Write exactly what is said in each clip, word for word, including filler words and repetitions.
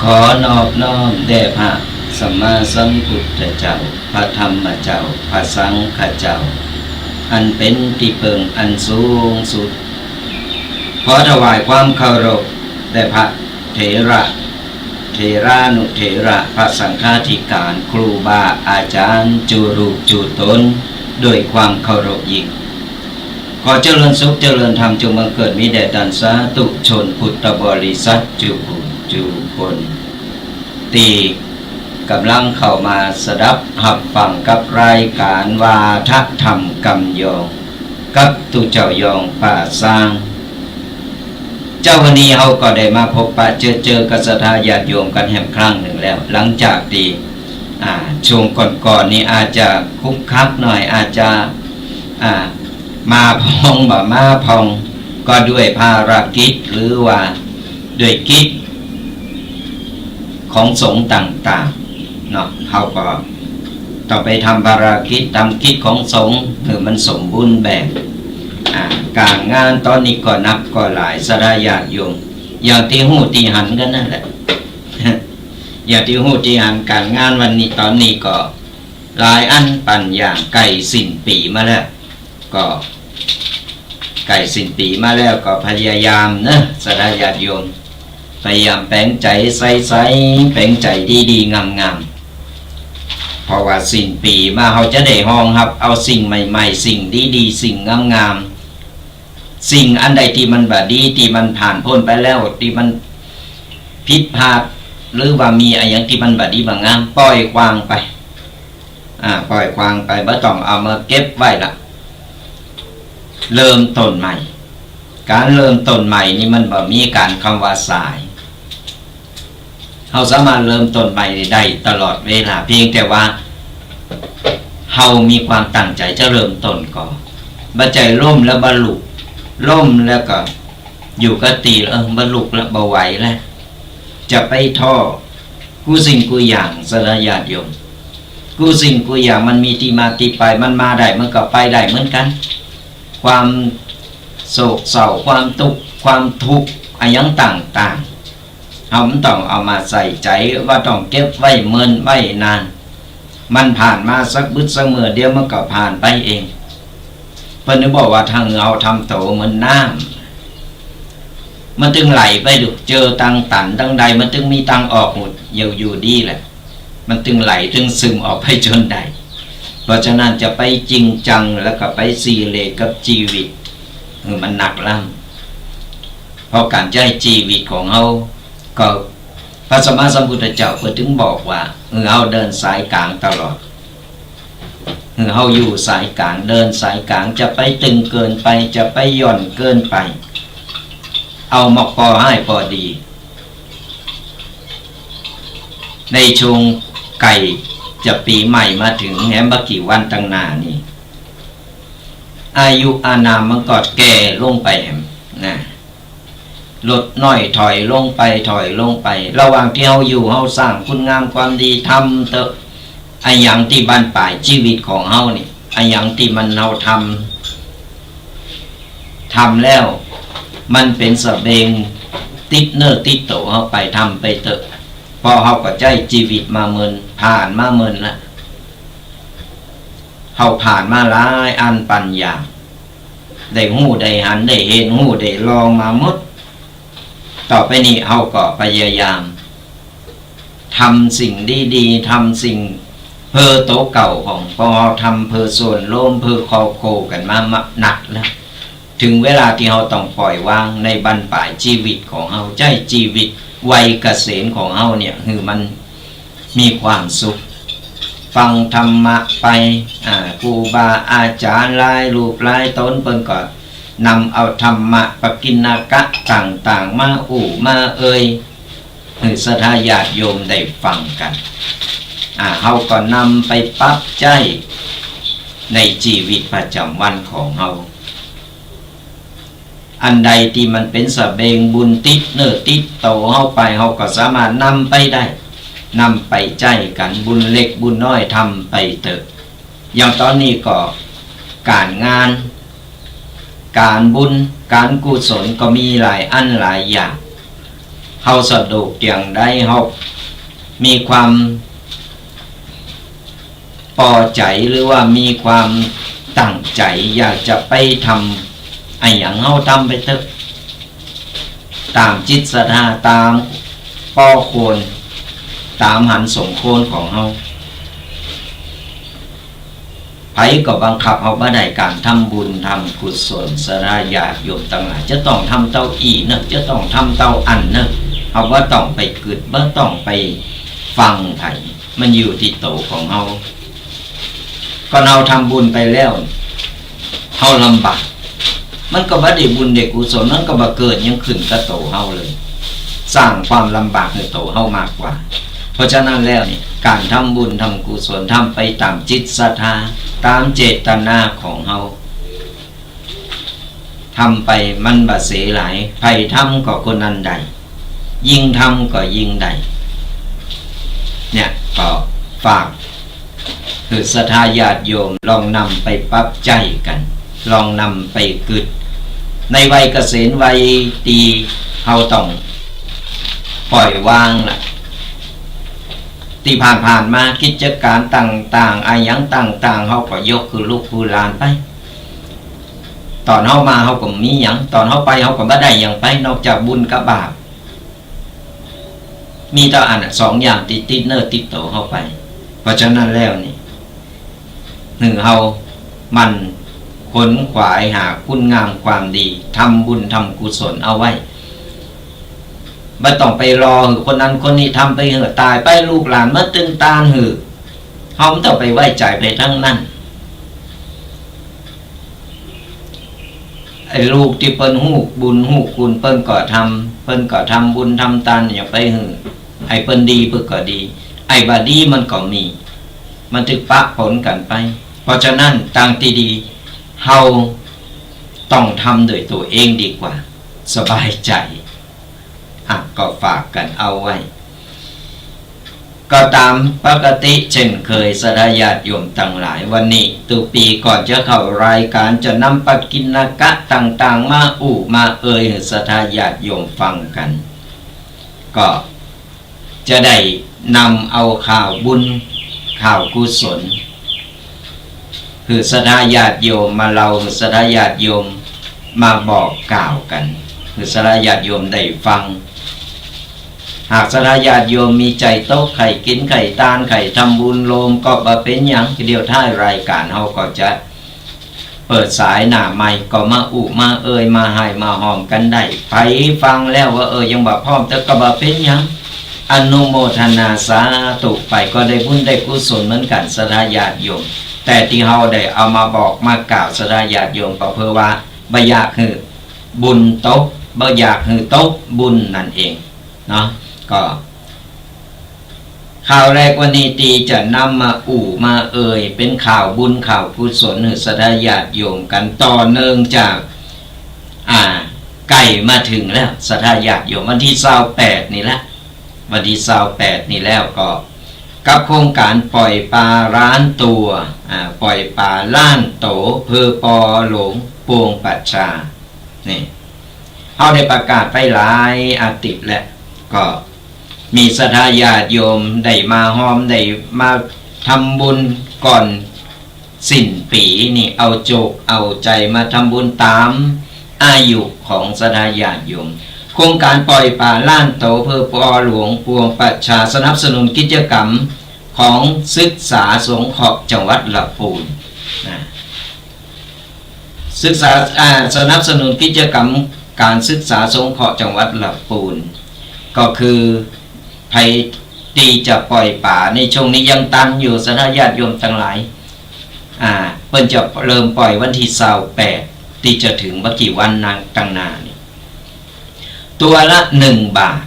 ขอนอบน้อมแด่พระสัมมาสัมพุทธเจ้า พระธรรมเจ้า พระสังฆเจ้า อันเป๋นตี้เปิงอันสูงสุด ขอถวายความเคารพแด่พระเถระ เถรานุเถระ พระสังฆาธิการ ครูบาอาจ๋ารย์ จู๋รูปจู๋ต๋น โดยความเคารพยิ่ง ขอเจริญสุขเจริญธรรมจงบังเกิดมีแด่ต้านสาธุชนพุทธบริษัทจุ๋ผู้จุ๋คน ตี้ก่ำลังเข้ามาสดับฮับฟังกับรายก๋านวาทะธรรมกำยอง กับตุ๊เจ้ายองป่าซาง เจ๊าวันนี้เฮาก็ได้มาพบปะเจอเจอกับศรัทธาญาติโยมกั๋นแหมครั้งนึ่งแล้ว หลังจากตี้ อ่า ช่วงก่อนๆ นี่อาจจะคลุกคลักหน่อย อาจจะ อ่า มาพ่องบ่มาพ่อง ก็ด้วยภารกิจหรือว่าด้วยกิจของสงฆ์ต่างๆ เนาะ เฮาก็ต้องไปทำภารกิจ ทำกิจของสงฆ์หื้อมันสมบูรณ์แบบ อ่า ก๋านงานต๋อนนี้ก็หนักก็หลาย ศรัทธาญาติโยม อย่างตี้ฮู้ตี้หันกั๋นนั่นแหละ อย่างตี้ฮู้ตี้หัน ก๋านงานวันนี้ต๋อนนี้ก็หลายอันปัญญา ใก้สิ้นปี๋มาแล้ว ก็ใก้สิ้นปี๋มาแล้วก็พยายามเนาะ ศรัทธาญาติโยม พยายามแป๋งใจ๋ใสๆ แป๋งใจ๋ดีๆ งามๆ เพราะว่าสิ้นปี๋มาเฮาจะได้ฮองฮับเอาสิ่งใหม่ๆ สิ่งดีๆ สิ่งงามๆ สิ่งอันใดตี้มันบ่ดี ตี้มันผ่านป๊นไปแล้ว ตี้มันผิดพลาด หรือว่ามีอะหยังตี้มันบ่ดีบ่งาม ปล่อยขว้างไป อ่า ปล่อยขว้างไป บ่ต้องเอามาเก็บไว้ละ เริ่มต้นใหม่ ก๋านเริ่มต้นใหม่นี่มันบ่มีก๋านกำว่าสาย เฮาสามารถเริ่มต้นใหม่ได้ตลอดเวลา เพียงแต่ว่าเฮามีความตั้งใจ๋จะเริ่มต้นก่อ บ่ใจ้ล้มแล้วบ่ลุก ล้มแล้วก็อยู่กับตี้ เออ บ่ลุกแล้ว บ่ไหวแล้ว จะไปท้อ กู้สิ่งกู้อย่าง ศรัทธาญาติโยม กู้สิ่งกู้อย่างมันมีตี้มาตี้ไป มันมาได้ มันก็ไปได้เหมือนกั๋น ความโศกเศร้า ความตุ๊กข์ ความทุกข์ อะหยังต่างๆ เฮาบ่ต้องเอามาใส่ใจ๋ บ่ต้องเก็บไว้เมินไว้นาน มันผ่านมาสักบึดสักเมื่อเดียวมันก็ผ่านไปเอง เปิ้นถึงบอกว่าถ้าหื้อเฮาทำโตเหมือนน้ำ มันตึงไหลไปดู เจอตางตันตางใด มันตึงมีตางออกหมด อยู่ อยู่ดีแหละ มันตึงไหลตึงซึมออกไปจ๋นได้ เพราะฉะนั้นจะไปจริงจังแล้วก็ไปซีเรียสกับจีวิต เออ มันหนักล้ำ เพราะก๋านจะหื้อจีวิตของเฮา ก็พระสัมมาสัมพุทธเจ้าเปิ้นถึงบอกว่า หื้อเฮาเดินสายก๋างตลอด หื้อเฮาอยู่สายก๋าง เดินสายก๋าง จะไปตึงเกินไป จะไปหย่อนเกินไป เอาหมอกปอให้ปอดี ในช่วงใก้จะปี๋ใหม่มาเถิงแหมบ่กี่วันตังหน้านี่ อายุอานามมันก็แก่ลงไปแหมนะ ลดน้อยถอยลงไป ถอยลงไป ระหว่างตี้เฮาอยู่ เฮาสร้างคุณงามความดี ทำเต๊อะ อะหยังตี้บั้นป๋ายจีวิตของเฮานี่ อะหยังตี้มันเฮาทำ ทำแล้ว มันเป๋นสะเบงติดเนื้อติดโตเฮาไป ทำไปเต๊อะ เพราะเฮาก็ใจ๊จีวิตมาเมิน ผ่านมาเมินละ เฮาผ่านมาหลายอันปันอย่าง ได้ฮู้ได้หัน ได้เห็นฮู้ได้ลองมาหมด ต่อไปนี้เฮาก็พยายาม ทำสิ่งดีๆ ทำสิ่งเพื่อโตเก่าของปองเฮา ทำเพื่อส่วนรวม เพื่อครอบครัวกั๋นมา มานักแล้ว เถิงเวลาตี้เฮาต้องปล่อยวางในบั้นป๋ายจีวิตของเฮา ใจ๊จีวิตวัยเกษียณของเฮาเนี่ย หื้อมันมีความสุข ฟังธรรมะไป อ่า ครูบาอาจ๋ารย์หลายรูปหลายต๋น เปิ้นก็นำเอาธรรมะปกิณกะต่างๆ มาอู้มาเอ่ย หื้อศรัทธาญาติโยมได้ฟังกั๋น อ่า เฮาก็นำไปปรับใจ๊ในจีวิตประจ๋ำวันของเฮา อันใดตี้มันเป๋นสะเบงบุญติดเนื้อติดโตเฮาไป เฮาก็สามารถนำไปได้ นำไปใจ๊กั๋น บุญเล็กบุญน้อยทำไปเต๊อะ อย่างต๋อนนี้ก็ก๋านงาน ก๋านบุญ ก๋านกุศลก็มีหลายอันหลายอย่าง เฮาสะดวกอย่างใด เฮามีความปอใจ๋ หรือว่ามีความตั้งใจ๋อยากจะไปทำอะหยัง เฮาทำไปเต๊อะ ต๋ามจิตศรัทธา ต๋ามปอควร ต๋ามหันสมควรของเฮา ใผก็บังคับเฮาบ่ได้ ก๋านทำบุญทำกุศล ศรัทธาญาติโยมตังหลาย จะต้องทำเต้าอี้เนาะ จะต้องทำเต้าอั้นเนาะ เฮาบ่ต้องไปกึ๊ด บ่ต้องไปฟังใผ มันอยู่ตี้โตของเฮา ก็เฮาทำบุญไปแล้ว เฮาลำบาก มันก็บ่ได้บุญได้กุศล มันก็บ่เกิดหยังขึ้นกับโตเฮาเลย สร้างความลำบากหื้อโตเฮามากกว่า เพราะฉะนั้นแล้วนี่ ก๋านทำบุญทำกุศล ทำไปต๋ามจิตศรัทธา ต๋ามเจตนาของเฮา ทำไปมันบ่เสียหาย ใผทำก็คนนั้นได้ ยิ่งทำก็ยิ่งได้ เนี่ยก็ฝาก หื้อศรัทธาญาติโยมลองนำไปปรับใจ๊กั๋น ลองนำไปกึ๊ด ในวัยเกษียณวัยตี้เฮาต้องปล่อยวางละ ตี้ผ่านๆ มากิจก๋านต่างๆ อะหยังต่างๆ เฮาก็ยกหื้อลูกหื้อหลานไป ต๋อนเฮามาเฮาก็บ่มีหยัง ต๋อนเฮาไปเฮาก็บ่ได้หยังไป นอกจากบุญกับบาป มีเต้าอั้นน่ะ สองอย่างตี้ติดเนื้อติดโตเฮาไป เพราะฉะนั้นแล้วนี่ หื้อเฮาหมั่นขวนขวายหาคุณงามความดี ทำบุญทำกุศลเอาไว้ บ่ต้องไปรอหื้อคนนั้นคนนี้ทำไปหื้อ ต๋ายไปลูกหลานมาตึงตานหื้อ เฮาบ่ต้องไปไว้ใจ๋ไปตังนั้น ไอ้ลูกตี้เปิ้นฮู้บุญฮู้คุณ เปิ้นก็ทำ เปิ้นก็ทำบุญทำตาน อย่าไปหื้อ ไอ้เปิ้นดีเปิ้นก็ดี ไอ้บ่ดีมันก็มี มันตึกปะปนกั๋นไป เพราะฉะนั้นตางตี้ดี เฮาต้องทำด้วยตั๋วเองดีกว่า สบายใจ๋ อ่ะ ก็ฝากกั๋นเอาไว้ ก็ต๋ามปกติเช่นเคย ศรัทธาญาติโยมตังหลาย วันนี้ตุ๊ปีก่อนจะเข้ารายก๋าน จะนำปกิณกะต่างๆ มาอู้มาเอ่ยหื้อศรัทธาญาติโยมฟังกั๋น ก็จะได้นำเอาข่าวบุญ ข่าวกุศล หื้อศรัทธาญาติโยมมาเล่า หื้อศรัทธาญาติโยมมาบอกกล่าวกั๋น หื้อศรัทธาญาติโยมได้ฟัง หากศรัทธาญาติโยมมีใจ๋ตก ใค่กิ๋น ใค่ตาน ใค่ทำบุญโลม ก็บ่เป๋นหยัง เดี๋ยวท้ายรายก๋านเฮาก็จะเปิดสายหน้าไมค์ ก็มาอู้มาเอ่ย มาไห้มาฮอมกั๋นได้ ใผฟังแล้วว่า เออ ยังบ่พร้อม แต่ก็บ่เป๋นหยัง อนุโมทนาสาธุไป ก็ได้บุญได้กุศลเหมือนกั๋น ศรัทธาญาติโยม แต่ตี้เฮาได้เอามาบอกมากล่าวศรัทธาญาติโยม ก็เปื้อว่าบ่อยากหื้อบุญตก บ่อยากหื้อตกบุญนั่นเองเนาะ ก็ ข่าวแรกวันนี้ตี้จะนำมาอู้มาเอ่ย เป๋นข่าวบุญข่าวกุศลหื้อศรัทธาญาติโยมกั๋น ต่อเนื่องจาก อ่า ใก้มาเถิงแล้ว ศรัทธาญาติโยม วันตี้ซาวแปดนี่ละ วันตี้ซาวแปดนี่แล้วก็ กับโครงก๋านป่อยป๋าล้านตั๋ว อ่า ป่อยป๋าล้านโต๋ เปื้อปอหลวงปวงประชา นี่ เฮาได้ประกาศไปหลายอาทิตย์แล้ว ก็มีศรัทธาญาติโยมได้มาฮอม ได้มาทำบุญก่อนสิ้นปี๋นี่ เอาโจกเอาใจ๋มาทำบุญต๋ามอายุของศรัทธาญาติโยม โครงก๋านป่อยป๋าล้านโต๋ เปื้อปอหลวงปวงประชา สนับสนุนกิจกรรมของศึกษาสงเคราะห์จังหวัดละปูน นะ ศึกษา อ่า สนับสนุนกิจกรรมก๋านศึกษาสงเคราะห์จังหวัดละปูน ก็คือใผตี้จะป่อยป๋าในช่วงนี้ยังตันอยู่ ศรัทธาญาติโยมตังหลาย อ่า เปิ้นจะเริ่มป่อยวันตี้ซาวแปด ตี้จะเถิงบ่กี่วันนังตังหน้านี่ ตั๋วละหนึ่งบาท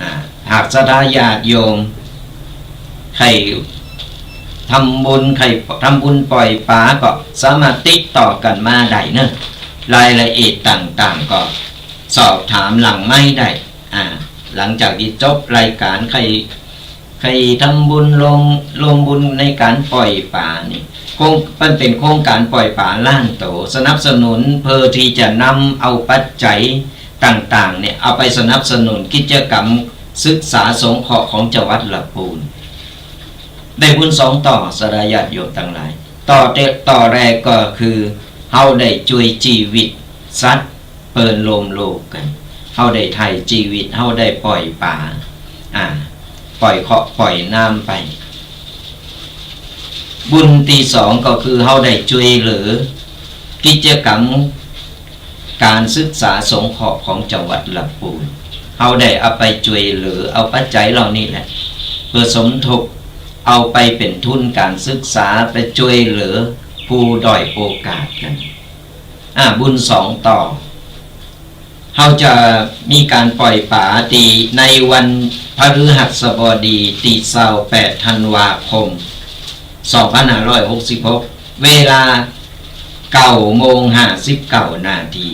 อ่า หากศรัทธาญาติโยมใค่ทำบุญ ใค่ทำบุญป่อยป๋าก็สามารถติดต่อกั๋นมาได้เนาะ รายละเอียดต่างๆ ก็สอบถามหลังไมค์ได้ อ่า หลังจากตี้จบรายก๋าน ใค่ ใค่ทำบุญร่วม ร่วมบุญในก๋านป่อยป๋านี่ โครง มันเป๋นโครงก๋านป่อยป๋าล้านโต๋ สนับสนุนเปื้อตี้จะนำเอาปัจจัยต่างๆ เนี่ย เอาไปสนับสนุนกิจกรรมศึกษาสงเคราะห์ของจังหวัดละปูน ได้บุญสองต่อ ศรัทธาญาติโยมตังหลาย ต่อเต ต่อแรกก็คือ เฮาได้จ้วยจีวิตสัตว์ เปิ้นล้มโลกกั๋น เฮาได้ไถ่จีวิต เฮาได้ป่อยป๋า อ่า ป่อยเคราะห์ป่อยน้ำไป บุญตี้สองก็คือเฮาได้จ้วยเหลือกิจกรรมก๋านศึกษาสงเคราะห์ของจังหวัดละปูน เฮาได้เอาไปจ้วยเหลือ เอาปัจจัยเหล่านี้แหละ เปื้อสมทบ เอาไปเป๋นทุนก๋านศึกษา ไปจ้วยเหลือผู้ด้อยโอกาสกั๋น อ่า บุญสองต่อ เฮาจะมีก๋านป่อยป๋าตี้ในวันพฤหัสบดีตี้ซาวแปดธันวาคม สองพันห้าร้อยหกสิบหก เวลาเก้าโมงห้าสิบเก้านาที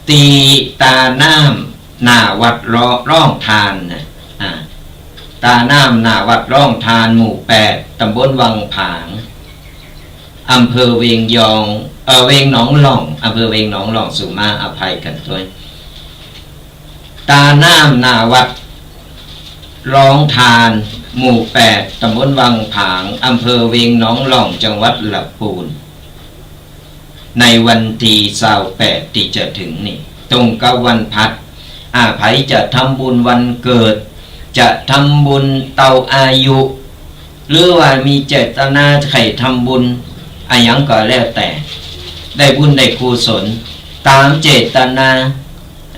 ตี้ต๋าน้ำหน้าวัดร่อง ร่องถ่านนะ อ่า ต๋าน้ำหน้าวัดร่องถ่าน หมู่แปด ต๋ำบลวังผาง อำเภอเวียงยอง เอ่อ เวียงหนองหล่อง อำเภอเวียงหนองหล่อง สุมาอภัยกั๋นตวย ต๋าน้ำหน้าวัดร่องถ่าน หมู่แปด ต๋ำบลวังผาง อำเภอเวียงหนองหล่อง จังหวัดละปูน ในวันตี้ซาวแปดตี้จะเถิงนี่ ตรงกับวันพฤหัส อ่า ใผจะทำบุญวันเกิด จะทำบุญเต้าอายุ หรือว่ามีเจตนาใค่ทำบุญอะหยังก็แล้วแต่ ได้บุญได้กุศลต๋ามเจตนา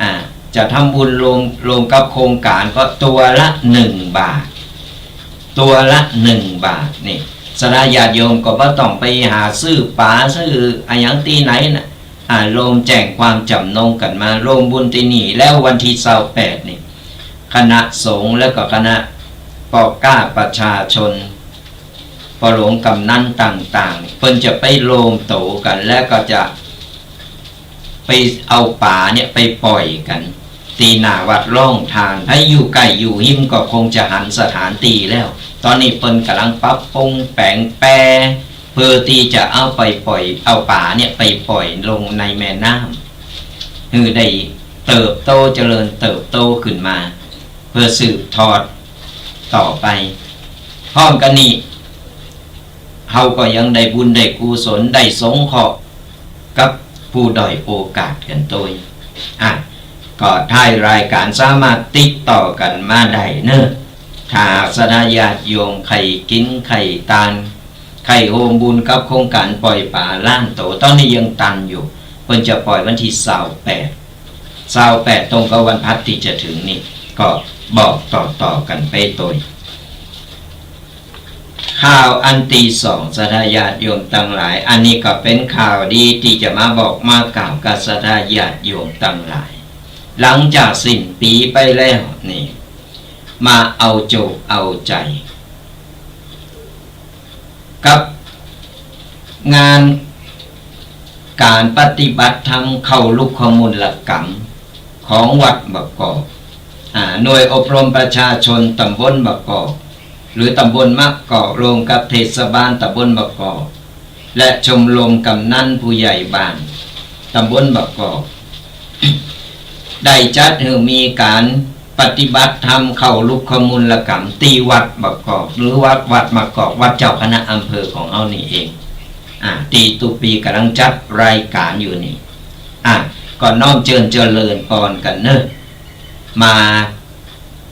อ่า จะทำบุญร่วม ร่วมกับโครงก๋านก็ตั๋วละหนึ่งบาท ตั๋วละหนึ่งบาทนี่ ศรัทธาญาติโยมก็บ่ต้องไปหาซื้อป๋าซื้ออะหยังตี้ไหนนะ อ่า ร่วมแจ้งความจ๋ำนงกั๋นมาร่วมบุญตี้นี่ แล้ววันตี้ซาวแปดนี่ คณะสงฆ์แล้วก็คณะป้อก๊าประชาชน ป้อหลวงกำนันต่างๆ เปิ้นจะไปรวมตั๋วกั๋น แล้วก็จะไปเอาป๋าเนี่ยไปป่อยกั๋น ตี้หน้าวัดร่องถ่าน ใผอยู่ใก้อยู่ฮิมก็คงจะหันสถานตี้แล้ว ต๋อนนี้เปิ้นก่ำลังปรับปรุงแป๋งแปร เปื้อตี้จะเอาไปป่อย เอาป๋าเนี่ยไปป่อยลงในแม่น้ำ หื้อได้เติบโตเจริญเติบโตขึ้นมา เปื้อสืบทอดต่อไป พร้อมกั๋นนี้ เฮาก็ยังได้บุญได้กุศล ได้สงเคราะห์กับผู้ด้อยโอกาสกั๋นตวย อ่ะ ก็ท้ายรายก๋านสามารถติดต่อกั๋นมาได้เนาะ ถ้าศรัทธาญาติโยมใค่กิ๋นใค่ตาน ใค่โฮมบุญกับโครงก๋านป่อยป๋าล้านตั๋ว ต๋อนนี้ยังตันอยู่ เปิ้นจะป่อยวันตี้ซาวแปด ซาวแปดตรงกับวันพฤหัสตี้จะเถิงนี่ ก็ บอกต่อๆ กั๋นไปตวย ข่าวอันตี้สอง ศรัทธาญาติโยมตังหลาย อันนี้ก็เป๋นข่าวดีตี้จะมาบอกมาก่าวกับศรัทธาญาติโยมตังหลาย หลังจากสิ้นปี๋ไปแล้วนี่ มาเอาโจกเอาใจ๋ กับงานก๋านปฏิบัติธรรมเข้าลุกขมูลกรรมของวัดบางกอก อ่า หน่วยอบรมประชาชนตำบลบางกอก หรือตำบลมะกอก ร่วมกับเทศบาลตำบลบางกอก และชมรมกำนันผู้ใหญ่บ้านตำบลบางกอก ได้จัดหื้อมีก๋านปฏิบัติธรรมเข้าลุกขมูลกรรมตี้วัดบางกอก หรือวัด วัดบางกอก วัดเจ้าคณะอำเภอของเฮานี่เอง อ่า ตี้ตุ๊ปี๋ก่ำลังจัดรายก๋านอยู่นี่ อ่า ก็น้อมเจิญเจริญปอนกั๋นเนาะ มา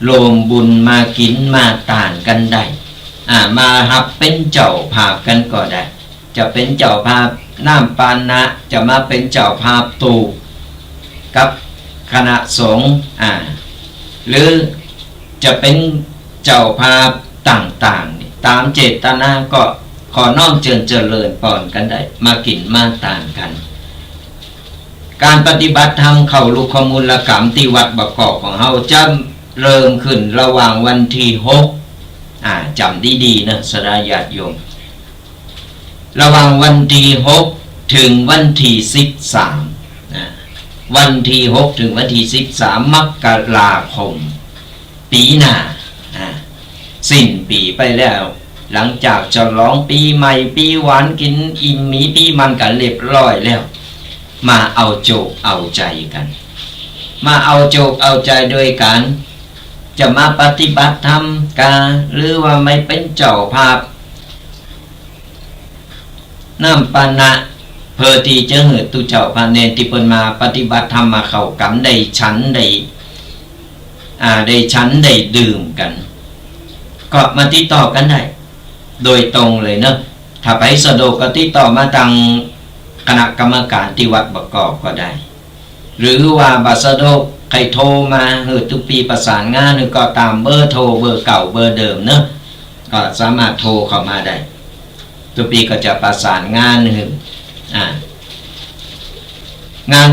ร่วมบุญ มากิ๋นมาตานกั๋นได้ อ่า มาฮับเป๋นเจ้าภาพกั๋นก็ได้ จะเป๋นเจ้าภาพน้ำปานะ จะมาเป๋นเจ้าภาพตูบกับคณะสงฆ์ อ่า หรือจะเป๋นเจ้าภาพต่างๆ นี่ ต๋ามเจตนาก็ขอน้อมเจิญเจริญปอนกั๋นได้ มากิ๋นมาตานกั๋น ก๋านปฏิบัติธรรมเข้าลุกขมูลกรรมตี้วัดบางกอกของเฮาจะเริ่มขึ้นระหว่างวันตี้หก อ่า จ๋ำดีๆ เนาะ ศรัทธาญาติโยม ระหว่างวันตี้หกเถิงวันตี้สิบสาม นะ วันตี้หกเถิงวันตี้สิบสาม มกราคม ปี๋หน้า อ่า สิ้นปี๋ไปแล้ว หลังจากฉลองปี๋ใหม่ ปี๋หวาน กิ๋นอิ่มหมีปี๋มันกั๋นเรียบร้อยแล้ว มาเอาโจกเอาใจ๋กั๋น มาเอาโจกเอาใจ๋โดยก๋านจะมาปฏิบัติธรรมกา หรือว่ามาเป๋นเจ้าภาพ น้ำปานะ เปื้อตี้จะหื้อตุ๊เจ้าพระเณรตี้เปิ้นมาปฏิบัติธรรมมาเข้ากรรมได้ฉันได้ อ่า ได้ฉันได้ดื่มกั๋น ก็มาติดต่อกั๋นได้ โดยตรงเลยเนาะ ถ้าใผสะดวกก็ติดต่อมาตางคณะกรรมก๋านตี้วัดบางกอกก็ได้ หรือว่าบ่สะดวกใค่โทรมาหื้อตุ๊ปี๋ประสานงานหื้อก็ต๋ามเบอร์โทร เบอร์เก่าเบอร์เดิมเนาะ ก็สามารถโทรเข้ามาได้ ตุ๊ปี๋ก็จะประสานงานหื้อ อ่า งาน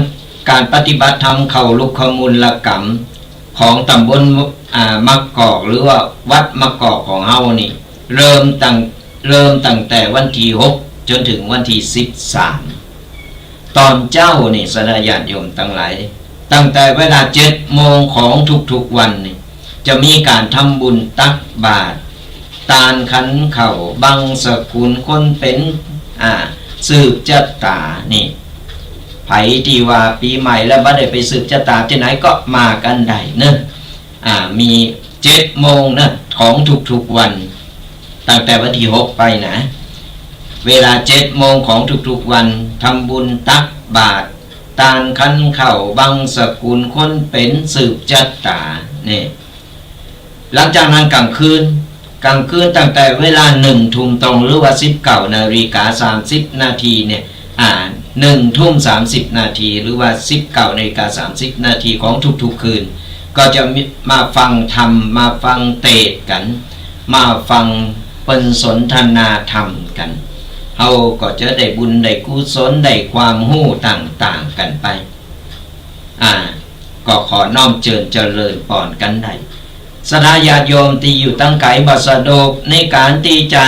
ก๋านปฏิบัติธรรมเข้าลุกขมูลกรรมของตำบล อ่า มะกอก หรือว่าวัดมะกอกของเฮานี่ เริ่มตั้ง เริ่มตั้งแต่วันตี้หกจ๋นเถิงวันตี้สิบสาม ต๋อนเจ๊านี่ ศรัทธาญาติโยมตังหลาย ตั้งแต่เวลาเจ็ดโมงของทุกๆ วันนี่ จะมีก๋านทำบุญตักบาตร ตานขันข้าว บังสกุลคนเป๋น อ่า สืบจะต๋า นี่ ใผตี้ว่าปี๋ใหม่แล้วบ่ได้ไปสืบจะต๋าตี้ไหนก็มากั๋นได้เนาะ อ่า มีเจ็ดโมงนะ ของทุกๆ วัน ตั้งแต่วันตี้หกไปนะ เวลาเจ็ดโมงของทุกๆ วัน ทำบุญตักบาตร ตานขันข้าว บังสกุลคนเป๋นสืบจะต๋า นี่ หลังจากนั้นก๋างคืน ก๋างคืนตั้งแต่เวลาหนึ่งทุ่มตรง หรือว่าสิบเก้านาฬิกาสามสิบนาทีเนี่ย อ่า หนึ่งทุ่มสามสิบนาที หรือว่าสิบเก้านาฬิกาสามสิบนาทีของทุกๆ คืน ก็จะมี มาฟังธรรม มาฟังเตสน์กั๋น มาฟังเปิ้นสนทนาธรรมกั๋น เฮาก็จะได้บุญได้กุศลได้ความฮู้ต่างๆ กั๋นไป อ่า ก็ขอน้อมเจิญเจริญปอนกั๋นได้ ศรัทธาญาติโยมตี้อยู่ตางไก๋บ่สะดวกในก๋านตี้จะ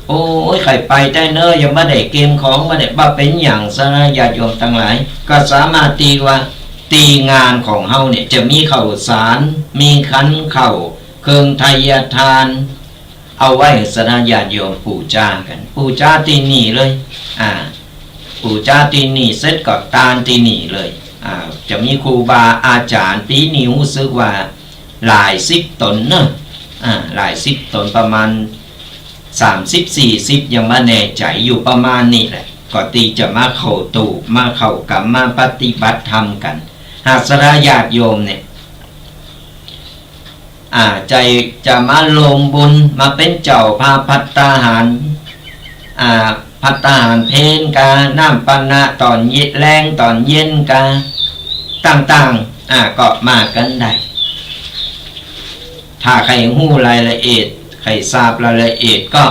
โอ้ย ใค่ไปได้เนาะ ยังบ่ได้เกียมของ บ่ได้ บ่เป๋นหยัง ศรัทธาญาติโยมตังหลาย ก็สามารถตี้ว่า ตี้งานของเฮาเนี่ยจะมีข้าวสาร มีขันข้าว เครื่องไทยทาน เอาไว้หื้อศรัทธาญาติโยมปู๋จากั๋น ปู๋จาตี้นี่เลย อ่า ปู๋จาตี้นี่เสร็จก็ตานตี้นี่เลย อ่า จะมีครูบาอาจ๋ารย์ ปี๋นี้ฮู้สึกว่าหลายสิบต๋นเนาะ อ่า หลายสิบต๋น ประมาณสามสิบสี่สิบ ยังบ่แน่ใจ๋ อยู่ประมาณนี้แหละ ก็ตี้จะมาเข้าตูบ มาเข้ากรรม มาปฏิบัติธรรมกั๋น หากศรัทธาญาติโยมเนี่ย อ่า ใจ๋จะมาร่วมบุญ มาเป๋นเจ้าภาพภัตตาหาร อ่า ภัตตาหารเพลกา น้ำปานะต๋อนเย็น แลงต๋อนเย็นกา ต่างๆ อ่า ก็มากั๋นได้ ถ้าใครฮู้รายละเอียด ใครทราบรายละเอียดก็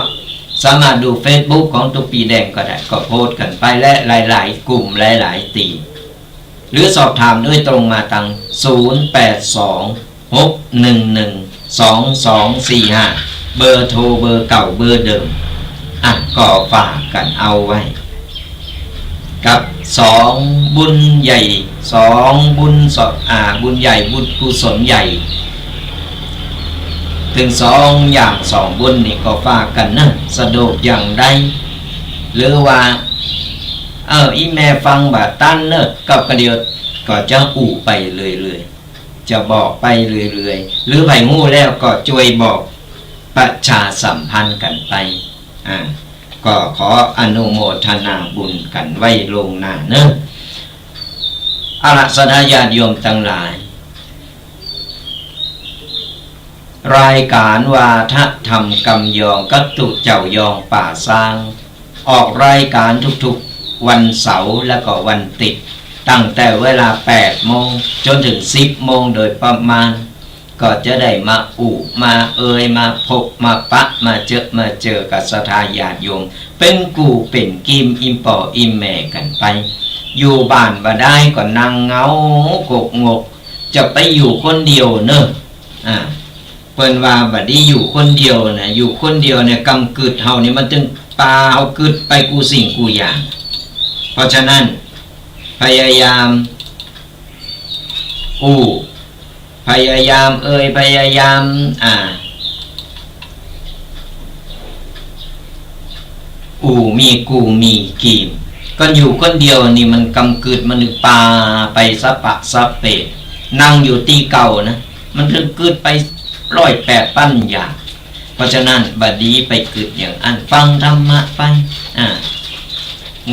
สามารถดูเฟซบุ๊กของตุ๊กปีแดงก็ได้ ก็โพสต์กั๋นไปและหลายๆ กลุ่มหลายๆ ตี้ หรือสอบถามโดยตรงมาตัง ศูนย์แปดสอง หกหนึ่งหนึ่ง สองสองสี่ห้า เบอร์โทรเบอร์เก่าเบอร์เดิม อ่ะ ก็ฝากกั๋นเอาไว้ กับสองบุญใหญ่ สองบุญส- อ่า บุญใหญ่ บุญกุศลใหญ่ ตึงสองอย่างสองบุญนี่ก็ฝากกั๋นเนาะ สะดวกอย่างใด หรือว่า เออ อี่แม่ฟังบ่ตันเนาะ ก็กะเดี่ยวก็จะอู้ไปเรื่อยๆ จะบอกไปเรื่อยๆ หรือใผฮู้แล้วก็จ้วยบอกประชาสัมพันธ์กั๋นไป อ่า ก็ขออนุโมทนาบุญกั๋นไว้ล่วงหน้าเนาะ เอาละ ศรัทธาญาติโยมตังหลาย รายก๋านวาทะธรรมกำยองกับตุ๊เจ้ายองป่าซาง ออกรายก๋านทุกๆ วันเสาร์และก็วันติ๊ด ตั้งแต่เวลาแปดโมงจ๋นเถิงสิบโมงโดยประมาณ ก็จะได้มาอู้มาเอ่ย มาพบมาปะ มาเจอ มาเจอกับศรัทธาญาติโยม เป๋นกู้เป๋นกีม อิ่มป้ออิ่มแม่กั๋นไป อยู่บ้านบ่ดายก็นั่งเหงาโขกงก จะไปอยู่คนเดียวเนาะ อ่า เปิ้นว่าบ่ดีอยู่คนเดียวนะ อยู่คนเดียวเนี่ย กำกึ๊ดเฮานี่มันตึงปาเฮากึ๊ดไปกู้สิ่งกู้อย่าง เพราะฉะนั้น พยายามอู้ พยายามเอ่ย พยายาม อ่า อู้มีกู้มีกีม กั๋นอยู่คนเดียวนี่มันกำกึ๊ด มันปาไปสะปะสะเปะ นั่งอยู่ตี้เก่านะ มันกึ๊ดไปร้อยแปดปัญญา เพราะฉะนั้นบ่ดีไปกึ๊ดอย่างอั้น ฟังธรรมะไป อ่า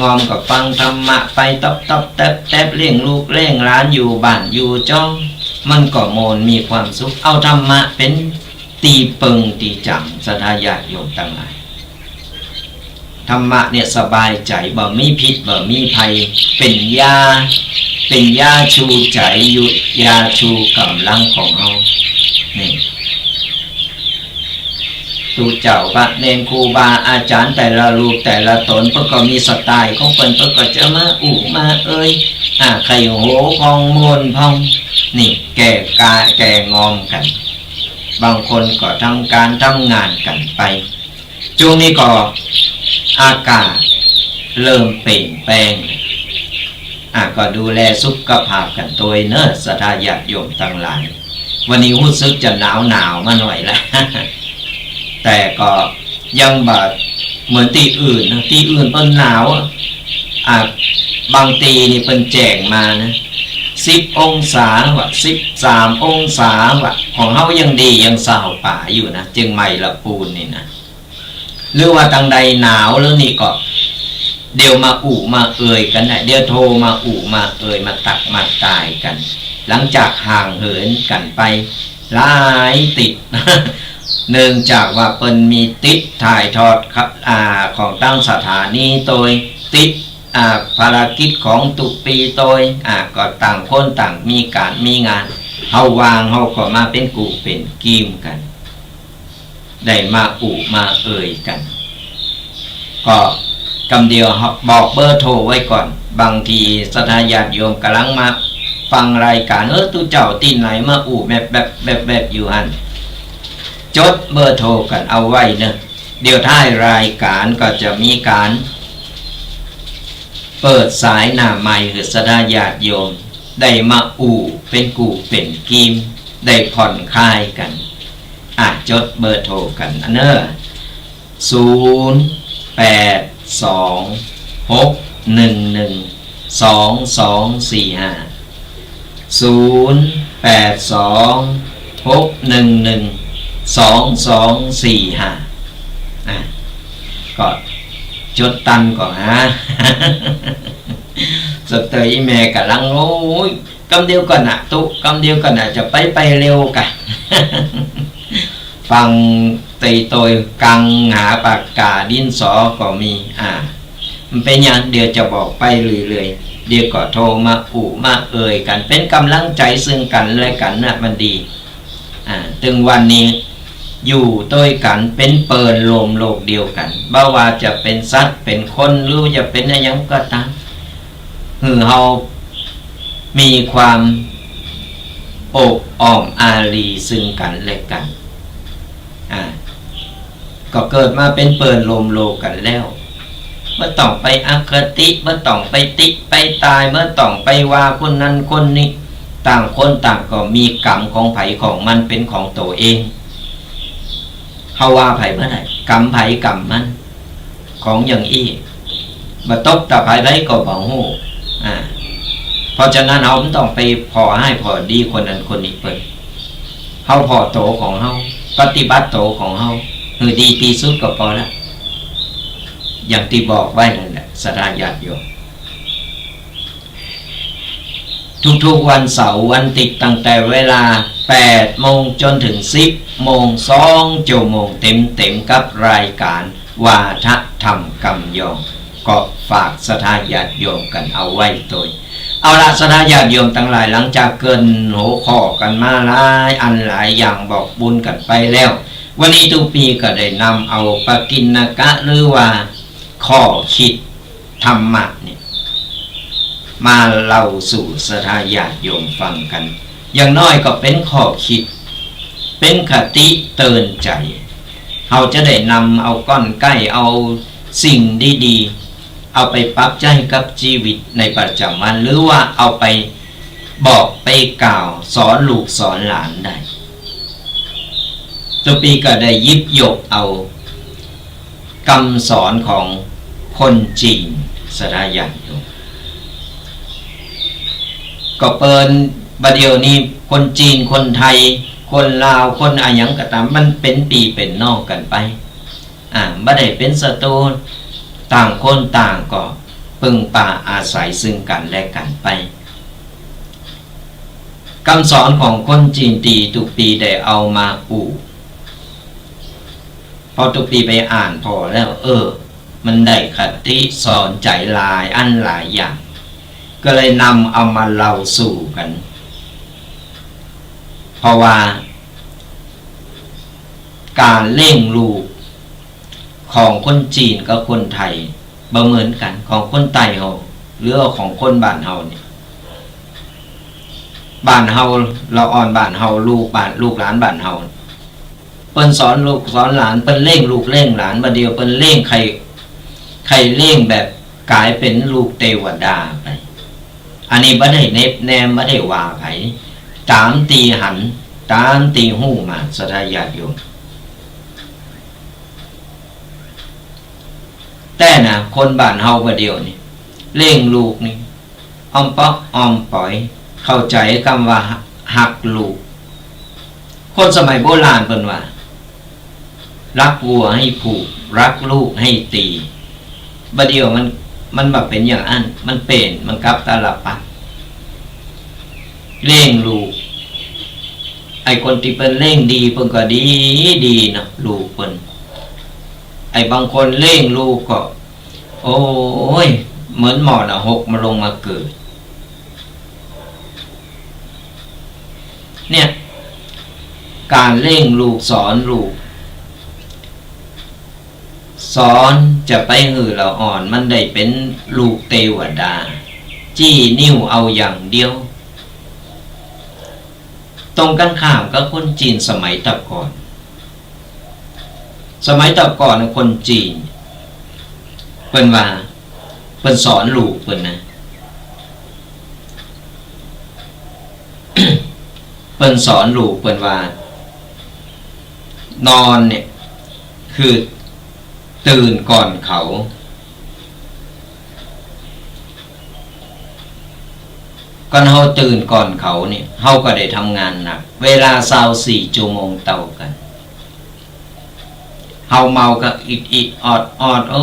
งอมก็ฟังธรรมะไป ต๊อบต๊อบแต๊บแต๊บ เลี้ยงลูกเลี้ยงหลาน อยู่บ้านอยู่จ๊อง มันก็โมนมีความสุข เอาธรรมะเป๋นตี้เปิงตี้จ๋ำ ศรัทธาญาติโยมตังหลาย ธรรมะเนี่ยสบายใจ๋ บ่มีพิษบ่มีภัย เป๋นยา เป๋นยาชูใจ๋ อยู่ ยาชูก๋ำลังของเฮา นี่ ตุ๊เจ้าพระเณรครูบาอาจ๋ารย์แต่ละรูปแต่ละต๋น เปิ้นก็มีสไตล์ของเปิ้น เปิ้นก็จะมาอู้มาเอ่ย อ่า ใค่โหพ่องม่วนพ่อง นี่ แก้กา แก้งอมกั๋น บางคนก็ทำก๋านทำงานกั๋นไป จ้วงนี้ก็อากาศเริ่มเปลี่ยนแปลง อ่ะ ก็ดูแลสุขภาพกั๋นตวยเนาะ ศรัทธาญาติโยมตังหลาย วันนี้ฮู้สึกจะหนาวหนาวมาหน่อยละ แต่ก็ยังบ่เหมือนตี้อื่นนะ ตี้อื่นเปิ้นหนาวอะ อ่ะ บางตี้นี่เปิ้นแจ้งมานะ สิบองศาว่ะ สิบสามองศาว่ะ ของเฮายังดี ยังซาวป๋าอยู่นะ เจียงใหม่ละปูนนี่นะ หรือว่าตังใดหนาวแล้วนี่ก็ เดี๋ยวมาอู้มาเอ่ยกั๋นนะ เดี๋ยวโทรมาอู้มาเอ่ย มาตักมาตายกั๋น หลังจากห่างเหินกั๋นไปหลายติ๊ด เนื่องจากว่าเปิ้นมีติ๊ดถ่ายทอดครับ อ่า ของตางสถานีโตย ติ๊ด อ่า ภารกิจของตุ๊ปีโตย อ่า ก็ต่างคนต่างมีก๋านมีงาน เฮาว่างเฮาก็มาเป๋นกู้เป๋นกีมกั๋น ได้มาอู้มาเอ่ยกั๋น ก็กำเดียวบอกเบอร์โทรไว้ก่อน บางทีศรัทธาญาติโยมก่ำลังมาฟังรายก๋าน เออ ตุ๊เจ้าตี้ไหนมาอู้แมบแมบแมบแมบอยู่หั้น จดเบอร์โทรกั๋นเอาไว้เนาะ เดี๋ยวท้ายรายก๋านก็จะมีก๋านเปิดสายหน้าไมค์หื้อศรัทธาญาติโยม ได้มาอู้เป๋นกู้เป๋นกีม ได้ผ่อนคลายกั๋น อ่ะ จดเบอร์โทรกั๋นเนาะ ศูนย์ แปด สอง หก หนึ่ง หนึ่ง สอง สอง สี่ ห้า ศูนย์ แปด สอง หก หนึ่ง หนึ่ง สอง สอง สี่ ห้า อ่ะ ก็จดตันก่อหา สะเตยอี่แม่ก่ำลัง โอ้ย กำเดียวก่อนนะตุ๊ กำเดียวก่อนนะ จะไปไปเร็วก่ะ ฟังเตยโตยกังหาปากก๋าดินสอก็มี อ่า มันเป๋นหยัง เดี๋ยวจะบอกไปเรื่อยๆ เดี๋ยวก็โทรมาอู้มาเอ่ยกั๋น เป๋นก๋ำลังใจ๋ซึ่งกั๋นและกั๋นนะ มันดี อ่า ตึงวันนี้อยู่ตวยกั๋นเป๋นเปิ้นร่มโลกเดียวกั๋น บ่ว่าจะเป๋นสัตว์ เป๋นคน หรือจะเป๋นอะหยังก็ต๋าม หื้อเฮามีความโอบอ้อมอารีซึ่งกั๋นและกั๋น อ่า ก็เกิดมาเป๋นเปิ้นร่มโลกกั๋นแล้ว บ่ต้องไปอคติ บ่ต้องไปติไปต้าน บ่ต้องไปว่าคนนั้นคนนี้ ต่างคนต่างก็มีกรรมของใผของมันเป๋นของโตเอง เฮาว่าใผบ่ได้ กรรมใผกรรมมัน ของอย่างอี้ บ่ตกตาใผใผก็บ่ฮู้ อ่า เพราะฉะนั้นเฮาบ่ต้องไปผ่อฮ้ายผ่อดีคนนั้นคนนี้เปิ้น เฮาผ่อโตของเฮา ปฏิบัติโตของเฮา หื้อดีตี้สุดก็ปอละ อย่างตี้บอกไว้นั่นแหละ ศรัทธาญาติโยม ทุกๆ วันเสาร์วันอาทิตย์ ตั้งแต่เวลาแปดโมงจ๋นเถิงสิบโมง สองจั่วโมงเต็มๆ กับรายก๋านวาทะธรรมกำยอง ก็ฝากศรัทธาญาติโยมกั๋นเอาไว้ตวย เอาละ ศรัทธาญาติโยมตังหลาย หลังจากเกริ่นหัวข้อกั๋นมาหลายอันหลายอย่าง บอกบุญกั๋นไปแล้ว วันนี้ตุ๊ปีก็ได้นำเอาปกิณณกะ หรือว่าข้อคิดธรรมะเนี่ย มาเล่าสู่ศรัทธาญาติโยมฟังกั๋น อย่างน้อยก็เป๋นข้อคิด เป๋นคติเตือนใจ๋ เฮาจะได้นำเอาก้อนใก้ เอาสิ่งดีๆ เอาไปปรับใจ๊กับจีวิตในประจ๋ำวัน หรือว่าเอาไปบอกไปกล่าวสอนลูกสอนหลานได้ ตุ๊ปีก็ได้หยิบยกเอากำสอนของคนจีน ศรัทธาญาติโยม ก็เปิ้นบ่าเดี่ยวนี้คนจีน คนไทย คนลาว คนอะหยังก็ต๋าม มันเป๋นปี้เป๋นน้องกั๋นไป อ่า บ่ได้เป๋นศัตรู ต่างคนต่างก็เปิงปาอาศัยซึ่งกั๋นและกั๋นไป กำสอนของคนจีนตี้ตุ๊ปีได้เอามาอู้ พอตุ๊ปีไปอ่านผ่อแล้ว เออ มันได้คติสอนใจ๋หลายอันหลายอย่าง ก็เลยนำเอามาเล่าสู่กั๋น เพราะว่า ก๋านเลี้ยงลูกของคนจีนกับคนไทยบ่เหมือนกั๋น ของคนใต้เฮา หรือว่าของคนบ้านเฮาเนี่ย บ้านเฮา ละอ่อนบ้านเฮา ลูกบ้าน ลูกหลานบ้านเฮา เปิ้นสอนลูกสอนหลาน เปิ้นเลี้ยงลูกเลี้ยงหลาน บ่าเดี่ยวเปิ้นเลี้ยงใค่ ใค่เลี้ยงแบบก๋ายเป๋นลูกเตวดาไป อันนี้บ่ได้เน็บแนม บ่ได้ว่าใผ ต๋ามตี้หัน ต๋ามตี้ฮู้มา ศรัทธาญาติโยม แต่นะ คนบ้านเฮาบ่าเดี่ยวนี้ เลี้ยงลูกนี่ อ้อมป๊อกอ้อมป๋อย เข้าใจ๋กำว่าฮักลูก คนสมัยโบราณเปิ้นว่า รักวัวให้ผูก รักลูกให้ตี บ่าเดี่ยวมัน มันบ่เป๋นอย่างอั้น มันเป๋น มันกลับตาลปัตร เลี้ยงลูก ไอ้คนตี้เปิ้นเลี้ยงดี เปิ้นก็ดี ดีเนาะ ลูกเปิ้น ไอ้บางคนเลี้ยงลูกก็ โอ้ย เหมือนหม้อหน้าหกมาลงมาเกิด เนี่ย ก๋านเลี้ยงลูกสอนลูก สอนจะไปหื้อละอ่อนมันได้เป๋นลูกเตวดา จี้นิ้วเอาอย่างเดียว ตรงกั๋นข้ามกับคนจีนสมัยตะก่อน สมัยตะก่อนคนจีน เปิ้นว่า เปิ้นสอนลูกเปิ้นนะ เปิ้นสอนลูกเปิ้นว่า นอนเนี่ย คือตื่นก่อนเขา ก่อนเฮาตื่นก่อนเขาเนี่ย เฮาก็ได้ทำงานหนัก เวลาซาวสี่จั่วโมงเต้ากั๋น เฮาเมาก็อิดอิดออดออด โอ้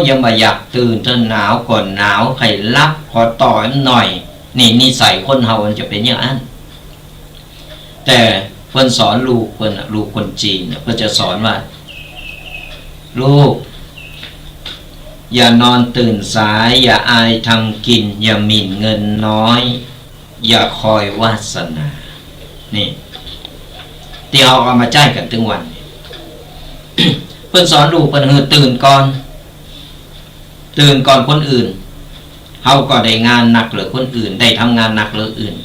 ยังบ่อยากตื่น เถิงหนาวก็หนาว ใค่หลับ ขอต่อหน่อย นี่นิสัยคนเฮามันจะเป๋นอย่างอั้น แต่เปิ้นสอนลูกเปิ้นน่ะ ลูกคนจีนน่ะ เปิ้นจะสอนว่า ลูก อย่านอนตื่นสาย อย่าอายทำกิน อย่าหมิ่นเงินน้อย อย่าคอยวาสนา นี่ ตี้เฮาเอามาใจ๊กั๋นตึงวัน เปิ้นสอนลูกเปิ้นหื้อตื่นก่อน ตื่นก่อนคนอื่น เฮาก็ได้งานหนักเหลือคนอื่น ได้ทำงานหนักเหลืออื่น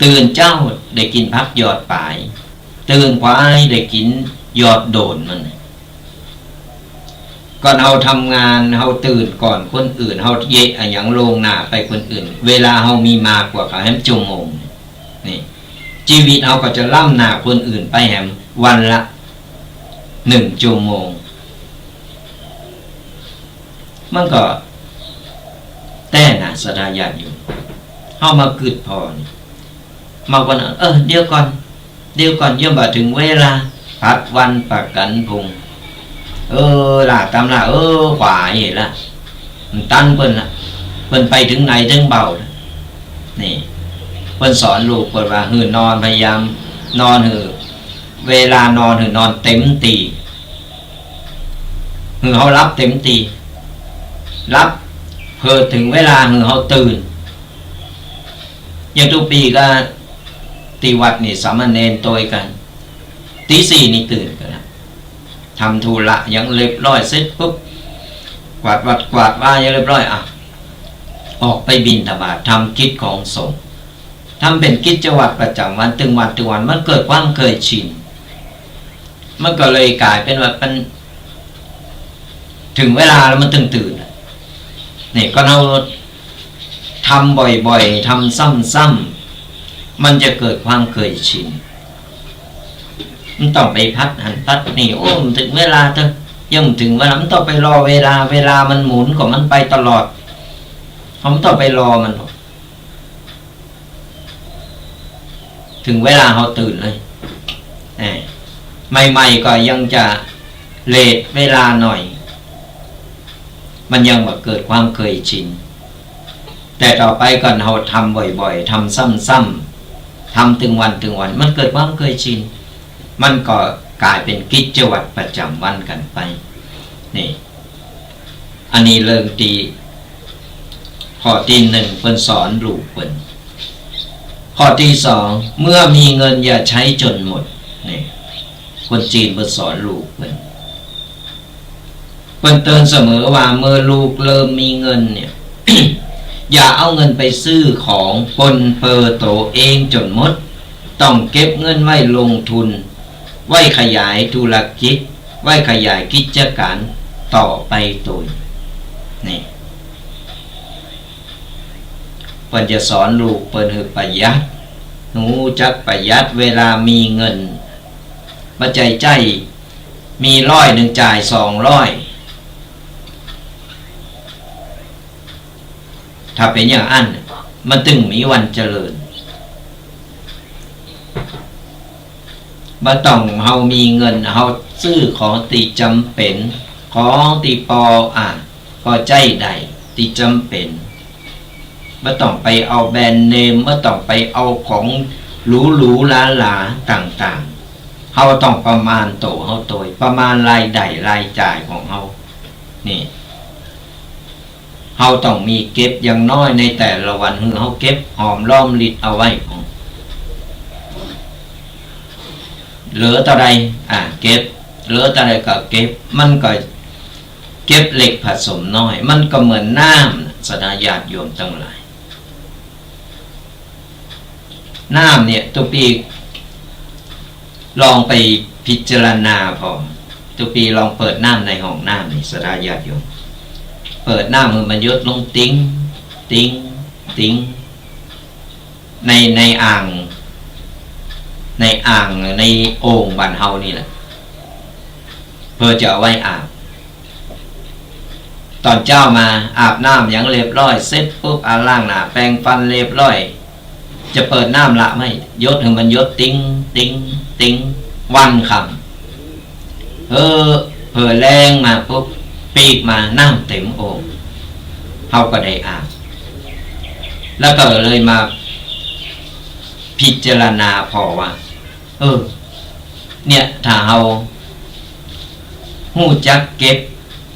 ตื่นเจ๊าได้กิ๋นผักยอดป๋าย ตื่นขวายได้กิ๋นยอดโด่นมัน ก่อนเฮาทำงาน เฮาตื่นก่อนคนอื่น เฮาเยียะอะหยังล่วงหน้าไปคนอื่น เวลาเฮามีมากกว่าเขาแหมจั่วโมง นี่ จีวิตเฮาก็จะล้ำหน้าคนอื่นไปแหมวันละหนึ่งจั่วโมง มันก็แต๊น่ะ ศรัทธาญาติโยม เฮามากึ๊ดผ่อนี่ บางคน เออ เดี๋ยวก่อน เดี๋ยวก่อน ยังบ่เถิงเวลา ผัดวันประกั๋นพรุ่ง เออ ล้าต๋ามล้า เออ ขวายละ มันตันเปิ้นละ เปิ้นไปเถิงไหนเถิงเบาละ นี่ เปิ้นสอนลูกเปิ้นว่าหื้อนอน พยายามนอนหื้อ เวลานอนหื้อนอนเต๋มตี้ หื้อเฮาหลับเต๋มตี้ หลับ เปื้อเถิงเวลาหื้อเฮาตื่น อย่างตุ๊กปี๋ก็ตี้วัดนี่สามเณรตวยกั๋น ตี๋สี่นี่ตื่นกั๋นละ ทำธุระหยังเรียบร้อยเสร็จปุ๊บ กวาดวัดกวาดวาหยังเรียบร้อย อ่ะ ออกไปบิณฑบาต ทำกิจของสงฆ์ ทำเป๋นกิจวัตรประจ๋ำวัน ตึงวันตึงวัน มันเกิดความเกยชิน มันก็เลยก๋ายเป๋นว่ามันเถิงเวลาแล้วมันตึงตื่น นี่ ก็เฮาทำบ่อยๆ ทำซ้ำๆ มันจะเกิดความเกยชิน มันต้องไปผัดหั้นผัดนี่ โอ้ มันเถิงเวลาเต๊อะ ยังบ่เถิงเวลา มันต้องไปรอเวลา เวลามันหมุนของมันไปตลอด เฮาบ่ต้องไปรอมันหรอก เถิงเวลาเฮาตื่นเลย เออ ใหม่ๆ ก็ยังจะเลทเวลาหน่อย มันยังบ่เกิดความเกยชิน แต่ต่อไปก่อนเฮาทำบ่อยๆ ทำซ้ำๆ ทำตึงวันตึงวัน มันเกิดความเกยชิน มันก็ก๋ายเป๋นกิจวัตรประจ๋ำวันกั๋นไป นี่ อันนี้เรื่องตี้ ข้อตี้หนึ่งเปิ้นสอนลูกเปิ้น ข้อตี้สอง เมื่อมีเงินอย่าใช้จนหมด นี่ คนจีนเปิ้นสอนลูกเปิ้น เปิ้นเตือนเสมอว่าเมื่อลูกเริ่มมีเงินเนี่ย อย่าเอาเงินไปซื้อของปนเปื้อตั๋วเองจ๋นหมด ต้องเก็บเงินไว้ลงทุน ไว้ขยายธุรกิจ ไว้ขยายกิจก๋านต่อไปตวย นี่ เปิ้นจะสอนลูกเปิ้นหื้อประหยัด ฮู้จักประหยัดเวลามีเงิน บ่ใจ้ใจ๊ มีร้อยนึ่งจ่ายสองร้อย ถ้าเป๋นอย่างอั้น มันตึงมีวันเจริญ บ่ต้องเฮามีเงิน เฮาซื้อของตี้จ๋ำเป๋น ของตี้ปอ อ่า ปอใจ๊ได้ ตี้จ๋ำเป๋น บ่ต้องไปเอาแบรนด์เนม บ่ต้องไปเอาของหรูๆ หราๆ ต่างๆ เฮาต้องประมาณตั๋วเฮาตวย ประมาณรายได้รายจ่ายของเฮา นี่ เฮาต้องมีเก็บอย่างน้อยในแต่ละวัน หื้อเฮาเก็บหอมรอมริบเอาไว้ เหลือเต้าใด อ่า เก็บ เหลือเต้าใดก็เก็บ มันก็เก็บเล็กผสมน้อย มันก็เหมือนน้ำน่ะ ศรัทธาญาติโยมตังหลาย น้ำเนี่ย ตุ๊กปี๋ลองไปพิจารณาผ่อ ตุ๊กปี๋ลองเปิดน้ำในห้องน้ำนี่ ศรัทธาญาติโยม เปิดน้ำหื้อมันหยดลงติ๊ง ติ๊ง ติ๊ง ใน ในอ่าง ในอ่าง ในโอ่งบ้านเฮานี่แหละ เปื้อจะเอาไว้อาบ ต๋อนเจ๊ามาอาบน้ำหยังเรียบร้อย เสร็จปุ๊บ อ่า ล้างหน้าแปรงฟันเรียบร้อย จะเปิดน้ำละไว้ หยดหื้อมันหยดติ๊ง ติ๊ง ติ๊ง วันค่ำ เออ เปื้อแลงมาปุ๊บ ปิ๊กมา น้ำเต๋มโอ่ง เฮาก็ได้อาบ แล้วก็เลยมาพิจารณาผ่อว่า เออ เนี่ย ถ้าเฮาฮู้จักเก็บ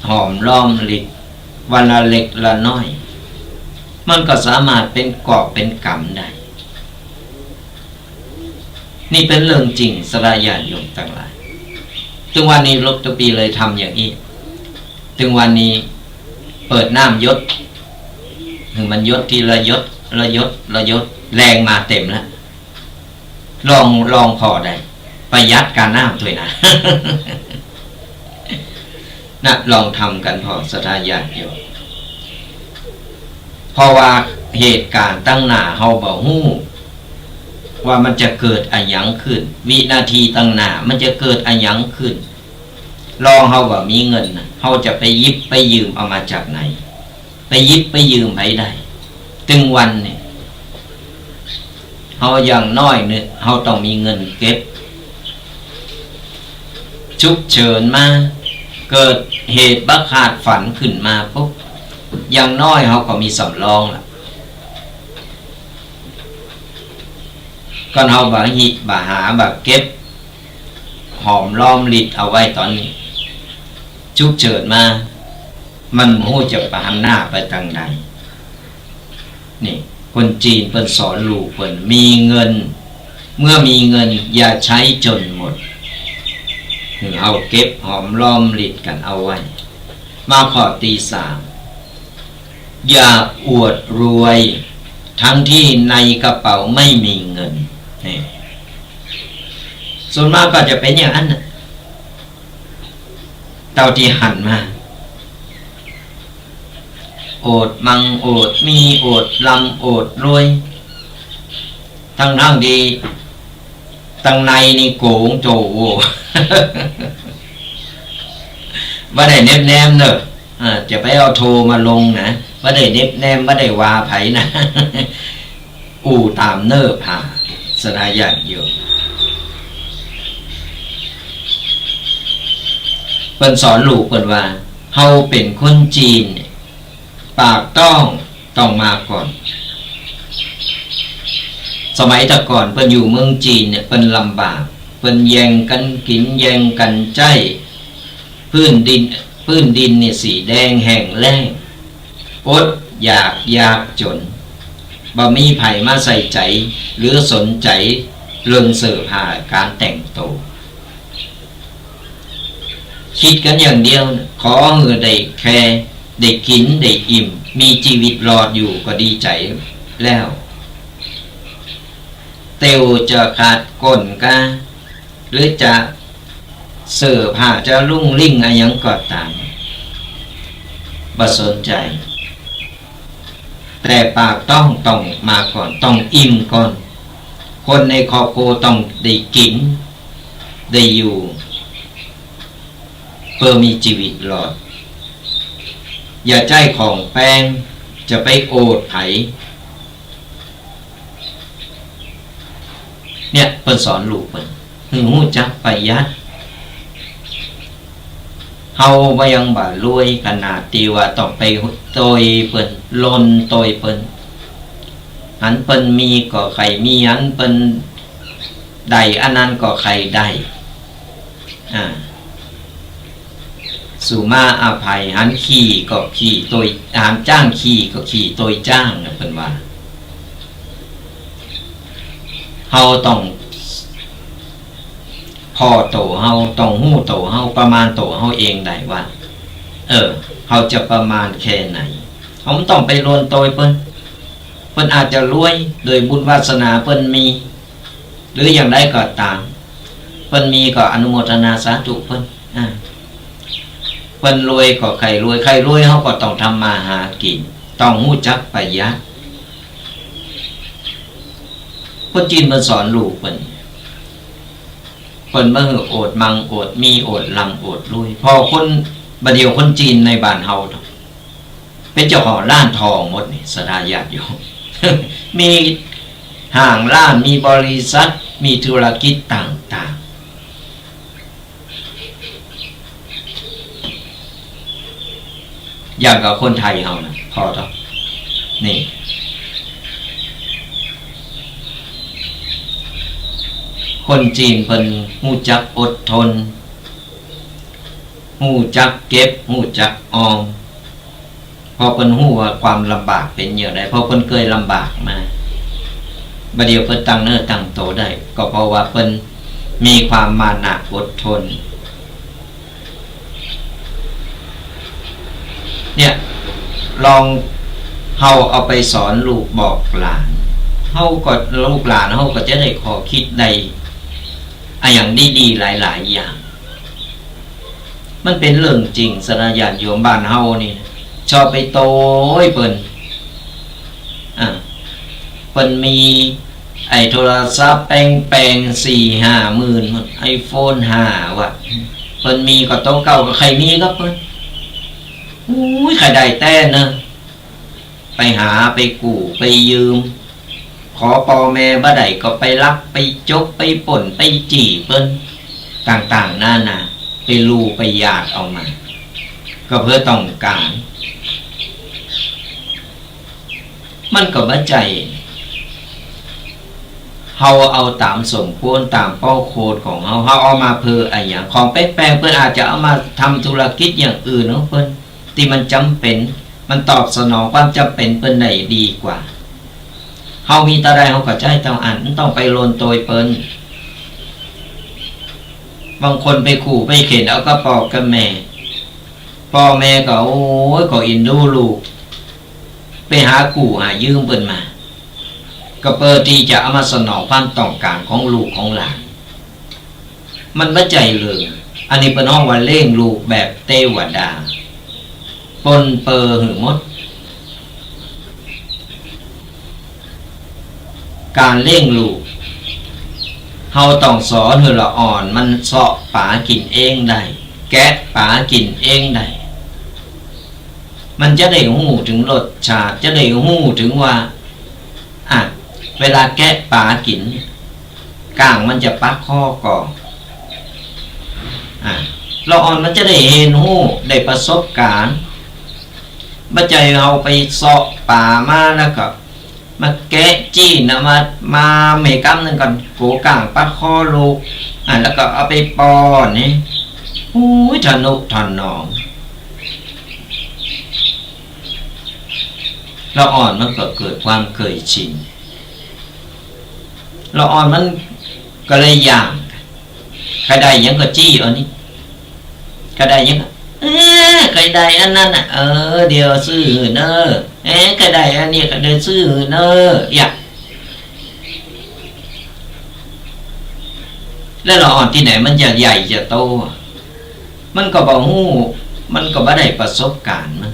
หอมรอมริบวันละเล็กละน้อย มันก็สามารถเป๋นกอบเป๋นกำได้ นี่เป๋นเรื่องจริง ศรัทธาญาติโยมตังหลาย ตึงวันนี้หลวงต๋าปีเลยทำอย่างอี้ ตึงวันนี้เปิดน้ำหยด หื้อมันหยดทีละหยด ละหยด ละหยด แฮงมาเต๋มแล้ว ลอง ลองผ่อได้ ประหยัดก้าน้ำตวยนะ นะ ลองทำกั๋นผ่อ ศรัทธาญาติโยม เพราะว่าเหตุก๋ารณ์ตังหน้าเฮาบ่ฮู้ ว่ามันจะเกิดอะหยังขึ้น วินาทีตังหน้ามันจะเกิดอะหยังขึ้น ลองเฮาบ่มีเงินนะ เฮาจะไปหยิบไปยืมเอามาจากไหน ไปหยิบไปยืมใผได้ ตึงวันนี้ เฮาอย่างน้อยเนี่ย เฮาต้องมีเงินเก็บ ฉุกเฉินมา เกิดเหตุบ่คาดฝันขึ้นมาปุ๊บ อย่างน้อยเฮาก็มีสำรองละ ก่อนเฮาบ่หิบ่หาบ่เก็บ หอมรอมริบเอาไว้ต๋อนนี้ ฉุกเฉินมา มันบ่ฮู้จะหันหน้าไปตางใด นี่ คนจีนเปิ้นสอนลูกเปิ้น มีเงิน เมื่อมีเงินอย่าใช้จนหมด หื้อเฮาเก็บหอมรอมริบกั๋นเอาไว้ มาข้อตี้สาม อย่าอวดรวย ทั้งที่ในกระเป๋าไม่มีเงิน นี่ ส่วนมากก็จะเป๋นอย่างนั้นน่ะ เต้าตี้หันมา โอดมั่ง โอดมี โอดร่ำ โอดรวย ตังๆ ตี้ตังในนี่โก๋งโจ๋ บ่ได้เน็บแนมเน่อ อ่า จะไปเอาโทมาลงนะ บ่ได้เน็บแนม บ่ได้ว่าใผนะ อู้ต๋ามเนื้อผ้า ศรัทธาญาติโยม เปิ้นสอนลูกเปิ้นว่า เฮาเป๋นคนจีนเนี่ย ปากต๊องต้องมาก่อน สมัยแต่ก่อนเปิ้นอยู่เมืองจีนเนี่ย เปิ้นลำบาก เปิ้นแย่งกั๋นกิ๋น แย่งกั๋นใจ๊ ปื้นดิน ปื้นดินเนี่ยสีแดงแห้งแล้ง อดอยากยากจ๋น บ่มีใผมาใส่ใจ๋หรือสนใจ๋เรื่องเสื้อผ้าก๋านแต่งตั๋ว กึ๊ดกั๋นอย่างเดียวน่ะ ขอหื้อได้แค่ได้กิ๋นได้อิ่ม มีจีวิตรอดอยู่ก็ดีใจ๋แล้ว เตียวจะขาดก้นกา หรือจะเสื้อผ้าจะรุ่งริ่งอะหยังก็ต๋าม บ่สนใจ๋ แต่ปากต๊องต้องมาก่อน ต้องอิ่มก่อน คนในครอบครัวต้องได้กิ๋น ได้อยู่ เปื้อมีจีวิตรอด อย่าใจ๊ของแปง จะไปโอดใผ เนี่ย เปิ้นสอนลูกเปิ้น หื้อฮู้จักประหยัด เฮาบ่ยังบ่รวยขนาดตี้ว่าต้องไปตวยเปิ้น ลนตวยเปิ้น หันเปิ้นมีก็ใค่มี หันเปิ้นได้อันนั้นก็ใค่ได้ อ่า สุมาอภัย หันขี่ก็ขี่ตวย หันจ้างขี่ก็ขี่ตวยจ้างนะ เปิ้นว่า เฮาต้องผ่อตั๋วเฮา ต้องฮู้ตั๋วเฮา ประมาณตั๋วเฮาเองได้ว่า เออ เฮาจะประมาณแค่ไหน เฮาบ่ต้องไปลนตวยเปิ้น เปิ้นอาจจะรวยโดยบุญวาสนาเปิ้นมี หรืออย่างใดก็ต๋าม เปิ้นมีก็อนุโมทนาสาธุเปิ้น อ่า เปิ้นรวยก็ใค่รวย ใค่รวยเฮาก็ต้องทำมาหากิ๋น ต้องฮู้จักประหยัด คนจีนเปิ้นสอนลูกเปิ้น เปิ้นบ่หื้อโอดมั่ง โอดมี โอดร่ำ โอดรวย ผ่อคน บ่าเดี่ยวคนจีนในบ้านเฮาเนาะ เป๋นเจ้าของร้านทองหมดนี่ ศรัทธาญาติโยม มีห้างร้าน มีบริษัท มีธุรกิจต่างๆ อย่างกับคนไทยเฮานะ ผ่อเถาะ นี่ คนจีนเปิ้นฮู้จักอดทน ฮู้จักเก็บ ฮู้จักออม เพราะเปิ้นฮู้ว่าความลำบากเป๋นอย่างใด เพราะเปิ้นเกยลำบากมา บ่าเดี่ยวเปิ้นตั้งเนื้อตั้งโตได้ ก็เพราะว่าเปิ้นมีความมานะอดทน เนี่ย ลองเฮาเอาไปสอนลูกบอกหลาน เฮาก็ ลูกหลานเฮาก็จะได้ข้อคิดได้อะหยังดีๆ หลายๆ อย่าง มันเป๋นเรื่องจริง สะนะ ญาติโยมบ้านเฮานี่ ชอบไปโต้ยเปิ้น อ่ะ เปิ้นมีไอ้โทรศัพท์แปงๆ สี่ห้าหมื่น ไอโฟนห้า วะ เปิ้นมีก็โตเก่าก็ใค่มีกับเปิ้น อู้ย ใค่ได้แต๊เนาะ ไปหา ไปกู้ ไปยืม ขอป้อแม่บ่ได้ก็ไปลัก ไปจก ไปปล้น ไปจี้เปิ้น ต่างๆ นานา ไปลู่ ไปหยาดเอามา ก็เปื้อต้องก๋าน มันก็บ่ใจ้ เฮาเอาต๋ามสมควร ต๋ามเป้าโคตรของเฮา เฮาเอามาเปื้ออะหยัง ของแปงๆ เปิ้นอาจจะเอามาทำธุรกิจอย่างอื่นของเปิ้น ตี้มันจ๋ำเป๋น มันตอบสนองความจ๋ำเป๋นเปิ้นได้ดีกว่า เฮามีเต้าใดเฮาก็ใจ๊เต้าอั้น บ่ต้องไปหล่นโตยเปิ้น บางคนไปขู่ไปเข็นเอากับป้อกับแม่ ป้อแม่ก็ โอ้ย ก็เอ็นดูลูก ไปหากู้หายืมเปิ้นมา ก็เปื้อตี้จะเอามาสนองความต้องก๋านของลูกของหลาน มันบ่ใจ้เลย อันนี้เปิ้นฮ้องว่าเลี้ยงลูกแบบเตวดา ปนเปื้อหื้อหมด ก๋านเลี้ยงลูก เฮาต้องสอนหื้อละอ่อนมันเซาะป๋ากิ๋นเองได้ แกะป๋ากิ๋นเองได้ มันจะได้ฮู้เถิงรสชาติ จะได้ฮู้เถิงว่า อ่ะ เวลาแกะป๋ากิ๋นเนี่ย ก้างมันจะปักคอก่อ อ่ะ ละอ่อนมันจะได้เห็นฮู้ ได้ประสบก๋ารณ์ บ่ใจ้เฮาไปเซาะป๋ามาแล้วก็ มาแกะจี้นะ มา มาเมยกำนึ่งก่อน โกะก้างปักคอลูก อ่ะ แล้วก็เอาไปป้อนนี่ อู้ย ทะนุถนอม ละอ่อนมันก็เกิดความเกยชิน ละอ่อนมันก็เลยอยาก ใค่ได้หยังก็จี้เอานี่ ใค่ได้หยังก็ เออ ใค่ได้อันนั้นน่ะ เออ เดี๋ยวซื้อหื้อเน่อ เออ ใค่ได้อันนี้ก็เดี๋ยวซื้อหื้อเน่อ อยาก แล้วละอ่อนตี้ไหนมันจะใหญ่จะโต มันก็บ่ฮู้ มันก็บ่ได้ประสบก๋ารณ์มัน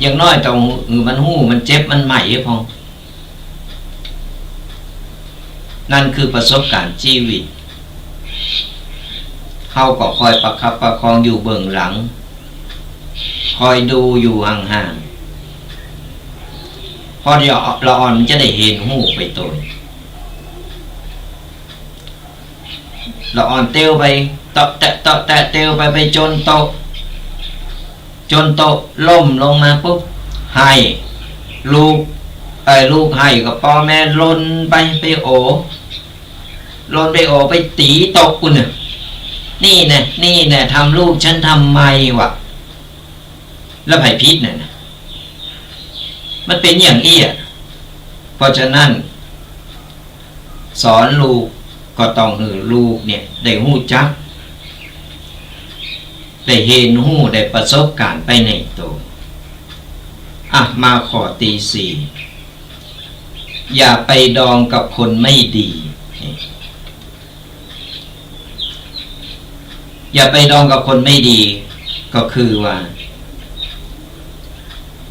อย่างน้อยต้องหื้อมันฮู้ มันเจ็บ มันไหม้พอง นั่นคือประสบก๋ารณ์จีวิต เฮาก็คอยประคับประคองอยู่เบื้องหลัง คอยดูอยู่ห่างๆ เพราะเดี๋ยวละอ่อนมันจะได้เห็นฮู้ไปโตย ละอ่อนเตียวไป เตาะแตะ เตาะแตะ เตียวไป ไปจนโต๊ะ จนโต๊ะล้มลงมาปุ๊บ ไห้ ลูก เอ้ย ลูกไห้ก็ป้อแม่หล่นไป ไปโอ หล่นไปโอ ไปตี๋โต๊ะปู้นน่ะ นี่แน่ นี่แน่ ทำลูกฉันทำไมวะ แล้วใผผิดน่ะนะ มันเป๋นอย่างอี้อะ เพราะฉะนั้น สอนลูกก็ต้องหื้อลูกเนี่ยได้ฮู้จัก ได้เห็นฮู้ ได้ประสบก๋ารณ์ไปในโต อ่ะ มาข้อตี้สี่ อย่าไปดองกับคนไม่ดี นี่ อย่าไปดองกับคนไม่ดี ก็คือว่า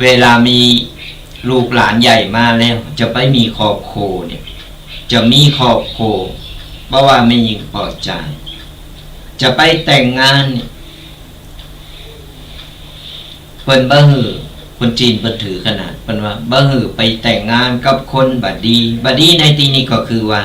เวลามีลูกหลานใหญ่มาแล้ว จะไปมีครอบครัวเนี่ย จะมีครอบครัว บ่ว่าแม่ญิงป้อจาย จะไปแต่งงานเนี่ย เปิ้นบ่หื้อ คนจีนเปิ้นถือขนาด เปิ้นว่าบ่หื้อไปแต่งงานกับคนบ่ดี บ่ดีในตี้นี้ก็คือว่า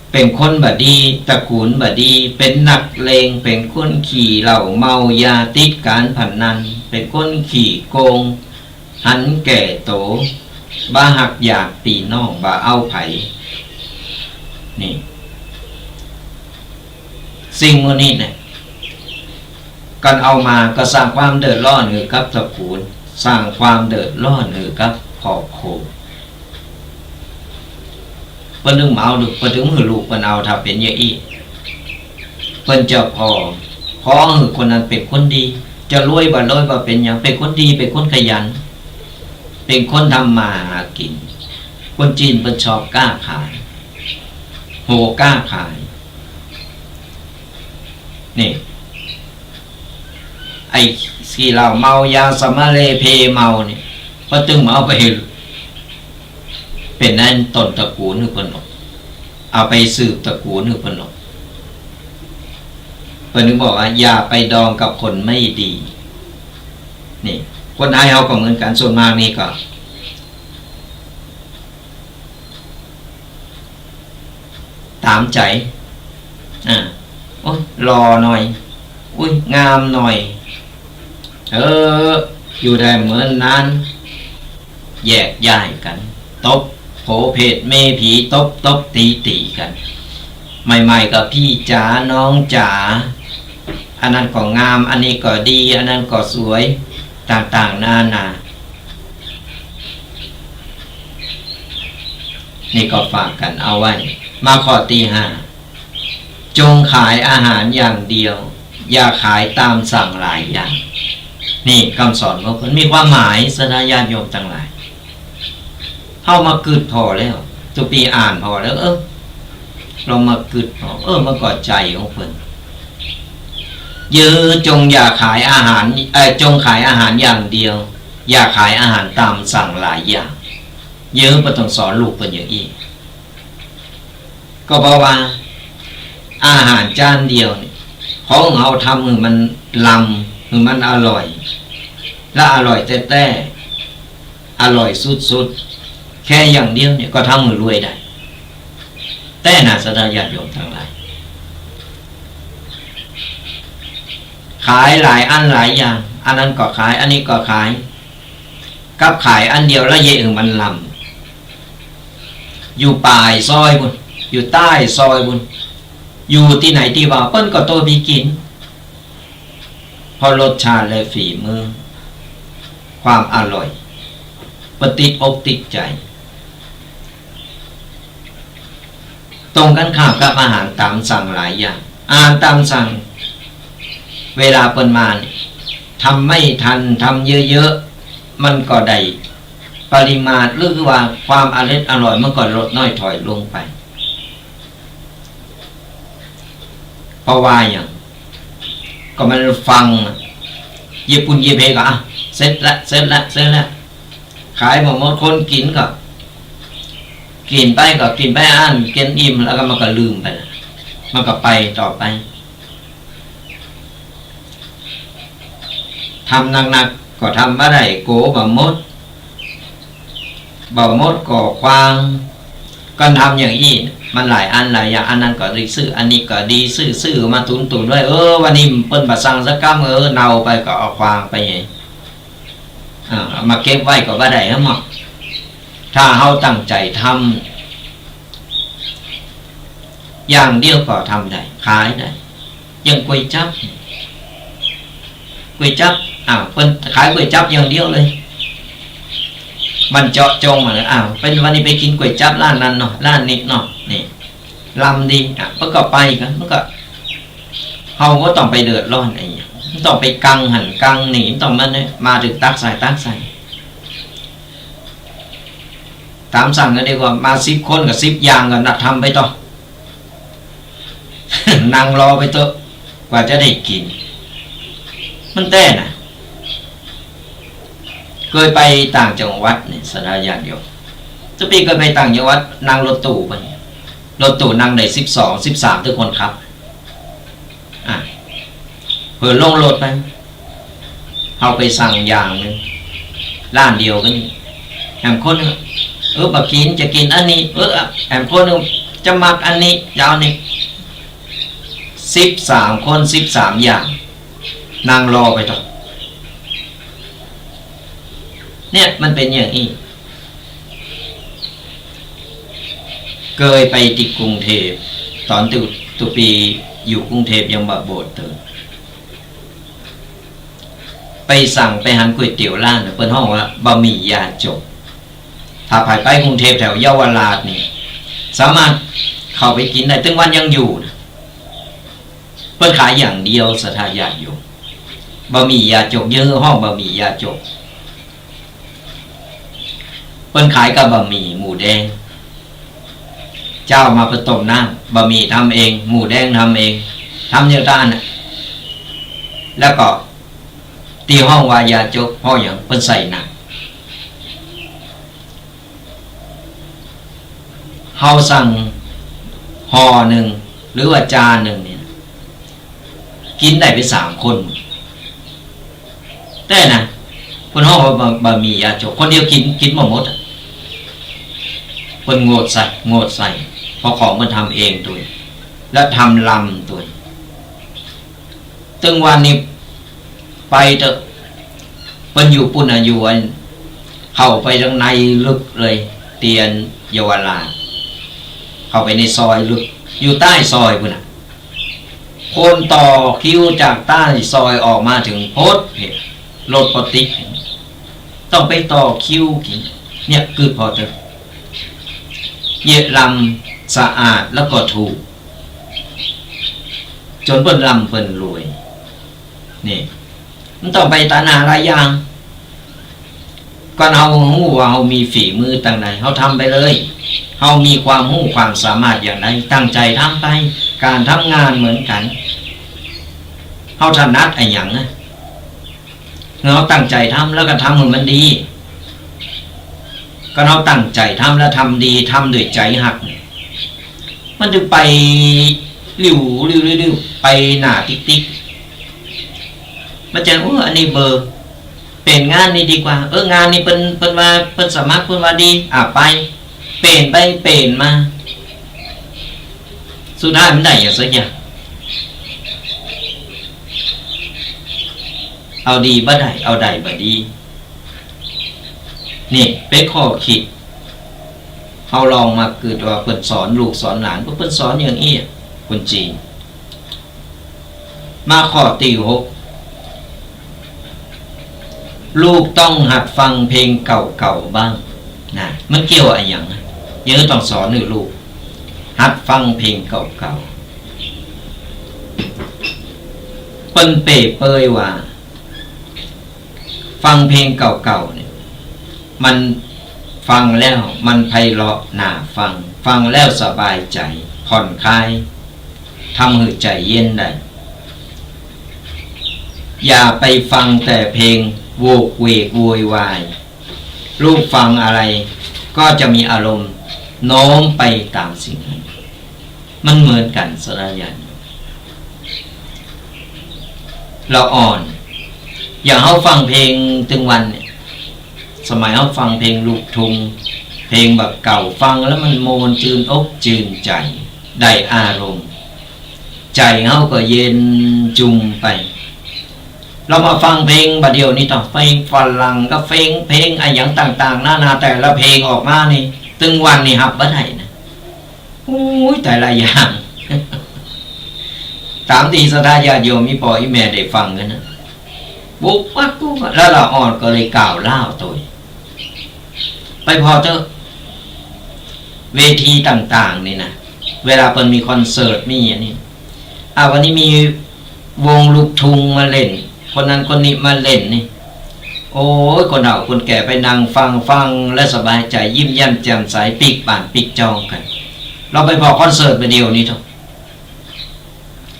เป๋นคนบ่ดี ตระกูลบ่ดี เป๋นนักเลง เป๋นคนขี้เหล้าเมายา ติดก๋ารพนัน เป๋นคนขี้โกง หันแก่โต บ่ฮักอยากปี้น้อง บ่เอาใผ นี่ สิ่งหมู่นี้เนี่ย การเอามาก็สร้างความเดือดร้อนหื้อกับตระกูล สร้างความเดือดร้อนหื้อกับครอบครัว ปิ้นตึงบ่เอาลูก ปิ้นตึงหื้อลูกปิ้นเอา ถ้าเป๋นอย่างอี้ ปิ้นจะผ่อ ผ่อหื้อคนนั้นเป๋นคนดี จะรวยบ่รวยบ่เป๋นหยัง เป๋นคนดี เป๋นคนขยัน เป๋นคนทำมาหากิ๋น คนจีนปิ้นชอบก๊าขาย โห ก๊าขาย นี่ ไอ้ขี้เหล้าเมา ยาสำมะเลเพเมาเนี่ย ก็ตึงมาเอาไป เป๋นอันต้นตระกูลหื้อเปิ้นหนอ เอาไปสืบตระกูลหื้อเปิ้นหนอ เปิ้นถึงบอกว่า อย่าไปดองกับคนไม่ดี นี่ คนไทยเฮาก็เหมือนกั๋น ส่วนมากนี่ก็ ต๋ามใจ๋ อ่า โอ๊ย หล่อหน่อย อุ๊ย งามหน่อย เออ อยู่ได้เหมือนนั้น แยกย้ายกั๋น ตบโผเผดเมผี ตบตบตี๋ตี๋กั๋น ใหม่ๆ ก็พี่จ๋า น้องจ๋า อันนั้นก็งาม อันนี้ก็ดี อันนั้นก็สวย ต่างๆ นานา นี่ก็ฝากกั๋นเอาไว้ มาข้อตี้ห้า จงขายอาหารอย่างเดียว อย่าขายต๋ามสั่งหลายอย่าง นี่กำสอนของเปิ้นมีความหมาย ศรัทธาญาติโยมตังหลาย เฮามากึ๊ดผ่อแล้ว ตุ๊ปีอ่านผ่อแล้ว เออ ลองมากึ๊ดผ่อ เออ มันก็ใจ๋ของเปิ้น หรือจงอย่าขายอาหาร เอ่อ จงขายอาหารอย่างเดียว อย่าขายอาหารต๋ามสั่งหลายอย่าง หรือบ่ต้องสอนลูกเปิ้นอย่างอี้ ก็เพราะว่า อาหารจานเดียวเนี่ย ของเฮาทำหื้อมันลำ หื้อมันอร่อย และอร่อยแต๊ๆ อร่อยสุดๆ แค่อย่างเดียวเนี่ยก็ทำหื้อรวยได้ แต๊นะ ศรัทธาญาติโยมตังหลาย ขายหลายอันหลายอย่าง อันนั้นก็ขาย อันนี้ก็ขาย กับขายอันเดียวแล้วเยียะหื้อมันลำ อยู่ป่ายซอยปู้น อยู่ใต้ซอยปู้น อยู่ตี้ไหนตี้ว่า เปิ้นก็โตไปกิ๋น เพราะรสชาติและฝีมือ ความอร่อย เปิ้นติดอกติดใจ๋ ตรงกั๋นข้ามกับอาหารต๋ามสั่งหลายอย่าง อาหารต๋ามสั่ง เวลาเปิ้นมาเนี่ย ทำไม่ทัน ทำเยอะๆ มันก็ได้ปริมาณ หรือว่าความอร็ดอร่อยมันก็ลดน้อยถอยลงไป เพราะว่าหยัง ก็มันฟังอะ เยียะปู้นเยียะเพก็ อ่ะ เสร็จละ เสร็จละ เสร็จละ ขายบ่หมด คนกิ๋นก็ กิ๋นไปก็กิ๋นไปอั้น กิ๋นอิ่มแล้วก็มันก็ลืมไปละ มันก็ไปต่อไป ทำหนักๆ ก็ทำบ่ได้ โกบ่หมด บ่หมดก็ขว้าง ก็ทำอย่างอี้ มันหลายอันหลายอย่าง อันนั้นก็ดีซื้อ อันนี้ก็ดีซื้อ ซื้อมาตุนๆ ไว้ เออ วันนี้เปิ้นบ่สั่งสักกำ เออ เน่าไปก็เอาขว้างไปไง อ่า เอามาเก็บไว้ก็บ่ได้นะหมอ ถ้าเฮาตั้งใจ๋ทำ อย่างเดียวก็ทำได้ ขายได้ อย่างก๋วยจั๊บ ก๋วยจั๊บ อ้าว เปิ้นขายก๋วยจั๊บอย่างเดียวเลย มันเจาะจงมาเลย อ้าว เปิ้นวันนี้ไปกิ๋นก๋วยจั๊บร้านนั้นเนาะ ร้านนี้เนาะ นี่ ลำดี อ่ะ เปิ้นก็ไปกั๋น มันก็ เฮาบ่ต้องไปเดือดร้อนอะหยัง บ่ต้องไปกังหั้นกังนี่ บ่ต้องมาเนี่ย มาเถิงตักใส่ ตักใส่ ต๋ามสั่งก็ดีกว่า มาสิบคนก็สิบอย่างก็นัดทำไปต่อ นั่งรอไปเต๊อะ กว่าจะได้กิ๋น มันแต๊นะ เกยไปต่างจังหวัดเนี่ย ศรัทธาญาติโยม ตุ๊ปีเกยไปต่างจังหวัด นั่งรถตู้ไป รถตู้นั่งได้สิบสอง สิบสาม ตึงคนขับ อ่ะ เผลอลงรถไป เฮาไปสั่งอย่างนึ่ง ร้านเดียวกั๋นนี่ แหมคนนึ่ง เออ บ่กิ๋น จะกิ๋นอันนี้ เออ แหมคนนึ่ง จะมักอันนี้ จะเอานี่ สิบสามคน สิบสามอย่าง นั่งรอไปต่อ เนี่ย มันเป๋นอย่างอี้ เกยไปตี้กรุงเทพฯ ต๋อนตุ๊ ตุ๊ปีอยู่กรุงเทพฯ ยังบ่บวชเถิง ไปสั่ง ไปหันก๋วยเตี๋ยวร้านน่ะ เปิ้นฮ้องว่าบะหมี่ยาจก ถ้าใผไปกรุงเทพฯ แถวเยาวราชนี่ สามารถเข้าไปกิ๋นได้ ตึงวันยังอยู่นะ เปิ้นขายอย่างเดียว ศรัทธาญาติโยม บะหมี่ยาจก เย้อฮ้องบะหมี่ยาจก เปิ้นขายกับบะหมี่หมูแดง เจ๊ามาเปิ้นต้มน้ำ บะหมี่ทำเอง หมูแดงทำเอง ทำอย่างต้านน่ะ แล้วก็ตี้ฮ้องว่ายาจก เพราะหยัง เปิ้นใส่น้ำ เฮาสั่งห่อนึ่ง หรือว่าจานนึ่งเนี่ย กิ๋นได้ไปสามคน แต่นะ เปิ้นฮ้องว่าบะ บะหมี่ยาจก คนเดียวกิ๋น กิ๋นบ่หมดอะ เปิ้นโงดใส่ โงดใส่ เพราะของเปิ้นทำเองตวย และทำลำตวย ตึงวันนี้ไปเต๊อะ เปิ้นอยู่ปู้นน่ะ อยู่อัน เข้าไปตังในลึกเลย เตียนเยาวราช เข้าไปในซอยลึก อยู่ใต้ซอยปู้นน่ะ คนต่อคิวจากใต้ซอยออกมาเถิงโป๊ด เนี่ย รถก็ติด ต้องไปต่อคิวกิ๋น เนี่ย กึ๊ดผ่อเต๊อะ เยียะลำ สะอาดแล้วก็ถูก จ๋นเปิ้นร่ำเปิ้นรวย นี่ มันต้องไปตันหาหลายอย่าง ก่อนเฮาฮู้ว่าเฮามีฝีมือตางใด เฮาทำไปเลย เฮามีความฮู้ความสามารถอย่างใด ตั้งใจ๋ทำไป ก๋านทำงานเหมือนกั๋น เฮาถนัดอะหยังนะ เฮาตั้งใจ๋ทำแล้วก็ทำหื้อมันดี ก่อนเฮาตั้งใจ๋ทำแล้วทำดี ทำด้วยใจ๋ฮักเนี่ย มันจะไปหลิ้วหลิ้วหลิ้วหลิ้ว ไปหน้าติ๊กติ๊ก มันจะ โอ้ อันนี้เบอร์ เป๋นงานนี้ดีกว่า เออ งานนี้เปิ้น เปิ้นว่า เปิ้นสมัคร เปิ้นว่าดี อ่ะ ไป เป๋นไปเป๋นมา สุดท้ายมันได้หยังสักอย่าง เอาดีบ่ได้ เอาได้บ่ดี นี่เป๋นข้อคิด เฮาลองมากึ๊ดว่าเปิ้นสอนลูกสอนหลาน เปิ้นสอนอย่างอี้อะ คนจีน มาข้อตี้หก ลูกต้องหัดฟังเพลงเก่าๆ บ้าง นะ มันเกี่ยวอะหยังนะ ยังต้องสอนหื้อลูก หัดฟังเพลงเก่าๆ เปิ้นเปรียบเปยว่า ฟังเพลงเก่าๆ เนี่ย มันฟังแล้วมันไพเราะน่าฟัง ฟังแล้วสบายใจ๋ ผ่อนคลาย ทำหื้อใจ๋เย็นได้ อย่าไปฟังแต่เพลงโหวกเหวกโวยวาย ลูกฟังอะไรก็จะมีอารมณ์โน้มไปต๋ามสิ่งนั้น มันเหมือนกั๋น ศรัทธาญาติโยม ละอ่อน อย่างเฮาฟังเพลงตึงวันเนี่ย สมัยเฮาฟังเพลงลูกทุ่ง เพลงแบบเก่า ฟังแล้วมันโมนจืนอกจืนใจ๋ ได้อารมณ์ ใจ๋เฮาก็เย็นจุ่มไป เฮามาฟังเพลงบ่าเดี่ยวนี้เต๊อะ เพลงฝรั่งกับเพลง เพลงอะหยังต่างๆ นานา แต่ละเพลงออกมานี่ ตึงวันนี่ฮับบ่ได้นะ โอ้ย แต่ละอย่าง ต๋ามตี้ศรัทธาญาติโยม อี่ป้ออี่แม่ได้ฟังกั๋นนะ บุกปักบุกปัก แล้วละอ่อนก็เลยก้าวร้าวตวย ไปผ่อเต๊อะ เวทีต่างๆ นี่นะ เวลาเปิ้นมีคอนเสิร์ตมีอันนี้ อ่ะ วันนี้มีวงลูกทุ่งมาเล่น คนนั้นคนนี้มาเล่นนี่ โอ้ย คนเฒ่าคนแก่ไปนั่งฟัง ฟังแล้วสบายใจ๋ ยิ้มแย้มแจ่มใส ปิ๊กบ้านปิ๊กจองกั๋น เฮาไปผ่อคอนเสิร์ตบ่าเดี่ยวนี้เต๊อะ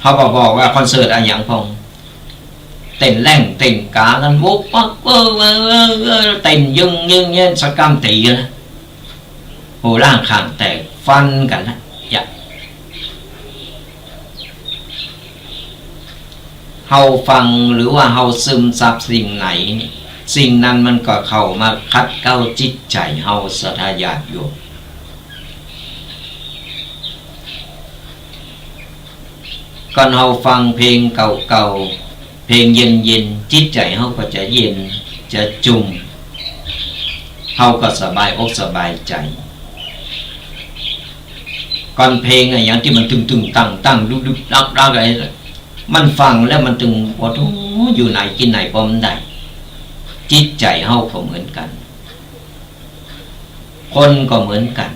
เฮาบ่บอกว่าคอนเสิร์ตอะหยังพ่อง เต้นแล่งเต้นก๋ากั๋น วุบวับ เออ เออ เออ เออ เต้นยึงยึงเย็น สะกล้ำตี๋กั๋นนะ โห ล้างข้างแตก ฟันกั๋นนะ อย่า เฮาฟังหรือว่าเฮาซึมซับสิ่งไหนนี่ สิ่งนั้นมันก็เข้ามาขัดเกลาจิตใจ๋เฮา ศรัทธาญาติโยม ก่อนเฮาฟังเพลงเก่าๆ เพลงเย็นๆ จิตใจ๋เฮาก็จะเย็น จะจุ่ม เฮาก็สบายอกสบายใจ๋ ก่อนเพลงอะหยังตี้มันตึงๆ ตังๆ ดุกๆ ดักๆ อะหยัง มันฟังแล้วมันตึง โอ้โห อยู่ไหนกิ๋นไหนบ่ได้ จิตใจ๋เฮาก็เหมือนกั๋น คนก็เหมือนกั๋น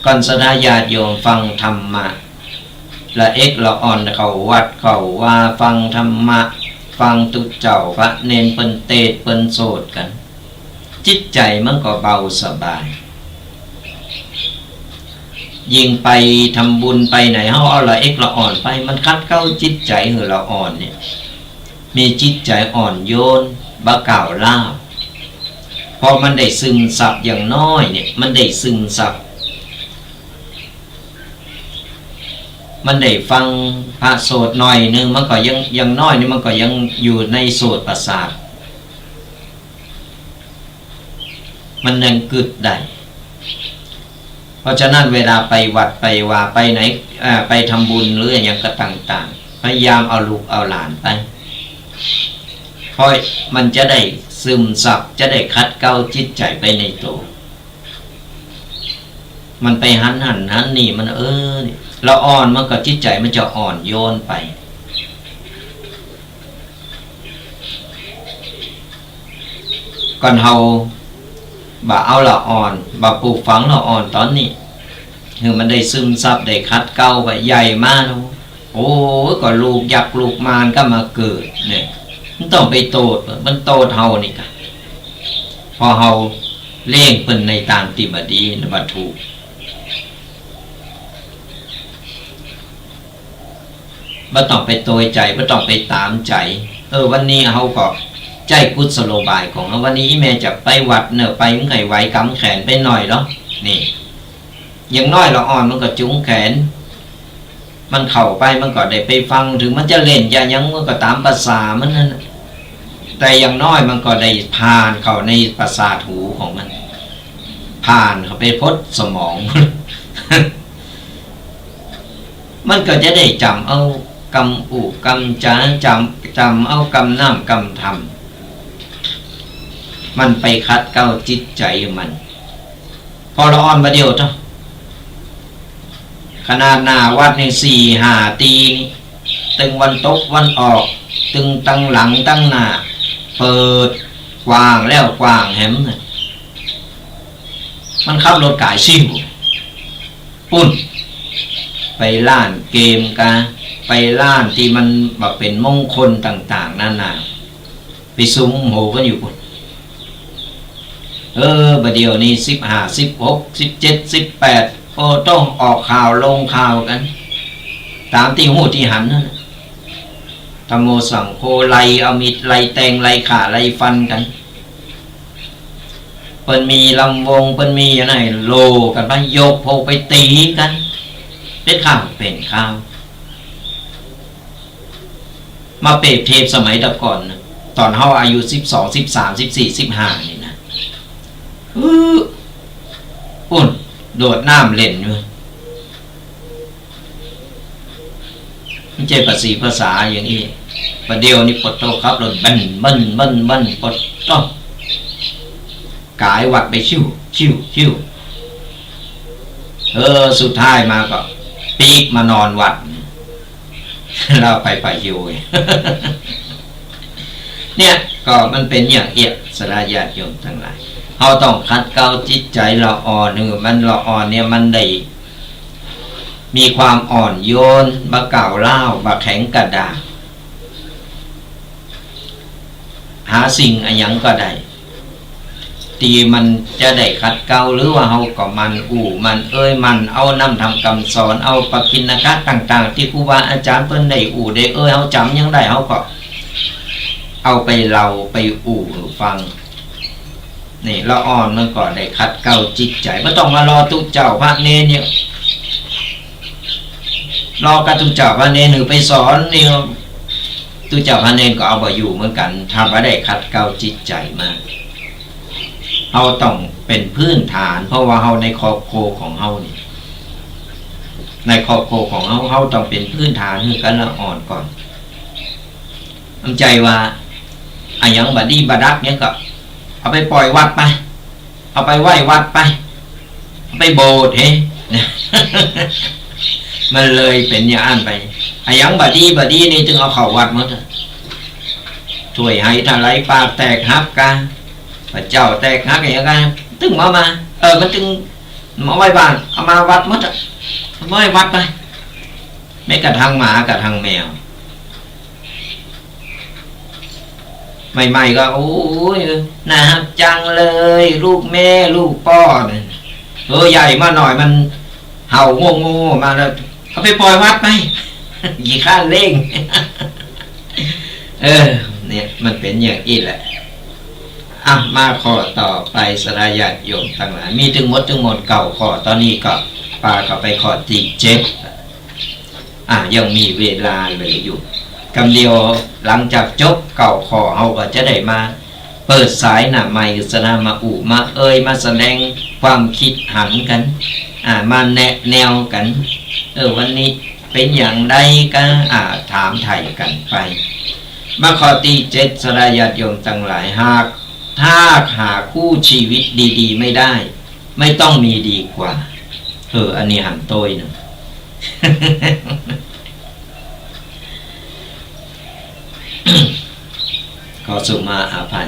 ก่อนศรัทธาญาติโยมฟังธรรมะ ละเอกละอ่อนเข้าวัดเข้าวา ฟังธรรมะ ฟังตุ๊เจ้าพระเณรเปิ้นเตสน์เปิ้นโสดกั๋น จิตใจ๋มันก็เบาสบาย ยิ่งไปทำบุญไปไหน เฮาเอาละเอกละอ่อนไป มันขัดเกลาจิตใจ๋หื้อละอ่อนเนี่ย มีจิตใจ๋อ่อนโยน บ่ก้าวร้าว เพราะมันได้ซึมซับอย่างน้อยเนี่ย มันได้ซึมซับ มันได้ฟังพระโสดหน่อยนึ่ง มันก็ยัง อย่างน้อยนี่มันก็ยังอยู่ในโสตประสาท มันยังกึ๊ดได้ เพราะฉะนั้นเวลาไปวัดไปวา ไปไหน เอ่อ ไปทำบุญหรืออะหยังก็ต่างๆ พยายามเอาลูกเอาหลานไป เพราะมันจะได้ซึมซับ จะได้ขัดเกลาจิตใจ๋ไปในตั๋ว มันไปหันหั้นหันนี่ มัน เออ ละอ่อน มันก็จิตใจ๋มันจะอ่อนโยนไป ก่อนเฮาบ่เอาละอ่อน บ่ปลูกฝังละอ่อนต๋อนนี้ หื้อมันได้ซึมซับ ได้ขัดเกลาไป ใหญ่มาแล้ว โอ้ย ก็ลูกยักษ์ลูกมารก็มาเกิดเนี่ย มันต้องไปโต้ษ มันโต้ษเฮานี่กะ เพราะเฮาเลี้ยงเปิ้นในตางตี้บ่ดี บ่ถูก บ่ต้องไปโตยใจ๋ บ่ต้องไปต๋ามใจ๋ เออ วันนี้เฮาก็ใจ๊กุศโลบายของเฮา วันนี้อี่แม่จะไปวัดเน่อ ไปมันใค่ไหวก๋ำแขนไปหน่อยลอ นี่ อย่างน้อยละอ่อนมันก็จูงแขน มันเข้าไป มันก็ได้ไปฟัง ถึงมันจะเล่นจะหยัง มันก็ต๋ามประสามันหั้นน่ะ แต่อย่างน้อยมันก็ได้ผ่านเข้าในประสาทหูของมัน ผ่านเข้าไปพดสมอง มันก็จะได้จ๋ำเอากำอู้กำจ๋า จ๋ำ จ๋ำเอากำน้ำกำธรรม มันไปขัดเกลาจิตใจ๋มัน พอละอ่อนบ่าเดี่ยวเต้า ขนาดหน้าวัดนี่สี่ห้าตี้นี่ ตึงวันตกวันออก ตึงตังหลังตังหน้า เปิดกว้างแล้วกว้างแหมน่ะ มันขับรถก๋ายซิ่ว ปุ้น ไปร้านเกมกา ไปร้านตี้มันบ่เป๋นมงคลต่างๆ นานา ไปสุมโหกั๋นอยู่ปุ้น เออ บ่าเดี่ยวนี้สิบห้า สิบหก สิบเจ็ด สิบแปด โอ้ ต้องออกข่าวลงข่าวกั๋น ต๋ามตี้ฮู้ตี้หันนั่นน่ะ ธัมโมสังโฆ ไล่เอามีด ไล่แตง ไล่ฆ่า ไล่ฟันกั๋น เปิ้นมีลำวง เปิ้นมีอะไหน โหล่กั๋นไป ยกพวกไปตี๋กั๋น เป๋นข่าว เป๋นข่าว มาเปรียบเทียบสมัยแต่ก่อนน่ะ ต๋อนเฮาอายุสิบสอง สิบสาม สิบสี่ สิบห้า นี่นะ อื้อ ปุ้น โดดน้ำเล่นอยู่ มันใจ้ภาษีภาษาอย่างอี้ บ่าเดี่ยวนี้ปะโต้ ขับรถเบ้น เบ้น เบ้น เบ้น ปะโต้ ก๋ายวัดไปชิ่ว ชิ่ว ชิ่ว เออ สุดท้ายมาก็ปีกมานอนวัด แล้วไปป่าหิว เนี่ย ก็มันเป๋นอย่างเอี้ย ศรัทธาญาติโยมตังหลาย เฮาต้องขัดเกลาจิตใจ๋ละอ่อน หื้อมันละอ่อนเนี่ย มันได้ มีความอ่อนโยน บ่ก้าวร้าว บ่แข็งกระด้าง หาสิ่งอะหยังก็ได้ ตี้มันจะได้ขัดเกลา หรือว่าเฮาก็หมั่นอู้ หมั่นเอ่ย หมั่นเอานำธรรมกำสอน เอาปกิณกะต่างๆ ตี้ครูบาอาจ๋ารย์เปิ้นได้อู้ได้เอ่ย เฮาจ๋ำหยังได้ เฮาก็เอาไปเล่า ไปอู้หื้อฟัง นี่ ละอ่อนมันก็ได้ขัดเกลาจิตใจ๋ บ่ต้องมารอตุ๊เจ้าพระเณรเนี่ย รอกับตุ๊เจ้าพระเณรหื้อไปสอนเนี่ย ตุ๊เจ้าพระเณรก็เอาบ่อยู่เหมือนกั๋น ถ้าบ่ได้ขัดเกลาจิตใจ๋มา เฮาต้องเป๋นพื้นฐาน เพราะว่าเฮาในครอบครัวของเฮานี่ ในครอบครัวของเฮา เฮาต้องเป๋นพื้นฐานหื้อกั๋นละอ่อนก่อน บ่ใจ้ว่า อะหยังบ่ดีบ่ดักหยังก็ เอาไปป่อยวัดไป เอาไปไว้วัดไป เอาไปโบสถ์เฮ้ มันเลยเป๋นอย่างอั้นไป อะหยังบ่ดีบ่ดีนี่ตึงเอาเข้าวัดหมดอะ ถ้วยไหทลายปากแตกหักกา พระเจ้าแตกหักอะหยังกา ตึงมามา เออ มันตึง เอาไว้บ้าน เอามาวัดหมดอะ เอาไว้วัดไป แม้กระทั่งหมากระทั่งแมว ใหม่ๆ ก็ โอ้ย น่าฮักจังเลย ลูกแม่ ลูกป้อเนี่ย เออ ใหญ่มาหน่อย มันเห่าโง่ๆ มาแล้ว เอาไปปล่อยวัดไป ขี้คร้านเล่ง เออ เนี่ย มันเป๋นอย่างอี้แหละ อ่ะ มาข้อต่อไป ศรัทธาญาติโยมตังหลาย มีตึงหมดตึงมวลเก้าข้อ ต๋อนนี้ก็ปาเข้าไปข้อตี้เจ็ด อ่ะ ยังมีเวลาเหลืออยู่ กำเดียวหลังจากจบเก้าข้อ เฮาก็จะได้มาเปิดสายหน้าไมค์ สนทนา มาอู้ มาเอ่ย มาแสดงความคิดหันกั๋น อ่ะ มาแนะแนวกั๋น เออ วันนี้เป๋นอย่างใดก็ อ่ะ ถามไถ่กั๋นไป มาข้อตี้เจ็ด ศรัทธาญาติโยมตังหลาย หาก ถ้าหาคู่ชีวิตดีๆ ไม่ได้ ไม่ต้องมีดีกว่า เออ อันนี้หันโต้ยเนาะ ขอสุมาอภัย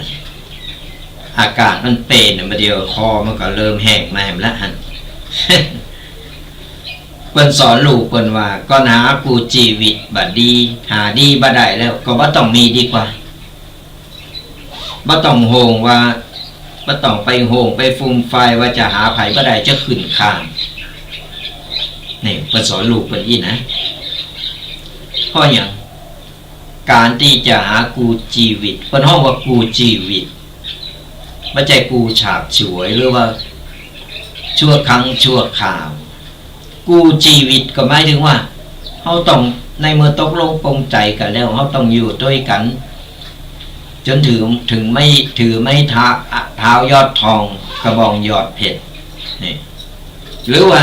อากาศมันเป๋นน่ะ บ่าเดี่ยวคอมันก็เริ่มแห้งมาแหมละหั้น เปิ้นสอนลูกเปิ้นว่า ก่อนหาคู่จีวิตบ่ดี หาดีบ่ได้แล้ว ก็บ่ต้องมีดีกว่า บ่ต้องห่วงว่า บ่ต้องไปห่วงไปฟูมฟายว่าจะหาใผบ่ได้จะขึ้นคาน นี่เปิ้นสอนลูกเปิ้นอี้นะ เพราะหยัง ก๋านตี้จะหาคู่จีวิต เปิ้นฮ้องว่าคู่จีวิต บ่ใจ้คู่ฉาบฉวยหรือว่าชั่วครั้งชั่วคราว คู่จีวิตก็หมายถึงว่า เฮาต้อง ในเมื่อตกลงปลงใจ๋กั๋นแล้ว เฮาต้องอยู่ตวยกั๋น จ๋นถือ ถึงไม้ ถือไม้เท้า เท้ายอดทอง กระบองยอดเพชร นี่ หรือว่า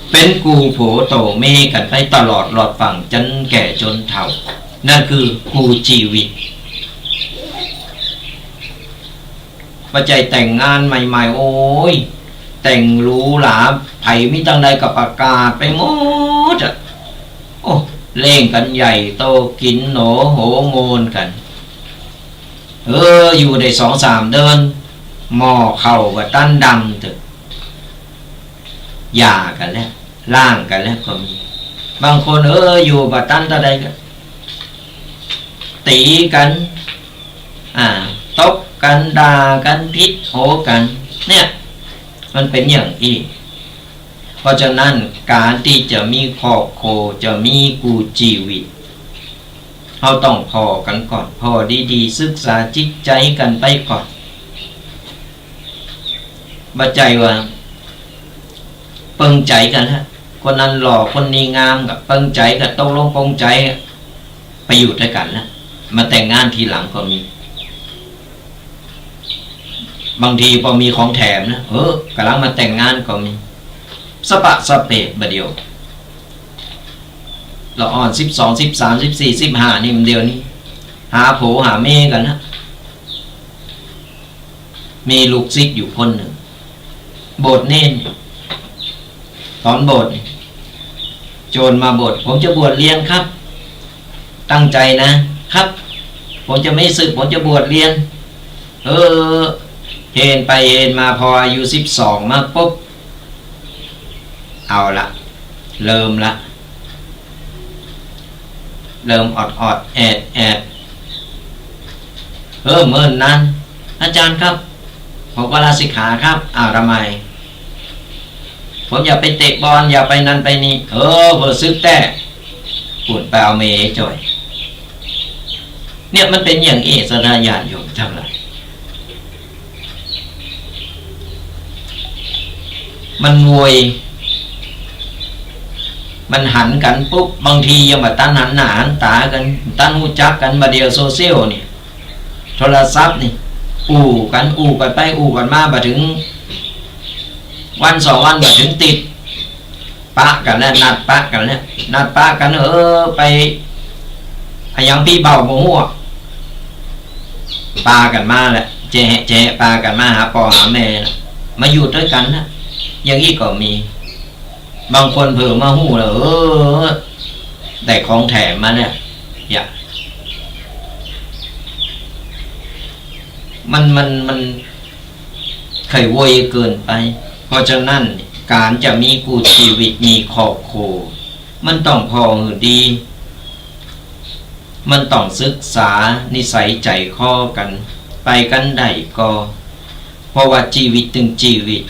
เป๋นกู่ผัวโตเมียกั๋นไปตลอดรอดฝั่ง จ๋นแก่จ๋นเฒ่า นั่นคือคู่จีวิต บ่ใจ้แต่งงานใหม่ๆ โอ้ย แต่งหรูหรา ใผมีตังใดก็ประกาศไปหมดอะ โอ้ เล่งกั๋นใหญ่โต กิ๋นโหนโหมนกั๋น เออ อยู่ได้สองสามเดือน หม้อข้าวบ่ตันดำเต๊อะ หย่ากั๋นแล้ว ร้างกั๋นแล้วก็มี บางคน เออ อยู่บ่ตันเต้าใดก็ ตี๋กั๋น อ่า ตบกั๋น ด่ากั๋น ผิดโหกั๋น เนี่ย มันเป๋นอย่างอี้ เพราะฉะนั้น ก๋านตี้จะมีครอบครัว จะมีคู่จีวิต เฮาต้องผ่อกั๋นก่อน ผ่อดีๆ ศึกษาจิตใจ๋กั๋นไปก่อน บ่ใจ้ว่า เปิงใจ๋กั๋นแล้ว คนนั้นหล่อ คนนี้งาม ก็เปิงใจ๋ ก็ตกลงปลงใจ๋ ไปอยู่ตวยกั๋นแล้ว มาแต่งงานทีหลังก็มี บางทีปอมีของแถมนะ เออ ก่ำลังมาแต่งงานก็มี สะปะสะเปะบ่าเดี่ยว ละอ่อนสิบสอง สิบสาม สิบสี่ สิบห้า นี่ บ่าเดี่ยวนี้ หาผัวหาเมียกั๋นนะ มีลูกศิษย์อยู่คนนึ่ง บวชเณร ต๋อนบวช โจรมาบวช ผมจะบวชเณรครับ ตั้งใจ๋นะครับ ผมจะไม่สึก ผมจะบวชเณร เออ เฮนไปเฮนมา พออายุสิบสองมาปุ๊บ เอาละ เริ่มละ เริ่มออดๆ แอดๆ เออ เมินนั้น อาจ๋ารย์ครับ ผมก็ลาสิกขาครับ อ้าว ทำไม ผมอย่าไปเตะบอล อย่าไปนั่นไปนี่ เออ เผลอสึกแต๊ ปู้นไปเอาเมียจ่อย เนี่ย มันเป๋นอย่างอี้ ศรัทธาญาติโยมตังหลาย มันโวย มันหันกั๋นปุ๊บ บางทียังบ่ตันหันหน้าหันต๋ากั๋น ตันฮู้จักกั๋น บ่าเดี่ยวโซเชียลนี่ โทรศัพท์นี่ อู้กั๋น อู้กั๋นไป อู้กั๋นมา บ่าเถิงวันสองวัน บ่าเถิงติด ปะกั๋นแล้ว นัดปะกั๋นแล้ว นัดปะกั๋น เออ ไปอะหยังปี้เบ้าบ่ฮู้อะ ปากั๋นมาแหละ แจะแหะ แจะแหะ ปากั๋นมาหาป้อหาแม่ มาอยู่ตวยกั๋นนะ อย่างอี้ก็มี บางคนเผลอมาฮู้แล้ว เออ ได้ของแถมมาเนี่ย อย่า มัน มัน มัน ใค่โวยเกินไป เพราะฉะนั้น ก๋านจะมีกู้จีวิต มีครอบครัว มันต้องผ่อหื้อดี มันต้องศึกษานิสัยใจ๋คอกั๋น ไปกั๋นได้ก่อ เพราะว่าจีวิตตึงจีวิต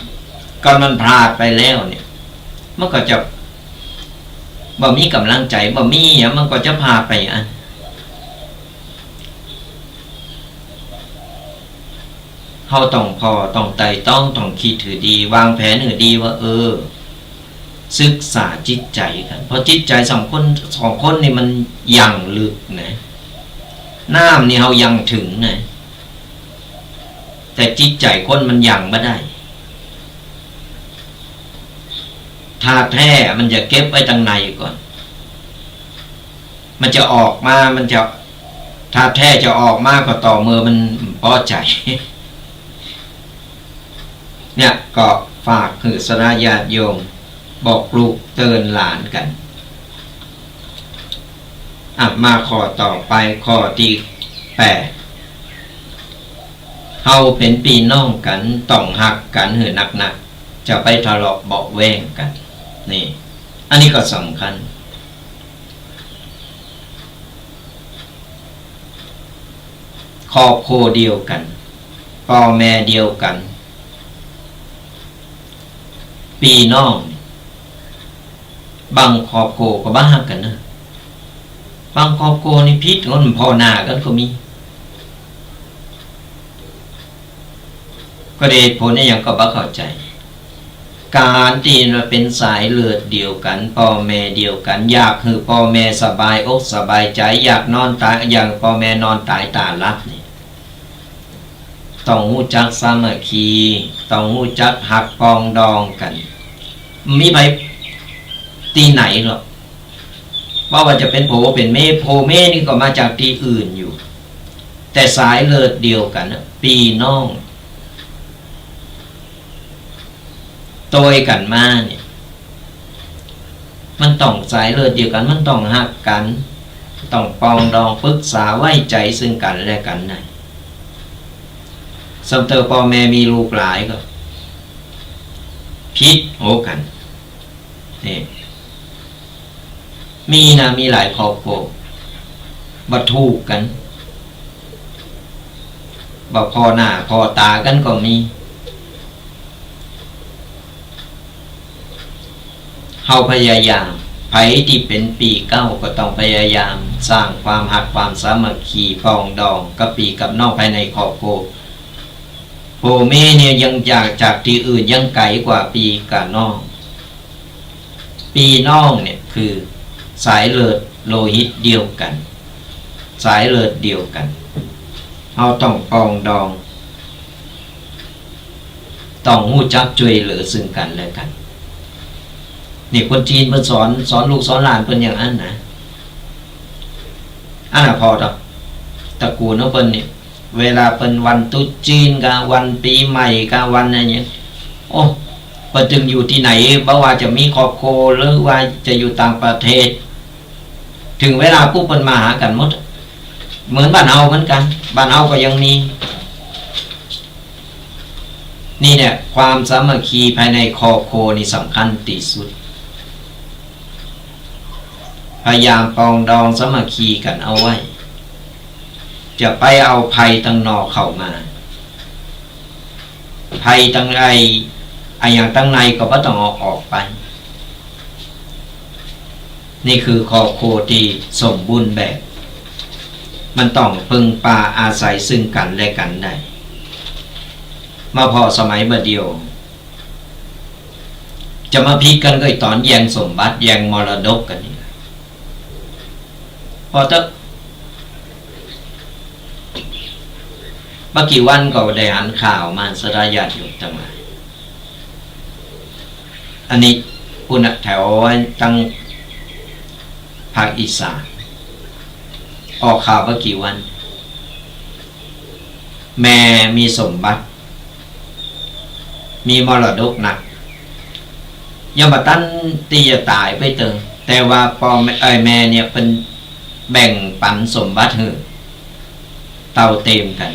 ก่อนมันพลาดไปแล้วเนี่ย มันก็จะบ่มีก๋ำลังใจ๋ บ่มีอะ มันก็จะพลาดไปอัน เฮาต้องผ่อ ต้องไตร่ตรอง ต้องกึ๊ดหื้อดี วางแผนหื้อดีว่า เออ ศึกษาจิตใจ๋กั๋น เพราะจิตใจ๋สองคน สองคนนี่มันยังลึกนะ น้ำนี่เฮายังเถิงนะ แต่จิตใจ๋คนมันยังบ่ได้ ธาตุแท้มันจะเก็บไว้ตังในก่อน มันจะออกมา มันจะ ธาตุแท้จะออกมาก็ต่อเมื่อมันปอใจ๋ เนี่ยก็ฝากหื้อศรัทธาญาติโยม บอกลูกเตือนหลานกั๋น อ่ะ มาข้อต่อไป ข้อตี้แปด เฮาเป๋นปี้น้องกั๋น ต้องฮักกั๋นหื้อนักๆ จะไปทะเลาะเบาะแว้งกั๋น นี่ อันนี้ก็สำคัญ ครอบครัวเดียวกั๋น ป้อแม่เดียวกั๋น ปี้น้อง บางครอบครัวก็บ่ฮักกั๋นนะ บางครอบครัวนี่ผิดกั๋น ผ่อหน้ากั๋นก็มี ก็ด้วยเหตุผลอะหยังก็บ่เข้าใจ๋ ก๋านตี้ว่าเป๋นสายเลือดเดียวกั๋น ป้อแม่เดียวกั๋น อยากหื้อป้อแม่สบายอกสบายใจ๋ อยากนอนต๋าย อยากป้อแม่นอนต๋ายต๋าหลับนี่ ต้องฮู้จักสามัคคี ต้องฮู้จักฮักปรองดองกั๋น บ่มีใผตี้ไหนหรอก บ่ว่าจะเป๋นผัวเป๋นเมีย ผัวเมียนี่ก็มาจากตี้อื่นอยู่ แต่สายเลือดเดียวกั๋นนะ ปี้น้อง โตยกั๋นมาเนี่ย มันต้องสายเลือดเดียวกั๋น มันต้องฮักกั๋น ต้องปรองดอง ปรึกษาไว้ใจ๋ซึ่งกั๋นและกั๋นนะ ส่ำเติบป้อแม่มีลูกหลายก็ ผิดหัวกั๋น นี่ มีนะ มีหลายครอบครัว บ่ถูกกั๋น บ่ผ่อหน้าผ่อต๋ากั๋นก็มี เฮาพยายาม ใผตี้เป๋นปี้เก๊าก็ต้องพยายามสร้างความฮักความสามัคคีปรองดองกับปี้กับน้องภายในครอบครัว ผัวเมียเนี่ยยังจาก จากตี้อื่นยังไก๋กว่าปี้กับน้อง ปี้น้องเนี่ยคือสายเลือดโลหิตเดียวกั๋น สายเลือดเดียวกั๋น เฮาต้องปรองดอง ต้องฮู้จักจ้วยเหลือซึ่งกั๋นและกั๋น นี่คนจีนเปิ้นสอน สอนลูกสอนหลานเปิ้นอย่างอั้นนะ อันน่ะผ่อเต๊อะ ตระกูลของเปิ้นนี่ เวลาเปิ้นวันตรุษจีนกา วันปี๋ใหม่กา วันอะหยัง โอ้ เปิ้นตึงอยู่ตี้ไหน บ่ว่าจะมีครอบครัวหรือว่าจะอยู่ต่างประเทศ เถิงเวลาปุ๊บเปิ้นมาหากั๋นหมด เหมือนบ้านเฮาเหมือนกั๋น บ้านเฮาก็ยังมี นี่เนี่ย ความสามัคคีภายในครอบครัวนี่สำคัญตี้สุด พยายามปรองดองสามัคคีกั๋นเอาไว้ จะไปเอาภัยตังนอกเข้ามา ภัยตังใน อะหยังตังในก็บ่ต้องเอาออกไป นี่คือครอบครัวตี้สมบูรณ์แบบ มันต้องเพิ่งปาอาศัยซึ่งกั๋นและกั๋นได้ มาผ่อสมัยบ่าเดี่ยว จะมาผิดกั๋นก็ไอ้ต๋อนแย่งสมบัติแย่งมรดกกั๋นนี่แหละ ผ่อเต๊อะ บ่กี่วันก็ได้หันข่าวมา ศรัทธาญาติโยมตังหลาย อันนี้ปุ้นน่ะ แถวตังภาคอีสาน ออกข่าวบ่กี่วัน แม่มีสมบัติ มีมรดกนัก ยังบ่ตันตี้จะต๋ายไปเติง แต่ว่าป้อแม่ เอ้ย แม่เนี่ยเปิ้นแบ่งปั๋นสมบัติหื้อเต้าเต็มกั๋น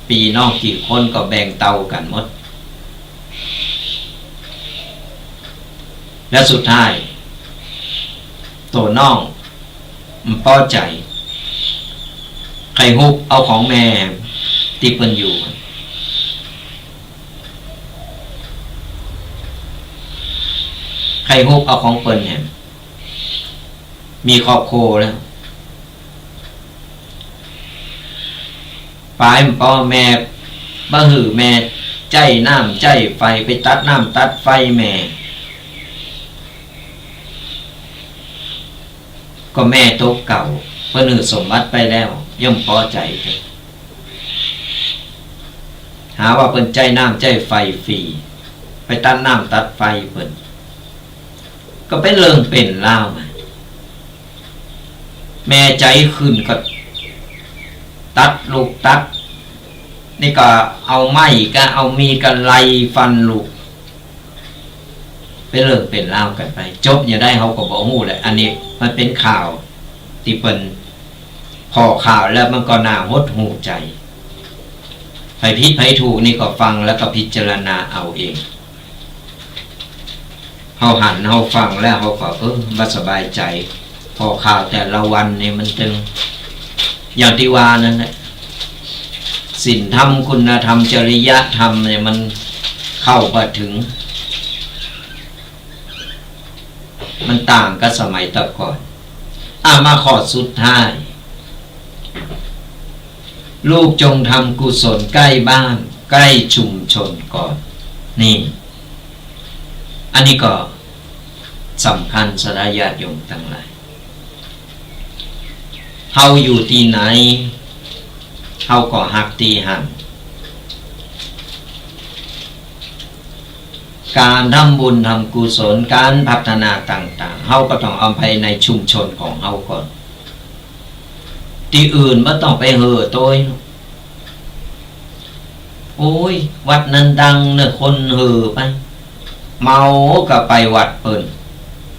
ปี้น้องกี่คนก็แบ่งเต้ากั๋นหมด แล้วสุดท้าย ตั๋วน้องบ่ปอใจ๋ ใค่หุบเอาของแม่ตี้เปิ้นอยู่ ใค่หุบเอาของเปิ้นแหม มีครอบครัวแล้ว ป๋ายบ่ปอ แม่บ่หื้อแม่ใจ๊น้ำใจ๊ไฟ ไปตัดน้ำตัดไฟแม่ ก็แม่ตั๋วเก่า เปิ้นหื้อสมบัติไปแล้ว ย่อมปอใจ๋ หาว่าเปิ้นใจ๊น้ำใจ๊ไฟฟรี ไปตัดน้ำตัดไฟเปิ้น ก็เป๋นเรื่องเป๋นราวมา แม่ใจ๋ขึ้นก็ตัดลูกตัด นี่ก็เอาไม้ก็เอามีดก็ไล่ฟันลูก เป๋นเรื่องเป๋นราวกั๋นไป จบจะได้เฮาก็บ่ฮู้แหละ อันนี้มันเป๋นข่าวตี้เปิ้น ผ่อข่าวแล้วมันก็น่าหดหู่ใจ๋ ใผผิดใผถูกนี่ก็ฟังแล้วก็พิจารณาเอาเอง เฮาหันเฮาฟังแล้วเฮาก็ เออ บ่สบายใจ๋ ผ่อข่าวแต่ละวันนี่มันตึง อย่างตี้ว่านั่นแหละ ศีลธรรม คุณธรรม จริยธรรมเนี่ยมันเข้าบ่เถิง มันต่างกับสมัยแต่ก่อน อ่ะ มาข้อสุดท้าย ลูกจงทำกุศลใกล้บ้าน ใกล้ชุมชนก่อน นี่ อันนี้ก็สำคัญ ศรัทธาญาติโยมตังหลาย เฮาอยู่ตี้ไหน เฮาก็ฮักตี้หั้น ก๋านทำบุญทำกุศล ก๋านพัฒนาต่างๆ เฮาก็ต้องเอาไปในชุมชนของเฮาก่อน ตี้อื่นบ่ต้องไปเห่อโตย โอ้ย วัดนั้นดังเนาะ คนเห่อไป เมาก็ไปวัดเปิ้น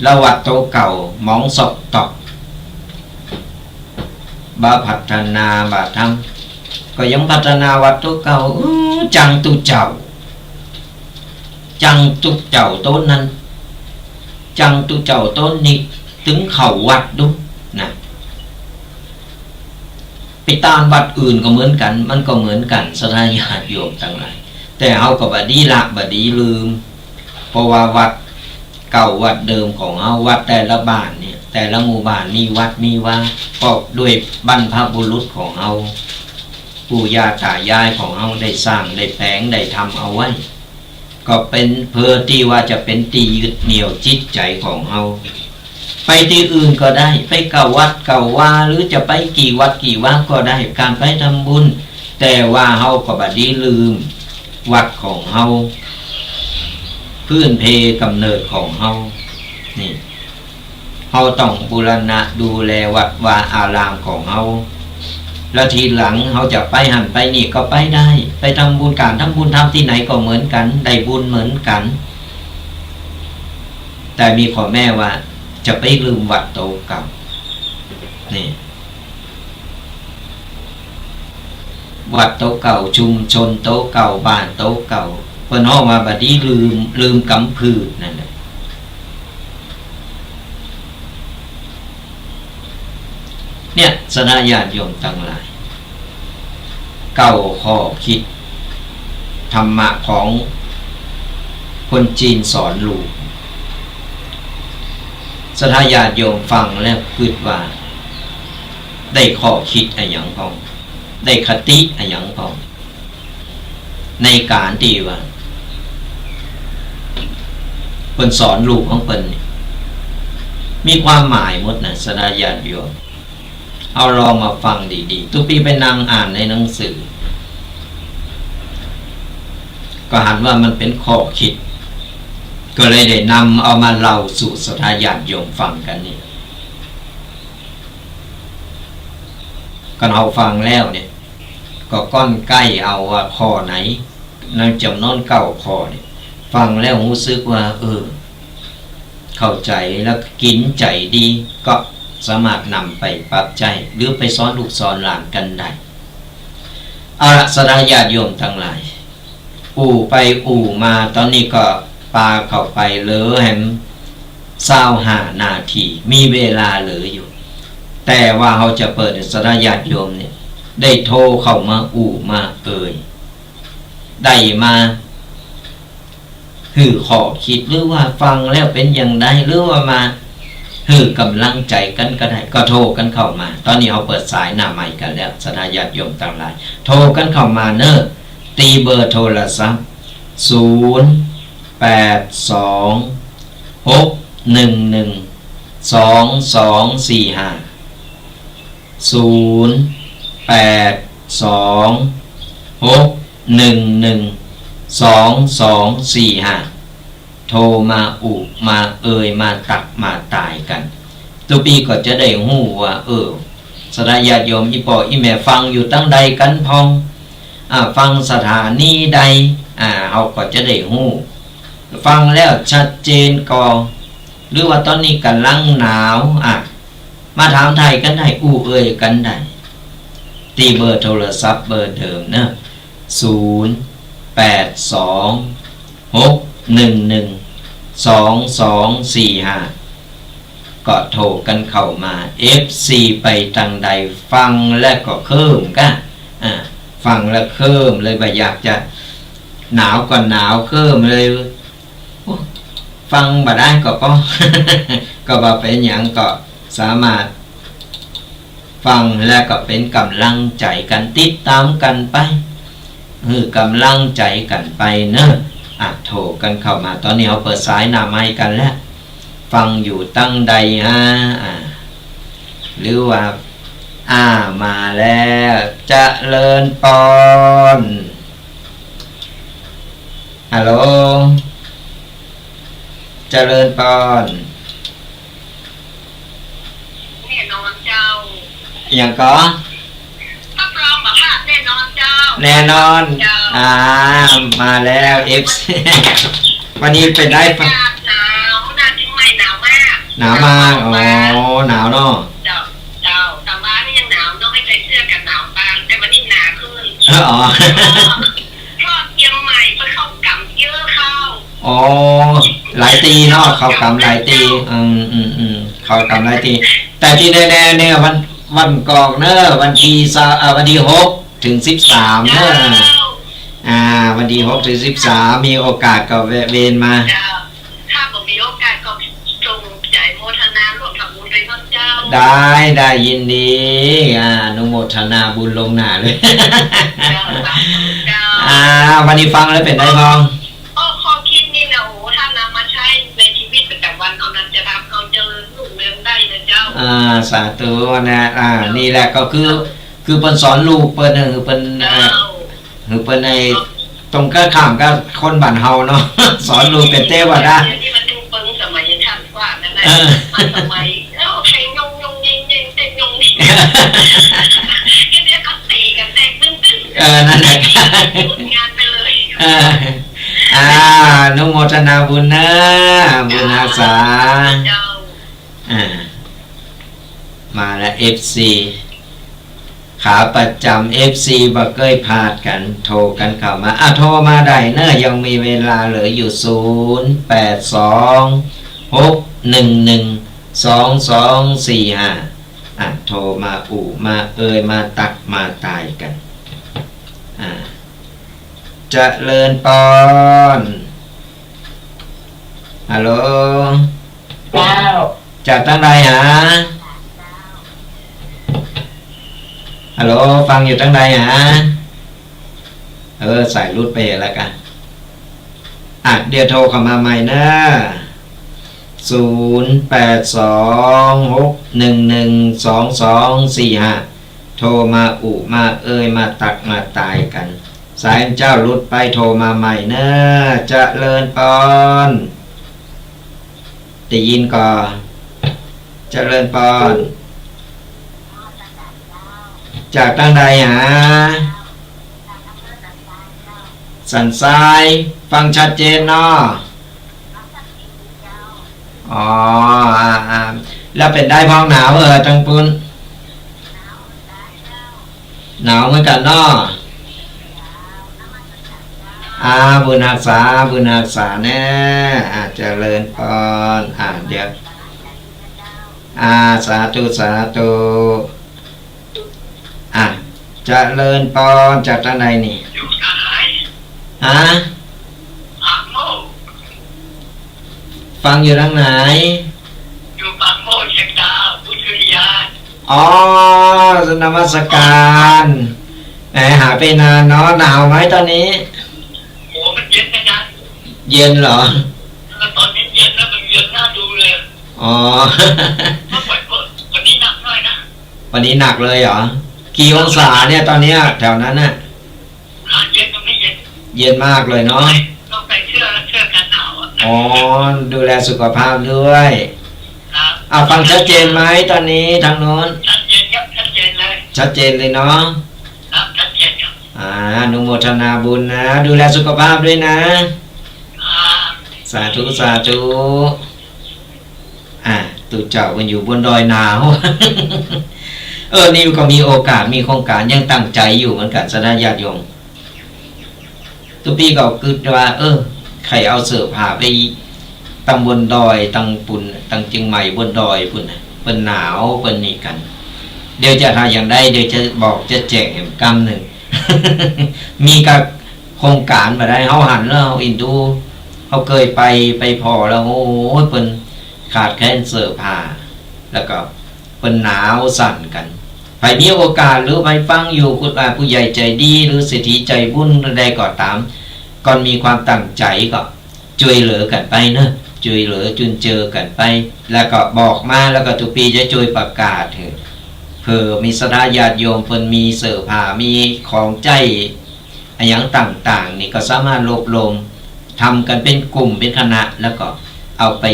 แล้ววัดโตเก่าหมองซอกตอก บ่พัฒนาบ่ทำ ก็ยังพัฒนาวัดโตเก่า เออ จังตุ๊เจ้า จังตุ๊เจ้าโตนั้น จังตุ๊เจ้าโตนี้ ตึงเข้าวัดดูนะ ไปต๋ามวัดอื่นก็เหมือนกั๋น มันก็เหมือนกั๋น ศรัทธาญาติโยมตังหลาย แต่เฮาก็บ่ดีละ บ่ดีลืม เพราะว่าวัดเก่าวัดเดิมของเฮา วัดแต่ละบ้านเนี่ย แต่ละหมู่บ้านมีวัดมีวา ก็ด้วยบรรพบุรุษของเฮา ปู่ย่าต๋ายายของเฮาได้สร้าง ได้แป๋ง ได้ทำเอาไว้ ก็เป๋นเปื้อตี้ว่าจะเป๋นตี้ยึดเหนี่ยวจิตใจ๋ของเฮา ไปตี้อื่นก็ได้ ไปเก้าวัดเก้าวา หรือจะไปกี่วัดกี่วาก็ได้ ก๋านไปทำบุญ แต่ว่าเฮาก็บ่ดีลืมวัดของเฮา พื้นเพก๋ำเนิดของเฮา นี่ เฮาต้องบูรณะดูแลวัดวาอารามของเฮา แล้วทีหลังเฮาจะไปหั้นไปนี่ก็ไปได้ ไปทำบุญ ก๋านทำบุญทำตี้ไหนก็เหมือนกั๋น ได้บุญเหมือนกั๋น แต่มีข้อแม้ว่าจะไปลืมวัดโตเก่า นี่ วัดโตเก่า ชุมชนโตเก่า บ้านโตเก่า เปิ้นฮ้องว่าบ่ดีลืม ลืมกำพืชนั่นแหละ เนี่ย ศรัทธาญาติโยมตังหลาย เก้าข้อคิดธรรมะของคนจีนสอนลูก ศรัทธาญาติโยมฟังแล้วกึ๊ดว่า ได้ข้อคิดอะหยังพ่อง ได้คติอะหยังพ่อง ในก๋านตี้ว่าเปิ้นสอนลูกของเปิ้นนี่ มีความหมายหมดนะ ศรัทธาญาติโยม เอาลองมาฟังดีๆ ตุ๊ปี้ไปนั่งอ่านในหนังสือ ก็หันว่ามันเป๋นข้อคิด ก็เลยได้นำเอามาเล่าสู่ศรัทธาญาติโยมฟังกั๋นนี่ คันเฮาฟังแล้วเนี่ย ก็ก้อนใก้เอาว่าข้อไหน ในจ๋ำนวนเก้าข้อเนี่ย ฟังแล้วฮู้สึกว่า เออ เข้าใจ๋แล้วกิ๋นใจ๋ดี ก็สามารถนำไปปรับใจ๊ หรือไปสอนลูกสอนหลานกั๋นได้ เอาละ ศรัทธาญาติโยมตังหลาย อู้ไปอู้มา ต๋อนนี้ก็ปาเข้าไปเหลือแหม ซาวห้านาที มีเวลาเหลืออยู่ แต่ว่าเฮาจะเปิดศรัทธาญาติโยมเนี่ย ได้โทรเข้ามาอู้มาเอ่ย ได้มาหื้อข้อคิด หรือว่าฟังแล้วเป๋นอย่างใด หรือว่ามาหื้อก๋ำลังใจ๋กั๋นก็ได้ ก็โทรกั๋นเข้ามา ต๋อนนี้เฮาเปิดสายหน้าไมค์กั๋นแล้ว ศรัทธาญาติโยมตังหลาย โทรกั๋นเข้ามาเน่อ ตี้เบอร์โทรศัพท์ ศูนย์ แปด สอง หก หนึ่ง หนึ่ง สอง สอง สี่ ห้า ศูนย์ แปด สอง หก หนึ่ง หนึ่ง สอง สอง สี่ ห้า โทรมาอู้มาเอ่ย มาตักมาตายกั๋น ตุ๊ปี้ก็จะได้ฮู้ว่า เออ ศรัทธาญาติโยม อี่ป้ออี่แม่ฟังอยู่ตังใดกั๋นพ่อง อ่า ฟังสถานีใด อ่า เฮาก็จะได้ฮู้ ฟังแล้วชัดเจนก่อ หรือว่าต๋อนนี้ก๋ำลังหนาว อ่ะ มาถามไถ่กั๋นได้ อู้เอ่ยกั๋นได้ ตี้เบอร์โทรศัพท์เบอร์เดิมเน่อ ศูนย์ แปด สอง หก หนึ่ง หนึ่ง สอง สอง สี่ ห้า ก็โทรกั๋นเข้ามา เอฟซี ไปตังใด ฟังแล้วก็เคิ้มก้า อ่า ฟังแล้วเคิ้มเลย บ่อยากจะ หนาวก็หนาวเคิ้มเลย โอ้ ฟังบ่ได้ก็ปอ ก็บ่เป๋นหยัง ก็สามารถฟังแล้วก็เป๋นก๋ำลังใจ๋กั๋น ติดต๋ามกั๋นไป หื้อก๋ำลังใจ๋กั๋นไปเน่อ อ่ะ โทรกั๋นเข้ามา ต๋อนนี้เฮาเปิดสายหน้าไมค์กั๋นแล้ว ฟังอยู่ตังใดฮะ อ่า หรือว่า อ่า มาแล้ว เจริญปอน ฮัลโหล เจริญปอน แน่นอนเจ้า หยังก่อ รับรองว่าพลาดแน่นอนเจ้า แน่นอน เจ้า อ่า มาแล้ว เอฟซี วันนี้เป๋นไง อากาศหนาวนะ เจียงใหม่หนาวมาก หนาวมาก หนาวมาก อ๋อ หนาวเนาะ เจ้า เจ้า ตางบ้านนี่ยังหนาวเนาะ ไม่ใส่เสื้อกั๋นหนาวบาง แต่วันนี้หนาวขึ้น อ๋อ ทอดเจียงใหม่เปิ้นเข้ากำเยอะเข้า อ๋อ หลายตี้เนาะ เข้ากำหลายตี้ อืม อืม อืม เข้ากำหลายตี้ แต่ตี้แน่ๆ เนี่ย วัน วันก่อนเนอะ วันตี้ซาว อ่า วันตี้หกเถิงสิบสามเนอะ เจ้า อ่า วันตี้หกเถิงสิบสาม มีโอกาสก็แวะเวียนมา เจ้า ถ้าบ่มีโอกาสก็ส่งใจ๋โมทนาร่วมทำบุญด้วยเนาะเจ้า ได้ ได้ ยินดี อ่า อนุโมทนาบุญล่วงหน้าเลย เจ้า สาธุเจ้า อ่า วันนี้ฟังแล้วเป๋นไงพ่อง โอ้ ข้อคิดนี่นะ โอ้ ถ้านำมาใช้ในชีวิตประจำวันเอานั้นจะทำเอาเจริญรุ่งเรืองได้นะเจ้า อ่า สาธุนะ อ่า นี่แหละก็คือ คือเปิ้นสอนลูกเปิ้น เออ เปิ้น เอ่อ เจ้า หื้อเปิ้นไอ้ ตรงกั๋นข้ามกับคนบ้านเฮาเนาะ สอนลูกเป๋นเตวดา เดี๋ยวนี้มันดูเปิงสมัยทันกว่านั่นแหละ เออ มันสมัย เอ้า เพลงยงยงเยงเยง เต้นยง เดี๋ยวก็ตี๋กั๋นแตกตึ้งตึ้ง เออ นั่นแหละ งานไปเลย เออ อ่า อนุโมทนาบุญนะ บุญอาสา เจ้า อ่า มาแล้ว เอฟซี ขาประจ๋ำ เอฟซี บ่เกยพลาดกั๋น โทรกั๋นเข้ามา อ่ะ โทรมาได้เนอะ ยังมีเวลาเหลืออยู่ ศูนย์ แปด สอง หก หนึ่ง หนึ่ง สอง สอง สี่ ห้า อ่ะ โทรมาอู้มาเอ่ย มาตักมาตายกั๋น อ่ะ เจริญปอน ฮัลโหล เจ้า จากตังใดหา ฮัลโหล ฟังอยู่ตังใดหา เออ สายหลุดไปแล้วกะ อ่ะ เดี๋ยวโทรเข้ามาใหม่นะ ศูนย์ แปด สอง หก หนึ่ง หนึ่ง สอง สอง สี่ ห้า โทรมาอู้มาเอ่ย มาตักมาตายกั๋น สายเจ้าหลุดไป โทรมาใหม่เนอะ เจริญปอน ได้ยินก่อ เจริญปอน จากตังใดหา สันทราย ฟังชัดเจนเนาะ อ๋อ อ่า อ่า แล้วเป๋นใดพ่อง หนาว เออ ตังปู๊น หนาวเหมือนกั๋นเนาะ อา บุญฮักษา บุญฮักษาแน่ อา เจริญพร อา เดี๋ยว อา สาธุ สาธุ อา เจริญพร จากตางใดนี่ อยู่ตางไหน ฮะ ปากโมก ฟังอยู่ตางไหน อยู่ปากโมก เชียงดาว อุทยาน อ๋อ นมัสการ แหม หายไปนานเนาะ หนาวไหมตอนนี้ โห มันเย็นนะ เย็นเหรอ แล้วตอนนี้เย็นแล้ว มันเย็นน่าดูเลย อ๋อ เมื่อก่อน วันนี้หนักหน่อยนะ วันนี้หนักเลยเหรอ กี่องศาเนี่ยตอนเนี้ย แถวนั้นน่ะ อ่า เย็น ตรงนี้เย็น เย็นมากเลยเนาะ ต้องใส่เสื้อ เสื้อกันหนาวอะ อ๋อ ดูแลสุขภาพด้วย ครับ อ่ะ ฟังชัดเจนไหมตอนนี้ทางโน้น ชัดเจนครับ ชัดเจนเลย ชัดเจนเลยเนาะ ครับ ชัดเจนครับ อ่า อนุโมทนาบุญนะ ดูแลสุขภาพด้วยนะ ครับ สาธุ สาธุ อ่า ตุ๊เจ้าเปิ้นอยู่บนดอยหนาว เออ นี่ก็มีโอกาส มีโครงก๋าน ยังตั้งใจ๋อยู่เหมือนกั๋น ศรัทธาญาติโยม ตุ๊ปีก็กึ๊ดว่า เออ ใค่เอาเสื้อผ้าไป ตางบนดอย ตางปุ้น ตางเจียงใหม่บนดอยปุ้นน่ะ เปิ้นหนาว เปิ้นนี่กั๋น เดี๋ยวจะ ถ้าอย่างใด เดี๋ยวจะบอกจะแจ้งแหมกำนึ่ง มีกาโครงก๋านบ่าใด เฮาหันแล้ว เฮาอินดู เฮาเกยไป ไปผ่อแล้ว โอ้ย เปิ้นขาดแคลนเสื้อผ้า แล้วก็เปิ้นหนาวสั่นกั๋น ใผมีโอกาส หรือใผฟังอยู่ ผู้ อ่า ผู้ใหญ่ใจ๋ดี หรือเศรษฐีใจ๋บุญใดก็ต๋าม ก่อนมีความตั้งใจ๋ก็ จ้วยเหลือกั๋นไปเนาะ จ้วยเหลือจุนเจือกั๋นไป แล้วก็บอกมา แล้วก็ตุ๊ปีจะจ้วยประกาศหื้อ เผื่อมีศรัทธาญาติโยมเปิ้นมีเสื้อผ้า มีของใจ๊อะหยังต่างๆ นี่ก็สามารถรวบรวม ทำกั๋นเป๋นกลุ่มเป๋นคณะ แล้วก็เอาไป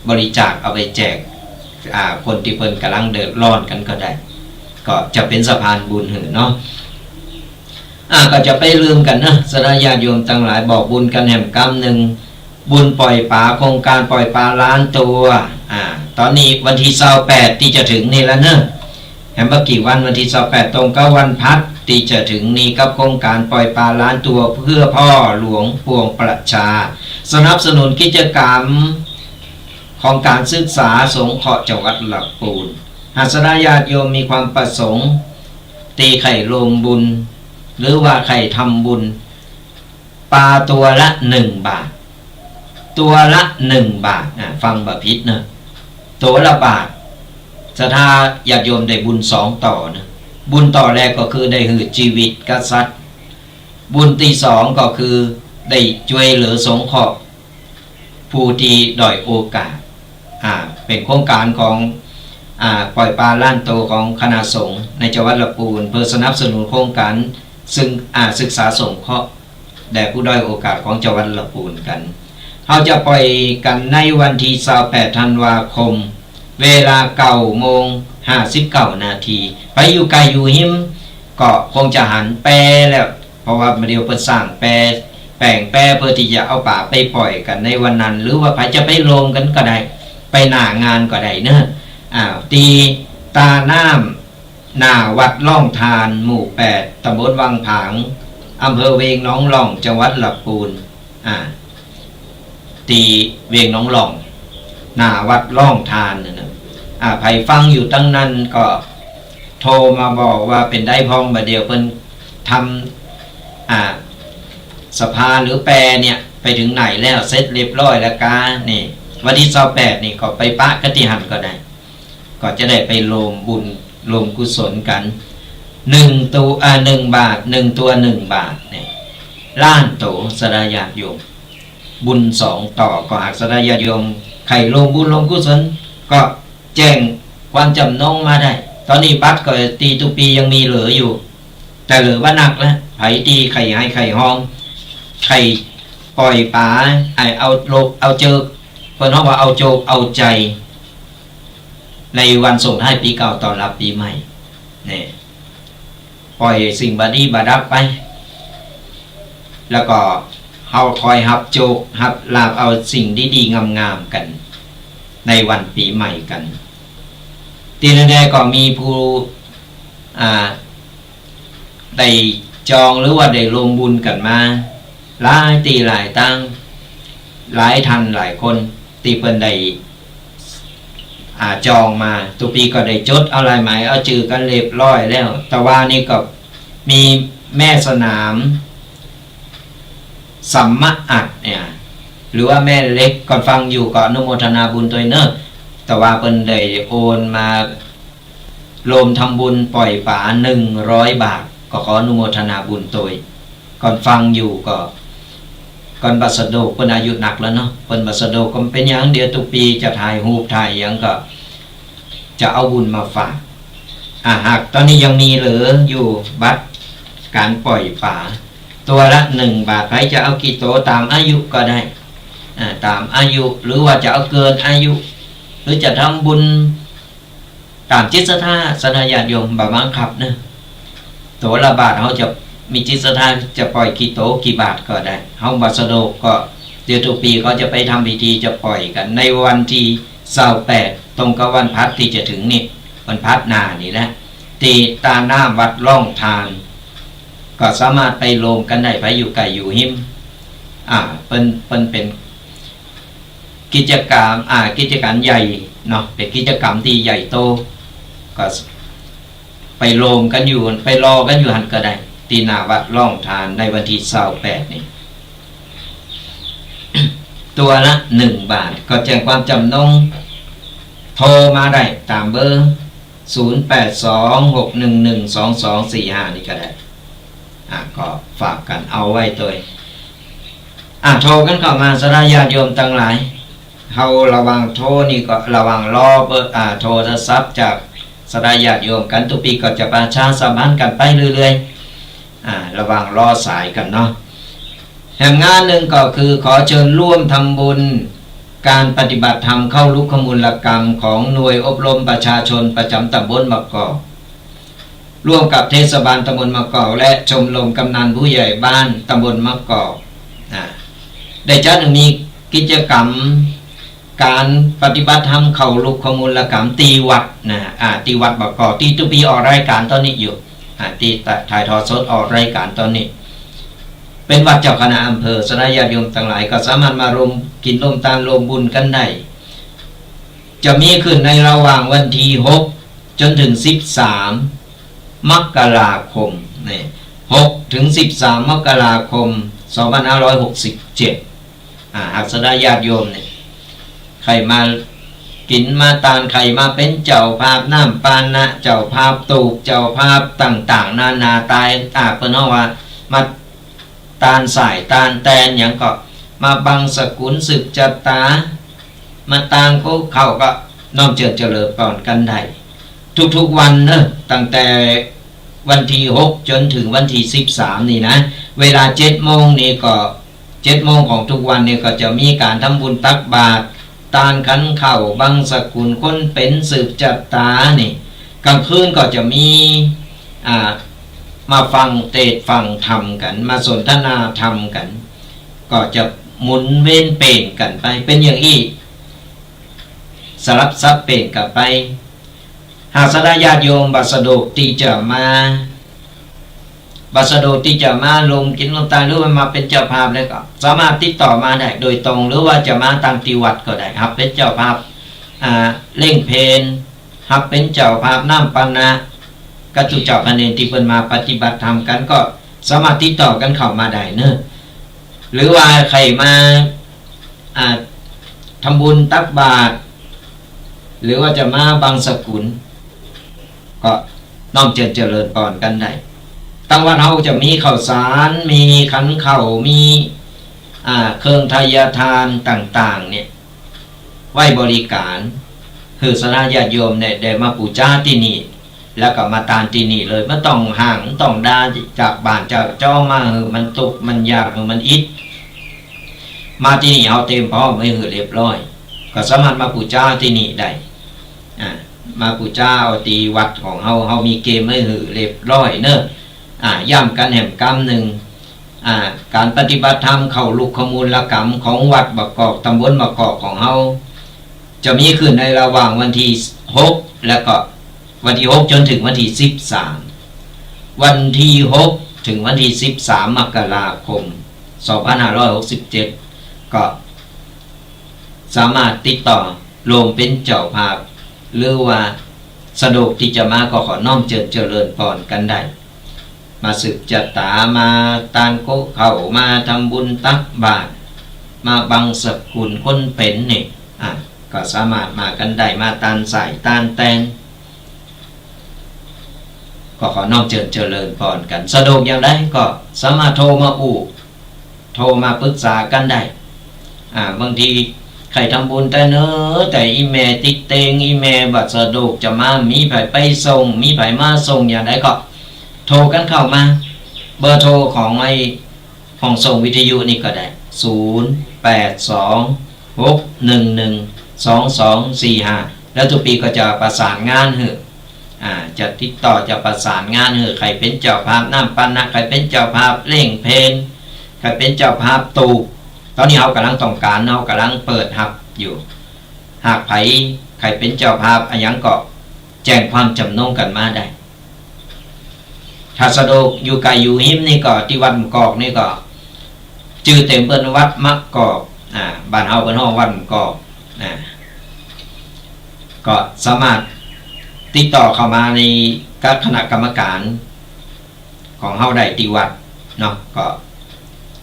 บริจาค เอาไปแจก อ่า คนตี้เปิ้นก่ำลังเดือดร้อนกั๋นก็ได้ ก็จะเป๋นสะพานบุญหื้อเนาะ อ่า ก็จะไปลืมกั๋นเนาะ ศรัทธาญาติโยมตังหลาย บอกบุญกั๋นแหมกำนึ่ง บุญป่อยป๋า โครงก๋านป่อยป๋าล้านตั๋ว อ่า ต๋อนนี้วันตี้ซาวแปดตี้จะเถิงนี่แล้วเนาะ แหมบ่กี่วัน วันตี้ซาวแปดตรงกับวันพฤหัสตี้จะเถิงนี่ กับโครงก๋านป่อยป๋าล้านตั๋ว เพื่อพ่อหลวงปวงประชา สนับสนุนกิจกรรมของก๋านศึกษาสงเคราะห์จังหวัดลำปูน หากศรัทธาญาติโยมมีความประสงค์ ตี้ใค่รวมบุญ หรือว่าใค่ทำบุญ ปาตั๋วละหนึ่งบาท ตั๋วละหนึ่งบาท อ่า ฟังบ่ผิดเนาะ ตั๋วละบาท ศรัทธาญาติโยมได้บุญสองต่อเนาะ บุญต่อแรกก็คือได้หื้อจีวิตกษัตริย์ บุญตี้สองก็คือได้จ้วยเหลือสงเคราะห์ผู้ตี้ด้อยโอกาส อ่า เป๋นโครงก๋านของ อ่า ป่อยป๋าล้านตั๋วของคณะสงฆ์ในจังหวัดลำปูน เพื่อสนับสนุนโครงก๋านซึ่ง อ่า ศึกษาสงเคราะห์ แด่ผู้ด้อยโอกาสของจังหวัดลำปูนกั๋น เฮาจะป่อยกั๋นในวันตี้ซาวแปดธันวาคม เวลาเก้าโมงห้าสิบเก้านาที ใผอยู่ใก้อยู่ฮิม ก็คงจะหันแปแล้ว เพราะว่าบ่าเดี่ยวเปิ้นสร้างแป แป๋งแปเพื่อตี้จะเอาป๋าไปป่อยกั๋นในวันนั้น หรือว่าใผจะไปรวมกั๋นก็ได้ ไปหน้างานก็ได้เนาะ อ่า ตี้ต๋าน้ำ หน้าวัดล่องทาน หมู่แปด ต๋ำบลวังผาง อำเภอเวียงหนองหล่อง จังหวัดลำปูน อ่า ตี้เวียงหนองหล่อง หน้าวัดล่องทานนั่นน่ะ อ่า ใผฟังอยู่ตังนั้นก็โทรมาบอกว่าเป๋นใดพ่อง บ่าเดี่ยวเปิ้นทำ อ่า สภาหรือแปเนี่ย ไปเถิงไหนแล้ว เสร็จเรียบร้อยแล้วกา นี่ วันตี้ซาวแปดนี่ก็ไปปะกั๋นตี้หั้นก็ได้ ก็จะได้ไปรวมบุญรวมกุศลกั๋น หนึ่งตั๋ว อ่า หนึ่งบาท หนึ่งตั๋วหนึ่งบาทเนี่ย ล้านตั๋ว ศรัทธาญาติโยม บุญสองต่อ ก็หากศรัทธาญาติโยมใค่รวมบุญรวมกุศล ก็แจ้งความจ๋ำนงมาได้ ต๋อนนี้บัตรก็ตี้ตุ๊ปียังมีเหลืออยู่ แต่เหลือบ่นักแล้ว ใผตี้ใค่ไห้ใค่ฮอง ใค่ป่อยป๋า ไอ้เอาโลกเอาเจิก เปิ้นฮ้องว่าเอาโจกเอาใจ๋ ในวันส่งท้ายปี๋เก่าต้อนรับปี๋ใหม่ นี่ ป่อยสิ่งบ่ดีบ่ดับไป แล้วก็เฮาคอยฮับโจกฮับลาภเอาสิ่งดีๆ งามๆ กั๋น ในวันปี๋ใหม่กั๋น ตี้แน่ๆ ก็มีผู้ อ่า ได้จองหรือว่าได้รวมบุญกั๋นมา หลายตี้หลายตาง หลายต้านหลายคน ตี้เปิ้นได้ อ่า จองมา ตุ๊กปี๋ก็ได้จดเอาลายหมาย เอาจื้อกั๋นเรียบร้อยแล้ว แต่ว่านี่ก็มีแม่สนาม สำมะอัดเนี่ย หรือว่าแม่เล็ก ก่อนฟังอยู่ก็อนุโมทนาบุญตวยเนาะ แต่ว่าเปิ้นได้โอนมา รวมทำบุญป่อยป๋าหนึ่งร้อยบาท ก็ขออนุโมทนาบุญตวย ก่อนฟังอยู่ก็ ก่อนบ่สะดวก เปิ้นอายุหนักแล้วเนาะ เปิ้นบ่สะดวกก็บ่เป๋นหยัง เดี๋ยวตุ๊กปี๋จะถ่ายรูปถ่ายหยังก็ จะเอาบุญมาฝาก อ่า หากต๋อนนี้ยังมีเหลืออยู่บัตรก๋านป่อยป๋า ตั๋วละหนึ่งบาท ใผจะเอากี่ตั๋วต๋ามอายุก็ได้ อ่า ต๋ามอายุ หรือว่าจะเอาเกินอายุ หรือจะทำบุญ ต๋ามจิตศรัทธา ศรัทธาญาติโยม บ่บังคับเนาะ ตั๋วละบาท เฮาจะมีจิตศรัทธาจะป่อยกี่ตั๋วกี่บาทก็ได้ เฮาบ่สะดวกก็ เดี๋ยวตุ๊กปี๋เขาจะไปทำพิธีจะป่อยกั๋น ในวันตี้ซาวแปด ตรงกับวันพฤหัสตี้จะถึงนี่ วันพฤหัสหน้านี่แหละ ตี้ต้าน้ำวัดร่องทาน ก็สามารถไปรวมกั๋นได้ ใผอยู่ใก้อยู่ฮิม อ่า เปิ้น เปิ้นเป๋น กิจก๋รรม อ่า กิจก๋รรมใหญ่เนาะ เป๋นกิจก๋รรมตี้ใหญ่โต ก็ไปรวมกั๋นอยู่ ไปรอกั๋นอยู่หั้นก็ได้ ตี้หน้าวัดร่องทานในวันตี้ซาวแปดนี่ ตั๋วละหนึ่งบาท ก็แจ้งความจ๋ำนง โทรมาได้ต๋ามเบอร์ ศูนย์แปดสอง หกหนึ่งหนึ่ง สองสองสี่ห้า นี่ก็ได้ อ่า ก็ฝากกั๋นเอาไว้ตวย อ่า โทรกั๋นเข้ามา ศรัทธาญาติโยมตังหลาย เฮาระหว่างโทรนี่ก็ ระหว่างรอเบอร์ อ่า โทรศัพท์จากศรัทธาญาติโยมกั๋น ตุ๊กปี๋ก็จะประชาสัมพันธ์กั๋นไปเรื่อยๆ อ่า ระหว่างรอสายกั๋นเนาะ แหมงานนึ่งก็คือขอเจิญร่วมทำบุญก๋านปฏิบัติธรรมเข้าลุกขมูลกรรมของหน่วยอบรมประชาชนประจ๋ำตำบลมะกอก ร่วมกับเทศบาลตำบลมะกอก และชมรมกำนันผู้ใหญ่บ้านตำบลมะกอก อ่า ได้จัดให้มีกิจก๋รรม ก๋านปฏิบัติธรรมเข้าลุกขมูลกรรมตี้วัดนะ อ่า ตี้วัดมะกอก ตี้ตุ๊กปี๋ออกรายก๋านต๋อนนี้อยู่ อ่า ตี้ถ่ายทอดสดออกรายก๋านต๋อนนี้ เป๋นวัดเจ้าคณะอำเภอ ศรัทธาญาติโยมตังหลายก็สามารถมาร่วมกิ๋นร่วมตานร่วมบุญกั๋นได้ จะมีขึ้นในระหว่างวันตี้หกจ๋นเถิงสิบสามมกราคม นี่ หกเถิงสิบสามมกราคม สองพันห้าร้อยหกสิบเจ็ด อ่า หากศรัทธาญาติโยมเนี่ย ใค่มากิ๋นมาตาน ใค่มาเป๋นเจ้าภาพน้ำปานะ เจ้าภาพตูบ เจ้าภาพต่างๆ นานา ตาย อ่า เปิ้นฮ้องว่ามาตานสายตานแตนหยังก็ มาบังสกุลสืบจะต๋า มาตางโกเข้าก็น้อมเจิญเจริญปอนกั๋นได้ ทุกๆ วันเนาะ ตั้งแต่วันตี้หกจ๋นเถิงวันตี้สิบสามนี่นะ เวลาเจ็ดโมงนี่ก็ เจ็ดโมงของทุกวันนี่ก็จะมีก๋านทำบุญตักบาตร ตานขันข้าว บังสกุลคนเป๋นสืบจะต๋านี่ ก๋างคืนก็จะมี อ่า มาฟังเตสน์ฟังธรรมกั๋น มาสนทนาธรรมกั๋น ก็จะหมุนเวียนเปลี่ยนกั๋นไป เป๋นอย่างอี้ สลับสับเปลี่ยนกั๋นไป หากศรัทธาญาติโยมบ่สะดวกตี้จะมา บ่สะดวกตี้จะมาร่วมกิ๋นร่วมตาน หรือว่ามาเป๋นเจ้าภาพแล้วก็สามารถติดต่อมาได้โดยตรง หรือว่าจะมาตางตี้วัดก็ได้ ฮับเป๋นเจ้าภาพ อ่า เล่งเพล ฮับเป๋นเจ้าภาพน้ำปานะ กับตุ๊เจ้าพระเณรตี้เปิ้นมาปฏิบัติธรรมกั๋น ก็สามารถติดต่อกั๋นเข้ามาได้เนาะ หรือว่าใค่มา อ่า ทำบุญตักบาตร หรือว่าจะมาบังสกุล ก็น้อมเจิญเจริญปอนกั๋นได้ ตางวัดเฮาจะมีข้าวสาร มีขันข้าว มี อ่า เครื่องทายทานต่างๆ เนี่ย ไว้บริก๋าร หื้อศรัทธาญาติโยมเนี่ยได้มาปู๋จาตี้นี่ แล้วก็มาตานตี้นี่เลย บ่ต้องห่าง บ่ต้องดาจากบ้านจากจองมา หื้อมันตุ๊กข์มันยาก หื้อมันอิด มาตี้นี่เฮาเตรียมพร้อมไว้หื้อเรียบร้อย ก็สามารถมาปู๋จาตี้นี่ได้ อ่า มาปู๋จาเอาตี้วัดของเฮา เฮามีเกียมไว้หื้อเรียบร้อยเนาะ อ่า ย้ำกั๋นแหมกำนึ่ง อ่า ก๋านปฏิบัติธรรมเข้าลุกขมูลกรรมของวัดมะกอก ตำบลมะกอกของเฮา จะมีขึ้นในระหว่างวันตี้หก แล้วก็วันตี้หกจ๋นเถิงวันตี้สิบสาม วันตี้หกเถิงวันตี้สิบสามมกราคม สองพันห้าร้อยหกสิบเจ็ด ก็สามารถติดต่อโฮมเป๋นเจ้าภาพ หรือว่าสะดวกตี้จะมาก็ขอน้อมเจิญเจริญปอนกั๋นได้ มาสืบจะต๋า มาตานโก๊ะข้าว มาทำบุญตักบาตร มาบังสกุลคนเป๋นนี่ อ่ะ ก็สามารถมากั๋นได้ มาตานใส่ตานแตน ก็ขอน้อมเจิญเจริญปอนกั๋น สะดวกอย่างใดก็สามารถโทรมาอู้ โทรมาปรึกษากั๋นได้ อ่า บางทีใค่ทำบุญแต๊เน่อ แต่อี่แม่ติดเต็ง อี่แม่บ่สะดวกจะมา มีใผไปส่ง มีใผมาส่งอย่างใดก็โทรกั๋นเข้ามา เบอร์โทรของไอ้ห้องส่งวิทยุนี่ก็ได้ ศูนย์แปดสอง หกหนึ่งหนึ่ง สองสองสี่ห้า แล้วตุ๊กปีก็จะประสานงานหื้อ อ่า จะติดต่อ จะประสานงานหื้อ ใผเป๋นเจ้าภาพน้ำปัณณะ ใผเป๋นเจ้าภาพเล่งเพล ใผเป๋นเจ้าภาพตูบ ต๋อนนี้เฮาก่ำลังต้องก๋าน เฮาก่ำลังเปิดฮับอยู่ หากใผ ใผเป๋นเจ้าภาพอะหยังก็แจ้งความจ๋ำนงกั๋นมาได้ ถ้าสะดวกอยู่ใก้อยู่ฮิมนี่ก็ ตี้วัดมะกอกนี่ก็ จื้อเต็มเปิ้นวัดมะกอก อ่า บ้านเฮาเปิ้นฮ้องวัดมะกอก อ่า ก็สามารถติดต่อเข้ามาในกับคณะกรรมการของเฮาได้ตี้วัดเนาะ ก็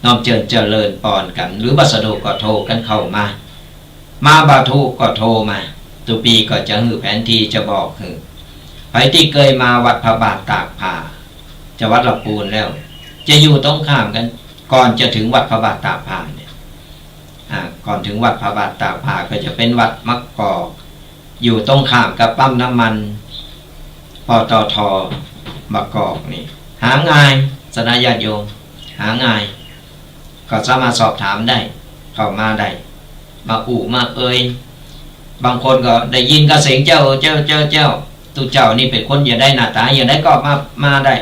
น้อมเจิญเจริญปอนกั๋น หรือบ่สะดวกก็โทรกั๋นเข้ามา มาบ่ถูกก็โทรมา ตุ๊กปีก็จะหื้อแผนที่ จะบอกหื้อ ใผตี้เกยมาวัดพระบาทตากผ้า จะวัดละปูนแล้ว จะอยู่ตรงข้ามกั๋น ก่อนจะเถิงวัดพระบาทตากผ้าเนี่ย อ่า ก่อนเถิงวัดพระบาทตากผ้าก็จะเป๋นวัดมะกอก อยู่ตรงข้ามกับปั๊มน้ำมัน ปตท. มะกอกนี่ หาง่าย ศรัทธาญาติโยม หาง่าย ก็สามารถสอบถามได้ เข้ามาได้ มาอู้มาเอ่ย บางคนก็ได้ยินก็เสียงเจ้า เจ้า เจ้า เจ้า ตุ๊เจ้านี่เป๋นคนอย่างใด หน้าต๋าอย่างใดก็มา มาได้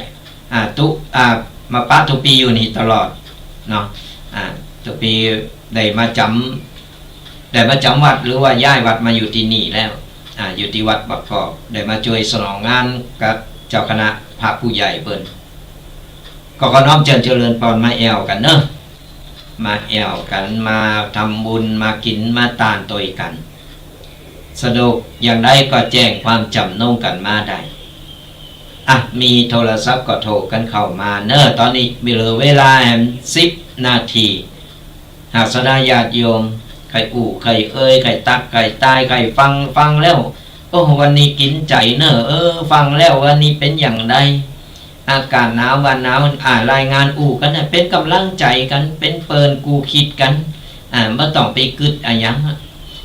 อ่า ตุ๊ อ่า มาปะตุ๊กปีอยู่นี่ตลอดเนาะ อ่า ตุ๊กปีได้มาจ๋ำ ได้มาจ๋ำวัด หรือว่าย้ายวัดมาอยู่ตี้นี่แล้ว อ่า อยู่ตี้วัดมะกอก ได้มาจ้วยสนองงานกับเจ้าคณะพระผู้ใหญ่เปิ้น ก็ขอน้อมเจิญเจริญปอน มาแอ่วกั๋นเน่อ มาแอ่วกั๋น มาทำบุญ มากิ๋น มาตานตวยกั๋น สะดวกอย่างใดก็แจ้งความจ๋ำนงกั๋นมาได้ อ่ะ มีโทรศัพท์ก็โทรกั๋นเข้ามาเน่อ ต๋อนนี้มีเหลือเวลาแหมสิบนาที หากศรัทธาญาติโยม ใค่อู้ ใค่เอ่ย ใค่ตัก ใค่ตาย ใค่ฟัง ฟังแล้ว โอ้ วันนี้กิ๋นใจ๋เน่อ เออ ฟังแล้ววันนี้เป๋นอย่างใด อากาศหนาวบ่หนาว อ่า รายงานอู้กั๋นน่ะ เป๋นก๋ำลังใจ๋กั๋น เป๋นเปิ้นกู้คิดกั๋น อ่า บ่ต้องไปกึ๊ดอะหยังอะ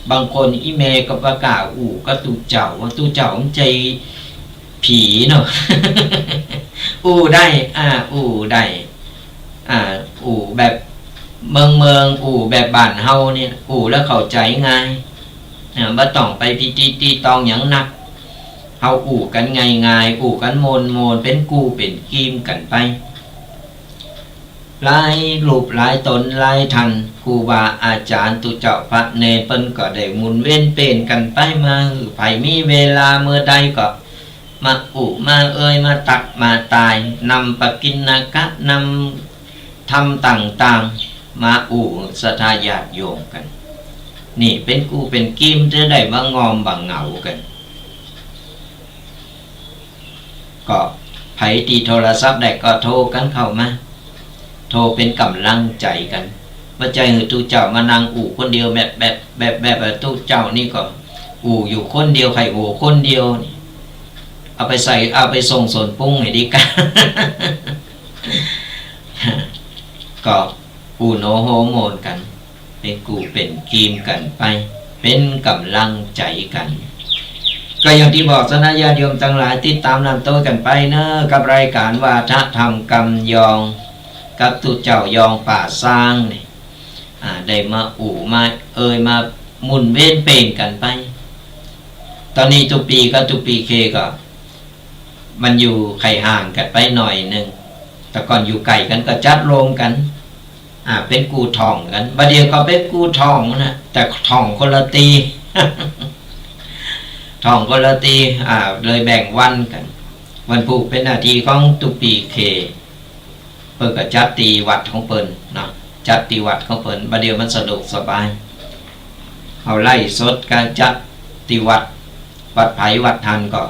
บางคนอี่แม่ก็บ่กล้าอู้กับตุ๊เจ้า ว่าตุ๊เจ้ามันใจ้ ผีเนาะ อู้ได้ อ่า อู้ได้ อ่า อู้แบบเมืองๆ อู้แบบบ้านเฮาเนี่ย อู้แล้วเข้าใจ๋ง่าย อ่า บ่ต้องไปพิธีตี้ตองหยังนัก เฮาอู้กั๋นง่ายๆ อู้กั๋นม่วนๆ เป๋นกู้เป๋นกี๋มกั๋นไป หลายรูปหลายต๋นหลายท่าน ครูบาอาจ๋ารย์ ตุ๊เจ้าพระเณร เปิ้นก็ได้หมุนเวียนเปลี่ยนกั๋นไปมา หื้อใผมีเวลาเมื่อใดก็มาอู้มาเอ่ย มาตักมาตาย นำปกิณณกะ นำธรรมต่างๆ มาอู้ศรัทธาญาติโยมกั๋น นี่เป๋นกู้เป๋นกี๋ม จะได้บ่ง่อมบ่เหงากั๋น ก็ใผตี้โทรศัพท์ได้ก็โทรกั๋นเข้ามา โทรเป๋นก๋ำลังใจ๋กั๋น บ่ใจ้หื้อตุ๊เจ้ามานั่งอู้คนเดียวแบบ แบบ แบบ แบบ ตุ๊เจ้านี่ก็อู้อยู่คนเดียว ใค่อู้คนเดียวนี่ เอาไปใส่ เอาไปส่งสวนปุ้งหื้อดีกว่า ก็อู้โหนโฮม่วนกั๋น เป๋นกู้เป๋นกี๋มกั๋นไป เป๋นก๋ำลังใจ๋กั๋น ก็อย่างตี้บอกศรัทธาญาติโยมตังหลาย ติดต๋ามนำโต้กั๋นไปเน่อ กับรายก๋านวาทะธรรมกำยอง กับตุ๊เจ้ายองป่าซางนี่ อ่า ได้มาอู้มาเอ่ย มาหมุนเวียนเปลี่ยนกั๋นไป ต๋อนนี้ตุ๊ปีกับตุ๊ปีเคก็ มันอยู่ไข่ห่างกั๋นไปหน่อยนึ่ง แต่ก่อนอยู่ใก้กั๋นก็จัดโฮมกั๋น อ่า เป๋นกู้ถ่องกั๋น บ่าเดี่ยวก็เป๋นกู้ถ่องนะ แต่ถ่องคนละตี้ ถ่องคนละตี้ อ่า เลยแบ่งวันกั๋น วันพูกเป๋นหน้าตี้ของตุ๊ปีเค เปิ้นก็จัดตี้วัดของเปิ้นเนาะ จัดตี้วัดของเปิ้น บ่าเดี่ยวมันสะดวกสบาย เฮาไลฟ์สดก็จัดตี้วัด วัดไผวัดหั้นก็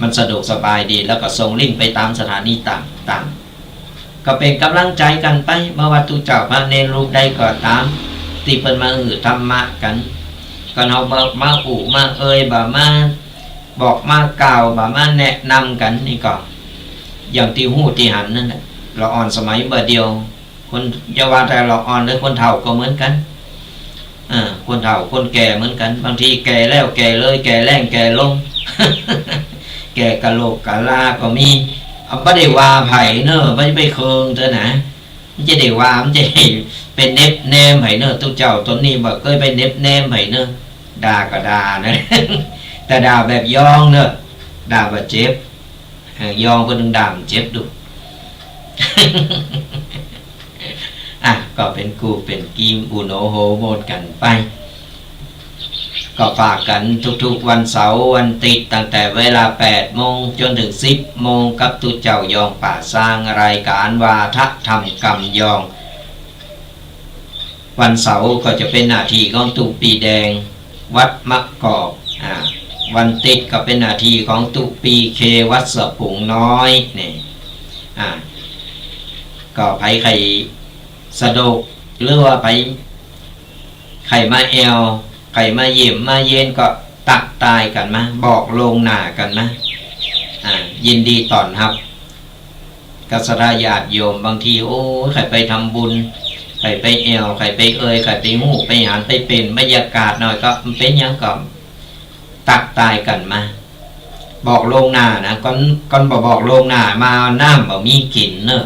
มันสะดวกสบายดี แล้วก็ส่งลิงก์ไปต๋ามสถานีต่างๆ ก็เป๋นก๋ำลังใจ๋กั๋นไป บ่ว่าตุ๊เจ้าพระเณรรูปใดก็ต๋าม ตี้เปิ้นมาหื้อธรรมะกั๋น ก็เฮามา มาอู้มาเอ่ย บ่ามาบอกมากล่าว บ่ามาแนะนำกั๋น นี่ก็อย่างตี้ฮู้ตี้หันนั่นแหละ ละอ่อนสมัยบ่าเดี่ยว คน อย่าว่าแต่ละอ่อนเลย คนเฒ่าก็เหมือนกั๋น เออ คนเฒ่าคนแก่เหมือนกั๋น บางทีแก่แล้วแก่เลย แก่แล้งแก่ลง แก่กะโหลกกะลาก็มี เอา บ่ได้ว่าใผเน่อ บ่ได้ไปเคืองเตื้อนะ มันจะได้ว่า มันจะได้ไปเน็บแนมใผเน่อ ตุ๊เจ้าต๋นนี้บ่เกยไปเน็บแนมใผเน่อ ด่าก็ด่านะ แต่ด่าแบบยองเน่อ ด่าบ่เจ็บ เออ ยองเปิ้นต้องด่ามันเจ็บดู อ่ะ ก็เป๋นกู้เป๋นกีม อุโหนโหโหมดกั๋นไป ก็ฝากกั๋นทุกๆ วันเสาร์วันติ๊ด ตั้งแต่เวลาแปดโมงจ๋นเถิงสิบโมง กับตุ๊เจ้ายองป่าซาง รายก๋านวาทะธรรมกำยอง วันเสาร์ก็จะเป๋นหน้าตี้ของตุ๊ปีแดง วัดมะกอก อ่า วันติ๊ดก็เป๋นหน้าตี้ของตุ๊ปีเค วัดสะพุงน้อย นี่ อ่า ก็ใผใค่สะดวก หรือว่าใผใค่มาแอ่ว ใค่มาเยี่ยมมาเยียนก็ตั๊กตายกั๋นมา บอกล่วงหน้ากั๋นมา อ่า ยินดีต้อนฮับ กับศรัทธาญาติโยม บางที โอ้ย ใค่ไปทำบุญ ใค่ไปแอ่ว ใค่ไปเอ่ย ใค่ไปฮู้ ไปหัน ไปเป๋นบรรยากาศหน่อย ก็บ่เป๋นหยัง ก็ตั๊กตายกั๋นมา บอกล่วงหน้านะ ก่อน ก่อนบ่บอกล่วงหน้ามา น้ำบ่มีกิ๋นเน่อ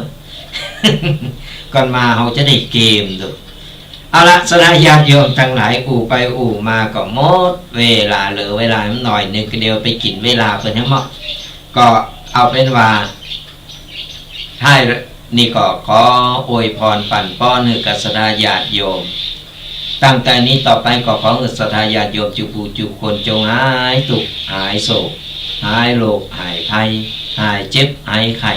ก่อนมาเฮาจะได้เกมดู เอาละ ศรัทธาญาติโยมตังหลาย อู้ไปอู้มาก็หมดเวลา เหลือเวลาหน่อยนึ่ง ก็เดี๋ยวไปกิ๋นเวลาเปิ้นแหมเนาะ ก็เอาเป๋นว่า ท้ายนี้ก็ขออวยพรปั๋นป้อนหื้อกับศรัทธาญาติโยม ตั้งแต่นี้ต่อไปก็ขอหื้อศรัทธาญาติโยมจุผู้จุคนจงหายตุ๊กข์หายโศก หายโรคหายภัย หายเจ็บหายไข้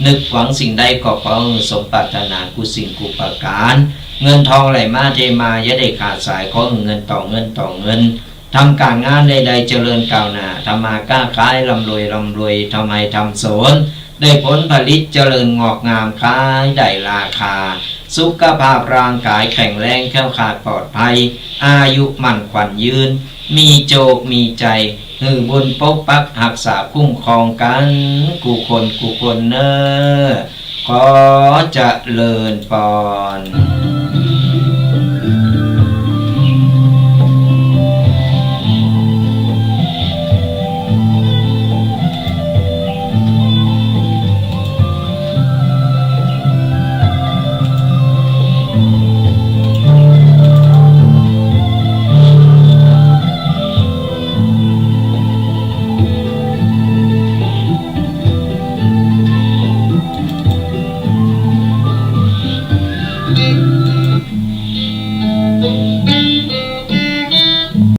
นึกหวังสิ่งใดก็ขอหื้อสมปรารถนากู้สิ่งกู้ประก๋าน เงินทองไหลมาเทมา อย่าได้ขาดสาย ขอหื้อเงินต่อเงินต่อเงิน ทำก๋านงานใดๆ เจริญก้าวหน้า ทำมาค้าขายร่ำรวยร่ำรวย ทำไฮ่ทำสวน ได้ผลผลิตเจริญงอกงาม ขายได้ราคา สุขภาพร่างก๋ายแข็งแรง แคล้วคลาดปลอดภัย อายุมั่นขวัญยืน มีโจคมีชัย หื้อบุญปกปักฮักษาคุ้มครองกั๋นกู้คนกู้คนเน่อ ขอเจริญปอน